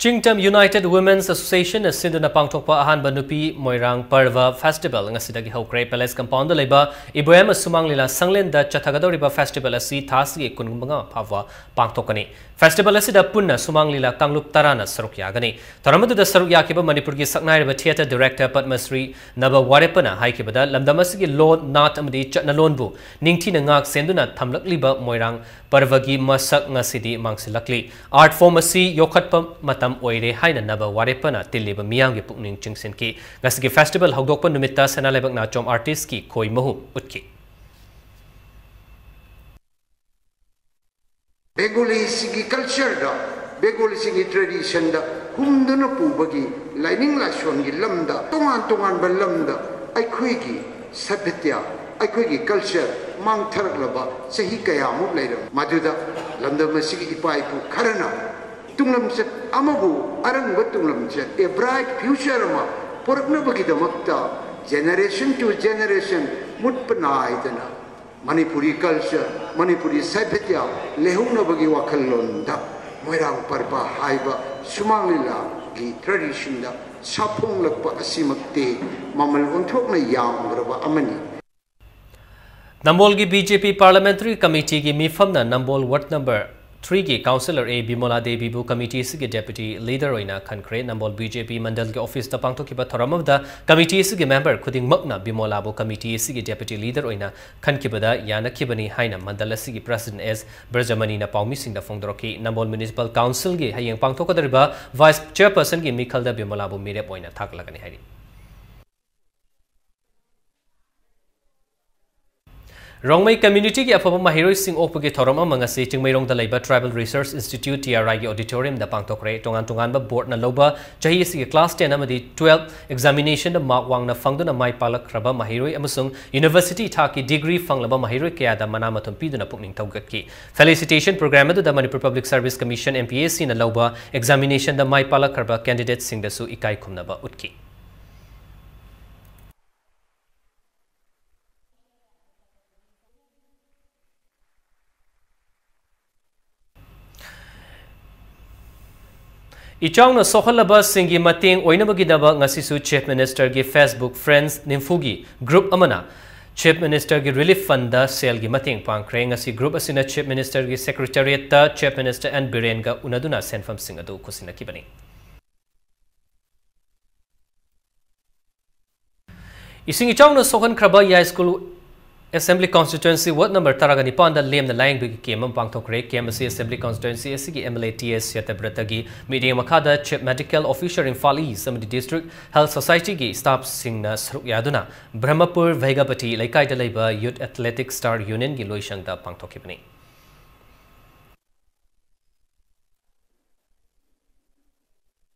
ꯆꯤꯡꯇꯝ ꯌꯨꯅꯥꯏꯇꯦꯗ ꯋꯨꯃꯦꯟꯁ ꯑꯦꯁꯣꯁꯤꯌꯦꯁꯟꯅ ꯁꯤꯟꯗꯨꯅ ꯄꯥꯡꯊꯣꯛꯄ ꯑꯍꯥꯟꯕ ꯅꯨꯄꯤ ꯃꯣꯏꯔꯥꯡ ꯄꯔꯕ ꯐꯦꯁꯇꯤꯚꯦꯜ ꯉꯁꯤꯗꯒꯤ ꯍꯧꯈ꯭ꯔꯦ꯫ ꯄꯦꯂꯦꯁ ꯀꯝꯄꯥꯎꯟꯗ ꯂꯩꯕ ꯏꯕꯣꯌꯥꯏꯃ ꯁꯨꯃꯥꯡ ꯂꯤꯂꯥ ꯁꯪꯂꯦꯟꯗ ꯆꯠꯊꯒꯗꯧꯔꯤꯕ ꯐꯦꯁꯇꯤꯚꯦꯜ ꯑꯁꯤ ꯊꯥ ꯑꯁꯤꯒꯤ ꯀꯨꯟꯃꯉꯥ ꯐꯥꯎꯕ ꯄꯥꯡꯊꯣꯛꯀꯅꯤ꯫ ꯐꯦꯁꯇꯤꯚꯦꯜ ꯑꯁꯤꯗ ꯄꯨꯟꯅ ꯁꯨꯃꯥꯡ ꯂꯤꯂꯥ ꯀꯥꯡꯂꯨꯞ ꯇꯔꯥꯅ ꯁꯔꯨꯛ ꯌꯥꯒꯅꯤ꯫ ꯊꯧꯔꯝ ꯑꯗꯨꯗ ꯁꯔꯨꯛ ꯌꯥꯈꯤꯕ ꯃꯅꯤꯄꯨꯔꯒꯤ ꯁꯛꯅꯥꯏꯔꯕ ꯊꯤꯌꯦꯇꯔ ꯗꯤꯔꯦꯛꯇꯔ ꯄꯗꯃꯁ꯭ꯔꯤ ꯅꯕ ꯋꯥꯔꯦꯞꯄꯅ ꯍꯥꯏꯈꯤꯕꯗ, ꯂꯝꯗꯝ ꯑꯁꯤꯒꯤ ꯂꯣꯟ, ꯅꯥꯠ ꯑꯃꯗꯤ ꯆꯠꯅꯂꯣꯟꯕꯨ ꯅꯤꯡꯊꯤꯅ ꯉꯥꯛ ꯁꯦꯟꯗꯨꯅ ꯊꯝꯂꯛꯂꯤꯕ ꯃꯣꯏꯔꯥꯡ ꯄꯔꯕꯒꯤ ꯃꯁꯛ ꯉꯁꯤꯗꯤ ꯃꯥꯡꯁꯤꯜꯂꯛꯂꯤ꯫ ꯑꯥꯔꯠ ꯐꯣꯔꯝ ꯑꯁꯤ ꯌꯣꯛꯈꯠꯄ ꯃꯇꯝ ꯑꯣꯏꯔꯦ ꯍꯥꯏꯅ ꯅꯕ ꯋꯥꯔꯦꯞꯄꯅ ꯇꯤꯜꯂꯤꯕ ꯃꯤꯌꯥꯝꯒꯤ ꯄꯨꯛꯅꯤꯡ ꯆꯤꯡꯁꯤꯟꯈꯤ꯫ ꯉꯁꯤꯒꯤ ꯐꯦꯁꯇꯤꯚꯦꯜ ꯍꯧꯗꯣꯛꯄ ꯅꯨꯃꯤꯠꯇ ꯁꯅꯥ ꯂꯩꯕꯥꯛ ꯅꯥꯆꯣꯝ ꯑꯥꯔꯇꯤꯁꯀꯤ ꯈꯣꯏ ꯃꯍꯨꯝ ꯎꯠꯈꯤ꯫ ꯕꯦꯡꯒꯣꯂꯤꯁꯤꯡꯒꯤ ꯀꯜꯆꯔꯗ, ꯕꯦꯡꯒꯣꯂꯤꯁꯤꯡꯒꯤ ꯇ꯭ꯔꯦꯗꯤꯁꯟꯗ ꯍꯨꯝꯗꯨꯅ ꯄꯨꯕꯒꯤ ꯂꯥꯏꯅꯤꯡ ꯂꯥꯏꯁꯣꯟꯒꯤ ꯂꯝꯗ, ꯇꯣꯉꯥꯟ ꯇꯣꯉꯥꯟꯕ ꯂꯝꯗ ꯑꯩꯈꯣꯏꯒꯤ ꯁꯚ꯭ꯌꯇ, ꯑꯩꯈꯣꯏꯒꯤ ꯀꯜꯆꯔ ꯃꯥꯡꯊꯔꯛꯂꯕ ꯆꯍꯤ ꯀꯌꯥꯃꯨꯛ ꯂꯩꯔꯝꯃꯤ꯫ ꯃꯗꯨꯗ ꯂꯝꯗꯝ ꯑꯁꯤꯒꯤ ꯏꯄꯥ ꯏꯄꯨ ꯈꯔꯅ ꯇꯨꯡꯂꯝꯆꯠ ꯑꯃꯕꯨ, ꯑꯔꯪꯕ ꯇꯨꯡꯂꯝꯆꯠ, a bright future ꯑꯃ ꯄꯨꯔꯛꯅꯕꯒꯤꯗꯃꯛꯇ generation to generation ꯃꯨꯠꯄ ꯅꯥꯏꯗꯅ ꯃꯅꯤꯄꯨꯔꯤ ꯀꯜꯆꯔ, ꯃꯅꯤꯄꯨꯔꯤ ꯁꯚ꯭ꯌꯇ ꯂꯩꯍꯧꯅꯕꯒꯤ ꯋꯥꯈꯜꯂꯣꯟꯗ ꯃꯣꯏꯔꯥꯡ ꯄꯔꯕ ꯍꯥꯏꯕ ꯁꯨꯃꯥꯡ ꯂꯤꯂꯥꯒꯤ ꯇ꯭ꯔꯦꯗꯤꯁꯟꯗ ꯁꯥꯐꯣꯡꯂꯛꯄ ꯑꯁꯤꯃꯛꯇꯤ ꯃꯃꯜ ꯑꯣꯟꯊꯣꯛꯅ ꯌꯥꯝꯈ꯭ꯔꯕ ꯑꯃꯅꯤ꯫ ꯅꯝꯕꯣꯜꯒꯤ B J P Parliamentary Committeeꯒꯤ ꯃꯤꯐꯝꯅ ꯅꯝꯕꯣꯜ Ward number three ꯒꯤ Councillor A ꯕꯤꯃꯣꯂꯥ ꯗꯦꯕꯤꯕꯨ committee ꯑꯁꯤꯒꯤ deputy leader ꯑꯣꯏꯅ ꯈꯟꯈ꯭ꯔꯦ꯫ ꯅꯝꯕꯣꯜ B J P ꯃꯟꯗꯜꯒꯤ officeꯇ ꯄꯥꯡꯊꯣꯛꯈꯤꯕ ꯊꯧꯔꯝ ꯑꯃꯗ committee ꯑꯁꯤꯒꯤ member ꯈꯨꯗꯤꯡꯃꯛꯅ ꯕꯤꯃꯣꯂꯥꯕꯨ committee ꯑꯁꯤꯒꯤ deputy leader ꯑꯣꯏꯅ ꯈꯟꯈꯤꯕꯗ ꯌꯥꯅꯈꯤꯕꯅꯤ ꯍꯥꯏꯅ ꯃꯟꯗꯜ ꯑꯁꯤꯒꯤ president S ꯕ꯭ꯔꯖꯃꯅꯤꯅ ꯄꯥꯎꯃꯤꯁꯤꯡꯗ ꯐꯣꯡꯗꯣꯔꯛꯈꯤ꯫ ꯅꯝꯕꯣꯜ Municipal Councilꯒꯤ ꯍꯌꯦꯡ ꯄꯥꯡꯊꯣꯛꯀꯗꯧꯔꯤꯕ vice chairpersonꯒꯤ ꯃꯤꯈꯜꯗ ꯕꯤꯃꯣꯂꯥꯕꯨ ꯃꯤꯔꯦꯞ ꯑꯣꯏꯅ ꯊꯥꯒꯠꯂꯒꯅꯤ ꯍꯥꯏꯔꯤ꯫ ꯔꯣꯡꯃꯩ communityꯒꯤ ꯑꯐꯕ ꯃꯍꯩꯔꯣꯏꯁꯤꯡ ꯑꯣꯛꯄꯒꯤ ꯊꯧꯔꯝ ꯑꯃ ꯉꯁꯤ ꯆꯤꯡꯃꯩꯔꯣꯡꯗ ꯂꯩꯕ Tribal Research Institute, T R Iꯒꯤ auditoriumꯗ ꯄꯥꯡꯊꯣꯛꯈ꯭ꯔꯦ꯫ ꯇꯣꯉꯥꯟ ꯇꯣꯉꯥꯟꯕ boardꯅ ꯂꯧꯕ ꯆꯍꯤ ꯑꯁꯤꯒꯤ class ten ꯑꯃꯗꯤ twelve examinationꯗ mark ꯋꯥꯡꯅ ꯐꯪꯗꯨꯅ ꯃꯥꯏ ꯄꯥꯛꯂꯛꯈ꯭ꯔꯕ ꯃꯍꯩꯔꯣꯏ ꯑꯃꯁꯨꯡ university ꯊꯥꯛꯀꯤ degree ꯐꯪꯂꯕ ꯃꯍꯩꯔꯣꯏ ꯀꯌꯥꯗ ꯃꯅꯥ ꯃꯊꯨꯝ ꯄꯤꯗꯨꯅ ꯄꯨꯛꯅꯤꯡ ꯊꯧꯒꯠꯈꯤ꯫ Felicitation program ꯑꯗꯨꯗ Manipur Public Service Commission, M P S Cꯅ ꯂꯧꯕ examinationꯗ ꯃꯥꯏ ꯄꯥꯛꯂꯛꯈ꯭ꯔꯕ candidateꯁꯤꯡꯗꯁꯨ ꯏꯀꯥꯏ ꯈꯨꯝꯅꯕ ꯎꯠꯈꯤ꯫ ꯏꯆꯥꯎꯅ ꯁꯣꯛꯍꯜꯂꯕꯁꯤꯡꯒꯤ ꯃꯇꯦꯡ ꯑꯣꯏꯅꯕꯒꯤꯗꯃꯛ ꯉꯁꯤꯁꯨ Chief Ministerꯒꯤ Facebook friends ꯅꯤꯐꯨꯒꯤ group ꯑꯃꯅ Chief Ministerꯒꯤ relief fundꯗ ꯁꯦꯜꯒꯤ ꯃꯇꯦꯡ ꯄꯥꯡꯈ꯭ꯔꯦ꯫ ꯉꯁꯤ group ꯑꯁꯤꯅ Chief Ministerꯒꯤ secretariatꯇ Chief Minister N ꯕꯤꯔꯦꯟꯒ ꯎꯅꯗꯨꯅ ꯁꯦꯟꯐꯝꯁꯤꯡ ꯑꯗꯨ ꯈꯨꯠꯁꯤꯟꯅꯈꯤꯕꯅꯤ꯫ ꯏꯁꯤꯡ ꯏꯆꯥꯎꯅ ꯁꯣꯛꯍꯟꯈ꯭ꯔꯕ ꯌꯥꯏꯁ꯭ꯀꯨꯜ Assembly Constituency Ward number ꯇꯔꯥꯒ ꯅꯤꯄꯥꯟꯗ ꯂꯦꯝꯅ ꯂꯥꯌꯦꯡꯕꯒꯤ camp ꯑꯃ ꯄꯥꯡꯊꯣꯛꯈ꯭ꯔꯦ꯫ Camp ꯑꯁꯤ Assembly Constituency ꯑꯁꯤꯒꯤ M L A T S ꯁꯇ꯭ꯌꯕ꯭ꯔꯇꯒꯤ ꯃꯤꯠꯌꯦꯡ ꯃꯈꯥꯗ Chief Medical Officer Imphal East ꯑꯃꯗꯤ District Health Societyꯒꯤ staffꯁꯤꯡꯅ ꯁꯔꯨꯛ ꯌꯥꯗꯨꯅ ꯕ꯭ꯔꯍꯃꯄꯨꯔ ꯚꯩꯒꯥꯄꯇꯤ ꯂꯩꯀꯥꯏꯗ ꯂꯩꯕ Youth Athletic Star Unionꯒꯤ ꯂꯣꯏꯁꯪꯗ ꯄꯥꯡꯊꯣꯛꯈꯤꯕꯅꯤ꯫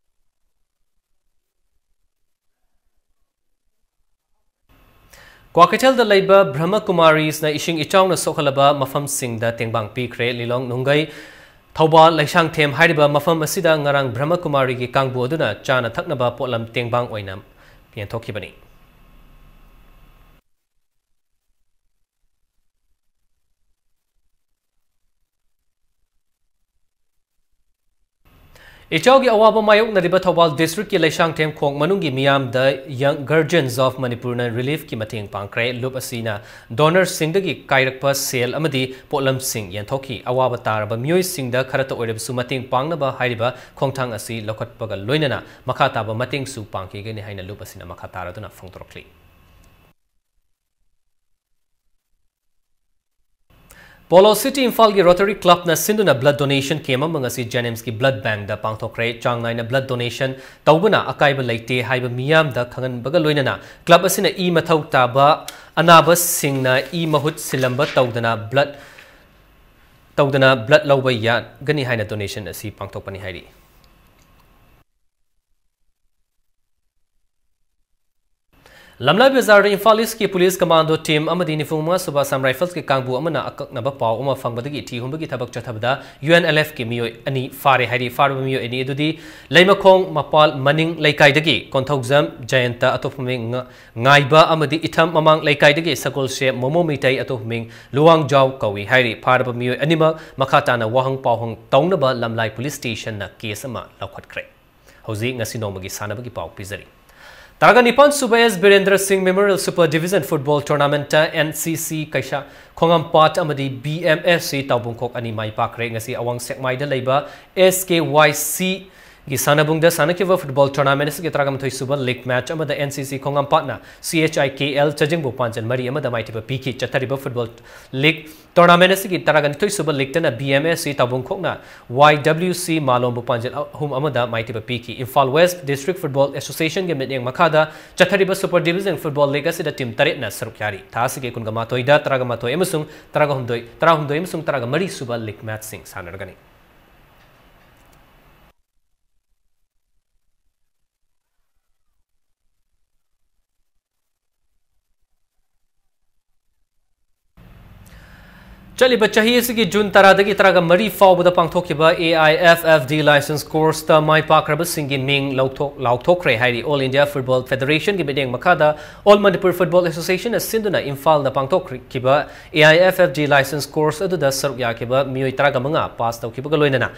ꯀ꯭ꯋꯥꯀꯩꯊꯦꯜꯗ ꯂꯩꯕ ꯕ꯭ꯔꯍ꯭ꯃꯀꯨꯃꯥꯔꯤꯁꯅ ꯏꯁꯤꯡ ꯏꯆꯥꯎꯅ ꯁꯣꯛꯍꯜꯂꯕ ꯃꯐꯝꯁꯤꯡꯗ ꯇꯦꯡꯕꯥꯡ ꯄꯤꯈ꯭ꯔꯦ꯫ ꯂꯤꯂꯣꯡ ꯅꯨꯡꯒꯩ, ꯊꯧꯕꯥꯜ, ꯂꯩꯁꯥꯡꯊꯦꯝ ꯍꯥꯏꯔꯤꯕ ꯃꯐꯝ ꯑꯁꯤꯗ ꯉꯔꯥꯡ ꯕ꯭ꯔꯍ꯭ꯃꯀꯨꯃꯥꯔꯤꯒꯤ ꯀꯥꯡꯕꯨ ꯑꯗꯨꯅ ꯆꯥꯅ ꯊꯛꯅꯕ ꯄꯣꯠꯂꯝ ꯇꯦꯡꯕꯥꯡ ꯑꯣꯏꯅ ꯌꯦꯟꯊꯣꯛꯈꯤꯕꯅꯤ꯫ ꯏꯆꯥꯎꯒꯤ ꯑꯋꯥꯕ ꯃꯥꯌꯣꯛꯅꯔꯤꯕ ꯊꯧꯕꯥꯜ districtꯀꯤ ꯂꯩꯁꯥꯡꯊꯦꯝ ꯈꯣꯡ ꯃꯅꯨꯡꯒꯤ ꯃꯤꯌꯥꯝꯗ Young Guardians of Manipurꯅ reliefꯀꯤ ꯃꯇꯦꯡ ꯄꯥꯡꯈ꯭ꯔꯦ꯫ ꯂꯨꯞ ꯑꯁꯤꯅ donorsꯁꯤꯡꯗꯒꯤ ꯀꯥꯏꯔꯛꯄ ꯁꯦꯜ ꯑꯃꯗꯤ ꯄꯣꯠꯂꯝꯁꯤꯡ ꯌꯦꯟꯊꯣꯛꯈꯤ꯫ ꯑꯋꯥꯕ ꯇꯥꯔꯕ ꯃꯤꯑꯣꯏꯁꯤꯡꯗ ꯈꯔꯇ ꯑꯣꯏꯔꯕꯁꯨ ꯃꯇꯦꯡ ꯄꯥꯡꯅꯕ ꯍꯥꯏꯔꯤꯕ ꯈꯣꯡꯊꯥꯡ ꯑꯁꯤ ꯂꯧꯈꯠꯄꯒ ꯂꯣꯏꯅꯅ ꯃꯈꯥ ꯇꯥꯕ ꯃꯇꯦꯡꯁꯨ ꯄꯥꯡꯈꯤꯒꯅꯤ ꯍꯥꯏꯅ ꯂꯨꯞ ꯑꯁꯤꯅ ꯃꯈꯥ ꯇꯥꯔꯗꯨꯅ ꯐꯣꯡꯗꯣꯔꯛꯂꯤ꯫ Polo City ꯏꯝꯐꯥꯜꯒꯤ Rotary Clubꯅ ꯁꯤꯟꯗꯨꯅ blood donation camp ꯑꯃ ꯉꯁꯤ JNIMSꯀꯤ blood bankꯇ ꯄꯥꯡꯊꯣꯛꯈ꯭ꯔꯦ꯫ ꯆꯥꯡ ꯅꯥꯏꯅ blood donation ꯇꯧꯕꯅ ꯑꯀꯥꯏꯕ ꯂꯩꯇꯦ ꯍꯥꯏꯕ ꯃꯤꯌꯥꯝꯗ ꯈꯪꯍꯟꯕꯒ ꯂꯣꯏꯅꯅ club ꯑꯁꯤꯅ ꯏ ꯃꯊꯧ ꯇꯥꯕ ꯑꯅꯥꯕꯁꯤꯡꯅ ꯏ ꯃꯍꯨꯠ ꯁꯤꯜꯂꯝꯕ ꯇꯧꯗꯅ blood, ꯇꯧꯗꯅ blood ꯂꯧꯕ ꯌꯥꯒꯅꯤ ꯍꯥꯏꯅ donation ꯑꯁꯤ ꯄꯥꯡꯊꯣꯛꯄꯅꯤ ꯍꯥꯏꯔꯤ꯫ ꯂꯝꯂꯥꯏ ꯕꯖꯥꯔꯗ ꯏꯝꯐꯥꯜ ꯏꯁꯀꯤ ꯄꯨꯂꯤꯁ ꯀꯃꯥꯟꯗꯣ ꯇꯤꯝ ꯑꯃꯗꯤ ꯅꯤꯐꯨ ꯃꯉꯥ ꯁꯨꯕ ꯑꯁꯥꯝ ꯔꯥꯏꯐꯜꯁꯀꯤ ꯀꯥꯡꯕꯨ ꯑꯃꯅ ꯑꯀꯛꯅꯕ ꯄꯥꯎ ꯑꯃ ꯐꯪꯕꯗꯒꯤ ꯊꯤ ꯍꯨꯝꯕꯒꯤ ꯊꯕꯛ ꯆꯠꯊꯕꯗ ꯌꯨ ꯑꯦꯟ ꯑꯦꯜ ꯑꯦꯐꯀꯤ ꯃꯤꯑꯣꯏ ꯑꯅꯤ ꯐꯥꯔꯦ ꯍꯥꯏꯔꯤ꯫ ꯐꯥꯔꯕ ꯃꯤꯑꯣꯏ ꯑꯅꯤ ꯑꯗꯨꯗꯤ ꯂꯩꯃꯈꯣꯡ ꯃꯄꯥꯜ ꯃꯅꯤꯡ ꯂꯩꯀꯥꯏꯗꯒꯤ ꯀꯣꯟꯊꯧꯖꯝ ꯖꯌꯟꯇ, ꯑꯇꯣꯞꯄ ꯃꯤꯡ ꯉ-, ꯉꯥꯏꯕ ꯑꯃꯗꯤ ꯏꯊꯝ ꯃꯃꯥꯡ ꯂꯩꯀꯥꯏꯗꯒꯤ ꯁꯒꯣꯜꯁꯦ ꯃꯣꯃꯣ ꯃꯤꯇꯩ, ꯑꯇꯣꯞꯄ ꯃꯤꯡ ꯂꯨꯋꯥꯡꯖꯥꯎ ꯀꯧꯏ ꯍꯥꯏꯔꯤ꯫ ꯐꯥꯔꯕ ꯃꯤꯑꯣꯏ ꯑꯅꯤꯃꯛ ꯃꯈꯥ ꯇꯥꯅ ꯋꯥꯍꯪ ꯄꯥꯎꯍꯪ ꯇꯧꯅꯕ ꯂꯝꯂꯥꯏ ꯄꯨꯂꯤꯁ ꯁ꯭ꯇꯦꯁꯟꯅ ꯀꯦꯁ ꯑꯃ ꯂꯧꯈꯠꯈ꯭ꯔꯦ꯫ ꯍꯧꯖꯤꯛ ꯉꯁꯤ ꯅꯣꯡꯃꯒꯤ ꯁꯥꯟꯅꯕꯒꯤ ꯄꯥꯎ ꯄꯤꯖꯔꯤ꯫ ꯇꯔꯥꯒ ꯅꯤꯄꯥꯟ ꯁꯨꯕ ꯑꯦꯁ ꯕꯤꯔꯦꯟꯗ꯭ꯔ ꯁꯤꯡ Memorial Super Division Football Tournamentꯇ ꯑꯦꯟ ꯁꯤ ꯁꯤ ꯀꯩꯁꯥ ꯈꯣꯡꯉꯥꯝꯄꯥꯠ ꯑꯃꯗꯤ ꯕꯤ ꯑꯦꯝ ꯑꯦꯐ ꯁꯤ ꯇꯥꯎꯕꯨꯡꯈꯣꯛ ꯑꯅꯤ ꯃꯥꯏ ꯄꯥꯛꯈ꯭ꯔꯦ꯫ ꯉꯁꯤ ꯑꯋꯥꯡ ꯁꯦꯛꯃꯥꯏꯗ ꯂꯩꯕ ꯑꯦꯁ ꯀꯦ ꯋꯥꯏ ꯁꯤꯒꯤ ꯁꯥꯟꯅꯕꯨꯡꯗ ꯁꯥꯟꯅꯈꯤꯕ football tournament ꯑꯁꯤꯒꯤ ꯇꯔꯥꯒ ꯃꯥꯊꯣꯏ ꯁꯨꯕ league match ꯑꯃꯗ ꯑꯦꯟ ꯁꯤ ꯁꯤ ꯈꯣꯡꯉꯥꯝꯄꯥꯠꯅ ꯁꯤ ꯑꯩꯆ ꯑꯥꯏ ꯀꯦ ꯑꯦꯜ ꯆꯥꯖꯤꯡꯕꯨ ꯄꯥꯟꯖꯜ ꯃꯔꯤ ꯑꯃꯗ ꯃꯥꯏꯊꯤꯕ ꯄꯤꯈꯤ꯫ ꯆꯠꯊꯔꯤꯕ football league tournament ꯑꯁꯤꯒꯤ ꯇꯔꯥꯒ ꯅꯤꯊꯣꯏ ꯁꯨꯕ leagueꯇꯅ ꯕꯤ ꯑꯦꯝ ꯑꯦꯐ ꯁꯤ ꯇꯥꯎꯕꯨꯡꯈꯣꯛꯅ ꯋꯥꯏ ꯗꯕ꯭ꯂꯤꯎ ꯁꯤ ꯃꯥꯂꯣꯝꯕꯨ ꯄꯥꯟꯖꯜ ꯑꯍꯨꯝ ꯑꯃꯗ ꯃꯥꯏꯊꯤꯕ ꯄꯤꯈꯤ꯫ ꯏꯝꯐꯥꯜ West District Football Associationꯒꯤ ꯃꯤꯠꯌꯦꯡ ꯃꯈꯥꯗ ꯆꯠꯊꯔꯤꯕ Super Division Football League ꯑꯁꯤꯗ team ꯇꯔꯦꯠꯅ ꯁꯔꯨꯛ ꯌꯥꯔꯤ꯫ ꯊꯥ ꯑꯁꯤꯒꯤ ꯀꯨꯟꯒ ꯃꯥꯊꯣꯏꯗ ꯇꯔꯥꯒ ꯃꯥꯊꯣꯏ ꯑꯃꯁꯨꯡ ꯇꯔꯥꯒ ꯍꯨꯝꯗꯣꯏ, ꯇꯔꯥꯍꯨꯝꯗꯣꯏ ꯑꯃꯁꯨꯡ ꯇꯔꯥꯒ ꯃꯔꯤ ꯁꯨꯕ league matchꯁꯤꯡ ꯁꯥꯟꯅꯔꯒꯅꯤ꯫ ꯆꯠꯂꯤꯕ ꯆꯍꯤ ꯑꯁꯤꯒꯤ ꯖꯨꯟ ꯇꯔꯥꯗꯒꯤ ꯇꯔꯥꯒ ꯃꯔꯤ ꯐꯥꯎꯕꯗ ꯄꯥꯡꯊꯣꯛꯈꯤꯕ A I F F D license courseꯇ ꯃꯥꯏ ꯄꯥꯛꯈ꯭ꯔꯕꯁꯤꯡꯒꯤ ꯃꯤꯡ ꯂꯧꯊꯣꯛ-, ꯂꯥꯎꯊꯣꯛꯈ꯭ꯔꯦ ꯍꯥꯏꯔꯤ꯫ All India Football Federationꯒꯤ ꯃꯤꯠꯌꯦꯡ ꯃꯈꯥꯗ All Manipur Football Associationꯅ ꯁꯤꯟꯗꯨꯅ ꯏꯝꯐꯥꯜꯗ ꯄꯥꯡꯊꯣꯛꯈꯤꯕ A I F F D license course ꯑꯗꯨꯗ ꯁꯔꯨꯛ ꯌꯥꯈꯤꯕ ꯃꯤꯑꯣꯏ ꯇꯔꯥꯒ ꯃꯉꯥ pass ꯇꯧꯈꯤꯕꯒ ꯂꯣꯏꯅꯅ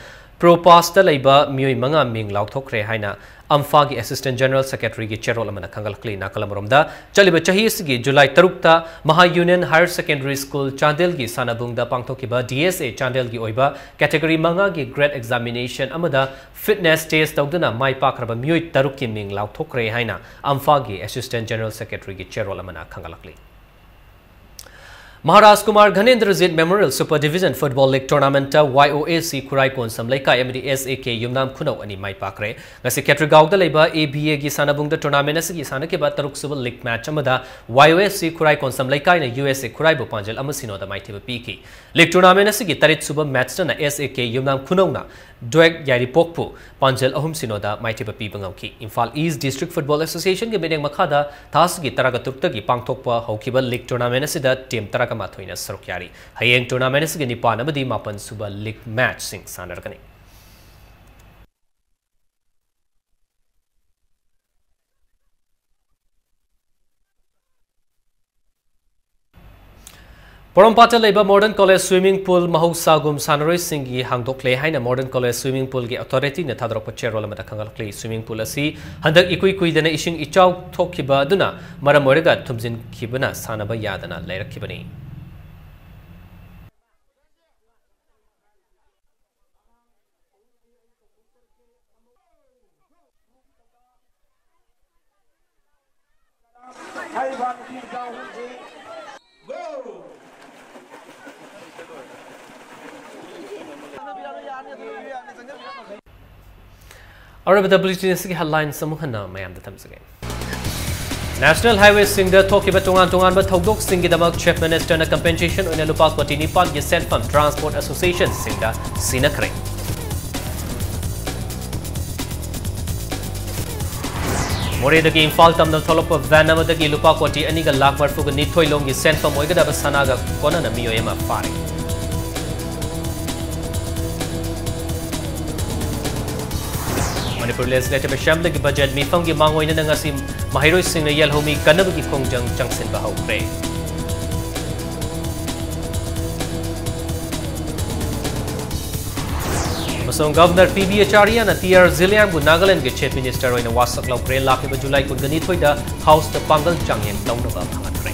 ꯄ꯭ꯔꯣ ꯄꯥꯁꯇ ꯂꯩꯕ ꯃꯤꯑꯣꯏ ꯃꯉꯥ ꯃꯤꯡ ꯂꯥꯎꯊꯣꯛꯈ꯭ꯔꯦ ꯍꯥꯏꯅ ꯑꯝꯐꯥꯒꯤ Assistant General Secretaryꯒꯤ ꯆꯦꯔꯣꯜ ꯑꯃꯅ ꯈꯪꯒꯠꯂꯛꯂꯤ꯫ ꯅꯥꯀꯜ ꯑꯃꯔꯣꯝꯗ, ꯆꯠꯂꯤꯕ ꯆꯍꯤ ꯑꯁꯤꯒꯤ July ꯇꯔꯨꯛꯇ ꯃꯍꯥ Union Higher Secondary School ꯆꯥꯟꯗꯦꯜꯒꯤ ꯁꯥꯟꯅꯕꯨꯡꯗ ꯄꯥꯡꯊꯣꯛꯈꯤꯕ D S A ꯆꯥꯟꯗꯦꯜꯒꯤ ꯑꯣꯏꯕ category ꯃꯉꯥꯒꯤ grade examination ꯑꯃꯗ fitness test ꯇꯧꯗꯨꯅ ꯃꯥꯏ ꯄꯥꯛꯈ꯭ꯔꯕ ꯃꯤꯑꯣꯏ ꯇꯔꯨꯛꯀꯤ ꯃꯤꯡ ꯂꯥꯎꯊꯣꯛꯈ꯭ꯔꯦ ꯍꯥꯏꯅ ꯑꯝꯐꯥꯒꯤ Assistant General Secretaryꯒꯤ ꯆꯦꯔꯣꯜ ꯑꯃꯅ ꯈꯪꯒꯠꯂꯛꯂꯤ꯫ Maharaj Kumar ꯘꯅꯦꯟꯗ꯭ꯔꯖꯤꯠ Memorial Super Division Football League Tournamentꯇ Y O A C ꯈꯨꯔꯥꯏ ꯀꯣꯟꯁꯝ ꯂꯩꯀꯥꯏ ꯑꯃꯗꯤ S A K ꯌꯨꯝꯅꯥꯝ ꯈꯨꯅꯧ ꯑꯅꯤ ꯃꯥꯏ ꯄꯥꯛꯈ꯭ꯔꯦ꯫ ꯉꯁꯤ ꯈꯦꯇ꯭ꯔꯤꯒꯥꯎꯗ ꯂꯩꯕ A B Aꯒꯤ ꯁꯥꯟꯅꯕꯨꯡꯗ tournament ꯑꯁꯤꯒꯤ ꯁꯥꯟꯅꯈꯤꯕ ꯇꯔꯨꯛꯁꯨꯕ league match ꯑꯃꯗ Y O A C Khurai Konsam ꯂꯩꯀꯥꯏꯅ U S A ꯈꯨꯔꯥꯏꯕꯨ ꯄꯥꯟꯖꯜ ꯑꯃ ꯁꯤꯅꯣꯗ ꯃꯥꯏꯊꯤꯕ ꯄꯤꯈꯤ꯫ League tournament ꯑꯁꯤꯒꯤ ꯇꯔꯦꯠꯁꯨꯕ matchꯇꯅ S A K ꯌꯨꯝꯅꯥꯝ ꯈꯨꯅꯧꯅ ꯗ꯭ꯋꯦꯛ ꯌꯥꯏꯔꯤꯄꯣꯛꯄꯨ ꯄꯥꯟꯖꯜ ꯑꯍꯨꯝ ꯁꯤꯅꯣꯗ ꯃꯥꯏꯊꯤꯕ ꯄꯤꯕ ꯉꯝꯈꯤ꯫ ꯏꯝꯐꯥꯜ East District Football Associationꯒꯤ ꯃꯤꯠꯌꯦꯡ ꯃꯈꯥꯗ ꯊꯥ ꯑꯁꯤꯒꯤ ꯇꯔꯥꯒ ꯇꯔꯨꯛꯇꯒꯤ ꯄꯥꯡꯊꯣꯛꯄ ꯍꯧꯈꯤꯕ league tournament ꯑꯁꯤꯗ team ꯇꯔꯥꯒ ꯃꯥꯊꯣꯏꯅ ꯁꯔꯨꯛ ꯌꯥꯔꯤ꯫ ꯍꯌꯦꯡ tournament ꯑꯁꯤꯒꯤ ꯅꯤꯄꯥꯟ ꯑꯃꯗꯤ ꯃꯥꯄꯟ ꯁꯨꯕ league matchꯁꯤꯡ ꯁꯥꯟꯅꯔꯒꯅꯤ꯫ ꯄꯣꯔꯣꯝꯄꯥꯠꯇ ꯂꯩꯕ Modern College swimming pool ꯃꯍꯧꯁꯥꯒꯨꯝ ꯁꯥꯟꯅꯔꯣꯏꯁꯤꯡꯒꯤ ꯍꯥꯡꯗꯣꯛꯂꯦ ꯍꯥꯏꯅ Modern College swimming poolꯒꯤ authorityꯅ ꯊꯥꯗꯣꯔꯛꯄ ꯆꯦꯔꯣꯜ ꯑꯃꯗ ꯈꯪꯒꯠꯂꯛꯂꯤ꯫ Swimming pool ꯑꯁꯤ ꯍꯟꯗꯛ ꯏꯀꯨꯏ ꯀꯨꯏꯗꯅ ꯏꯁꯤꯡ ꯏꯆꯥꯎ ꯊꯣꯛꯈꯤꯕ ꯑꯗꯨꯅ ꯃꯔꯝ ꯑꯣꯏꯔꯒ ꯊꯨꯝꯖꯤꯟꯈꯤꯕꯅ ꯁꯥꯟꯅꯕ ꯌꯥꯗꯅ ꯂꯩꯔꯛꯈꯤꯕꯅꯤ꯫ ꯑꯔꯣꯏꯕꯗ bulletin ꯑꯁꯤꯒꯤ headlines ꯑꯃꯨꯛ ꯍꯟꯅ ꯃꯌꯥꯝꯗ ꯊꯝꯖꯒꯦ꯫ National highwayꯁꯤꯡꯗ ꯊꯣꯛꯈꯤꯕ ꯇꯣꯉꯥꯟ ꯇꯣꯉꯥꯟꯕ ꯊꯧꯗꯣꯛꯁꯤꯡꯒꯤꯗꯃꯛ Chief Ministerꯅ compensation ꯑꯣꯏꯅ ꯂꯨꯄꯥ ꯀꯣꯇꯤ ꯅꯤꯄꯥꯟꯒꯤ ꯁꯦꯟꯐꯝ transport associationꯁꯤꯡꯗ ꯁꯤꯟꯅꯈ꯭ꯔꯦ꯫ ꯃꯣꯔꯦꯗꯒꯤ ꯏꯝꯐꯥꯜ ꯇꯝꯅ ꯊꯣꯛꯂꯛꯄ van ꯑꯃꯗꯒꯤ ꯂꯨꯄꯥ ꯀꯣꯇꯤ ꯑꯅꯤꯒ ꯂꯥꯈ ꯃꯔꯤꯐꯨꯒ ꯅꯤꯊꯣꯏ ꯂꯣꯝꯒꯤ ꯁꯦꯟꯐꯝ ꯑꯣꯏꯒꯗꯕ ꯁꯅꯥꯒ ꯀꯣꯟꯅꯅ ꯃꯤꯑꯣꯏ ꯑꯃ ꯐꯥꯔꯦ꯫ ꯃꯅꯤꯄꯨꯔ Legislative Assemblyꯒꯤ budget ꯃꯤꯐꯝꯒꯤ ꯃꯥꯡꯑꯣꯏꯅꯅ ꯉꯁꯤ ꯃꯍꯩꯔꯣꯏꯁꯤꯡꯅ ꯌꯦꯜꯍꯧꯃꯤ ꯀꯟꯅꯕꯒꯤ ꯈꯣꯡꯖꯪ ꯆꯪꯁꯤꯟꯕ ꯍꯧꯈ꯭ꯔꯦ꯫ ꯑꯃꯁꯨꯡ Governor ꯄꯤ ꯕꯤ ꯑꯆꯥꯔꯤꯌꯥꯅ ꯇꯤ ꯑꯥꯔ ꯖꯤꯂꯤꯌꯥꯡꯕꯨ ꯅꯥꯒꯥꯂꯦꯟꯒꯤ Chief Minister ꯑꯣꯏꯅ ꯋꯥꯁꯛ ꯂꯧꯈ꯭ꯔꯦ꯫ ꯂꯥꯛꯂꯤꯕ ꯖꯨꯂꯥꯏ ꯀꯨꯟꯒꯅꯤꯊꯣꯏꯗ Houseꯇ ꯄꯥꯡꯒꯜ ꯆꯥꯡꯌꯦꯡ ꯂꯧꯅꯕ ꯐꯪꯍꯟꯈ꯭ꯔꯦ꯫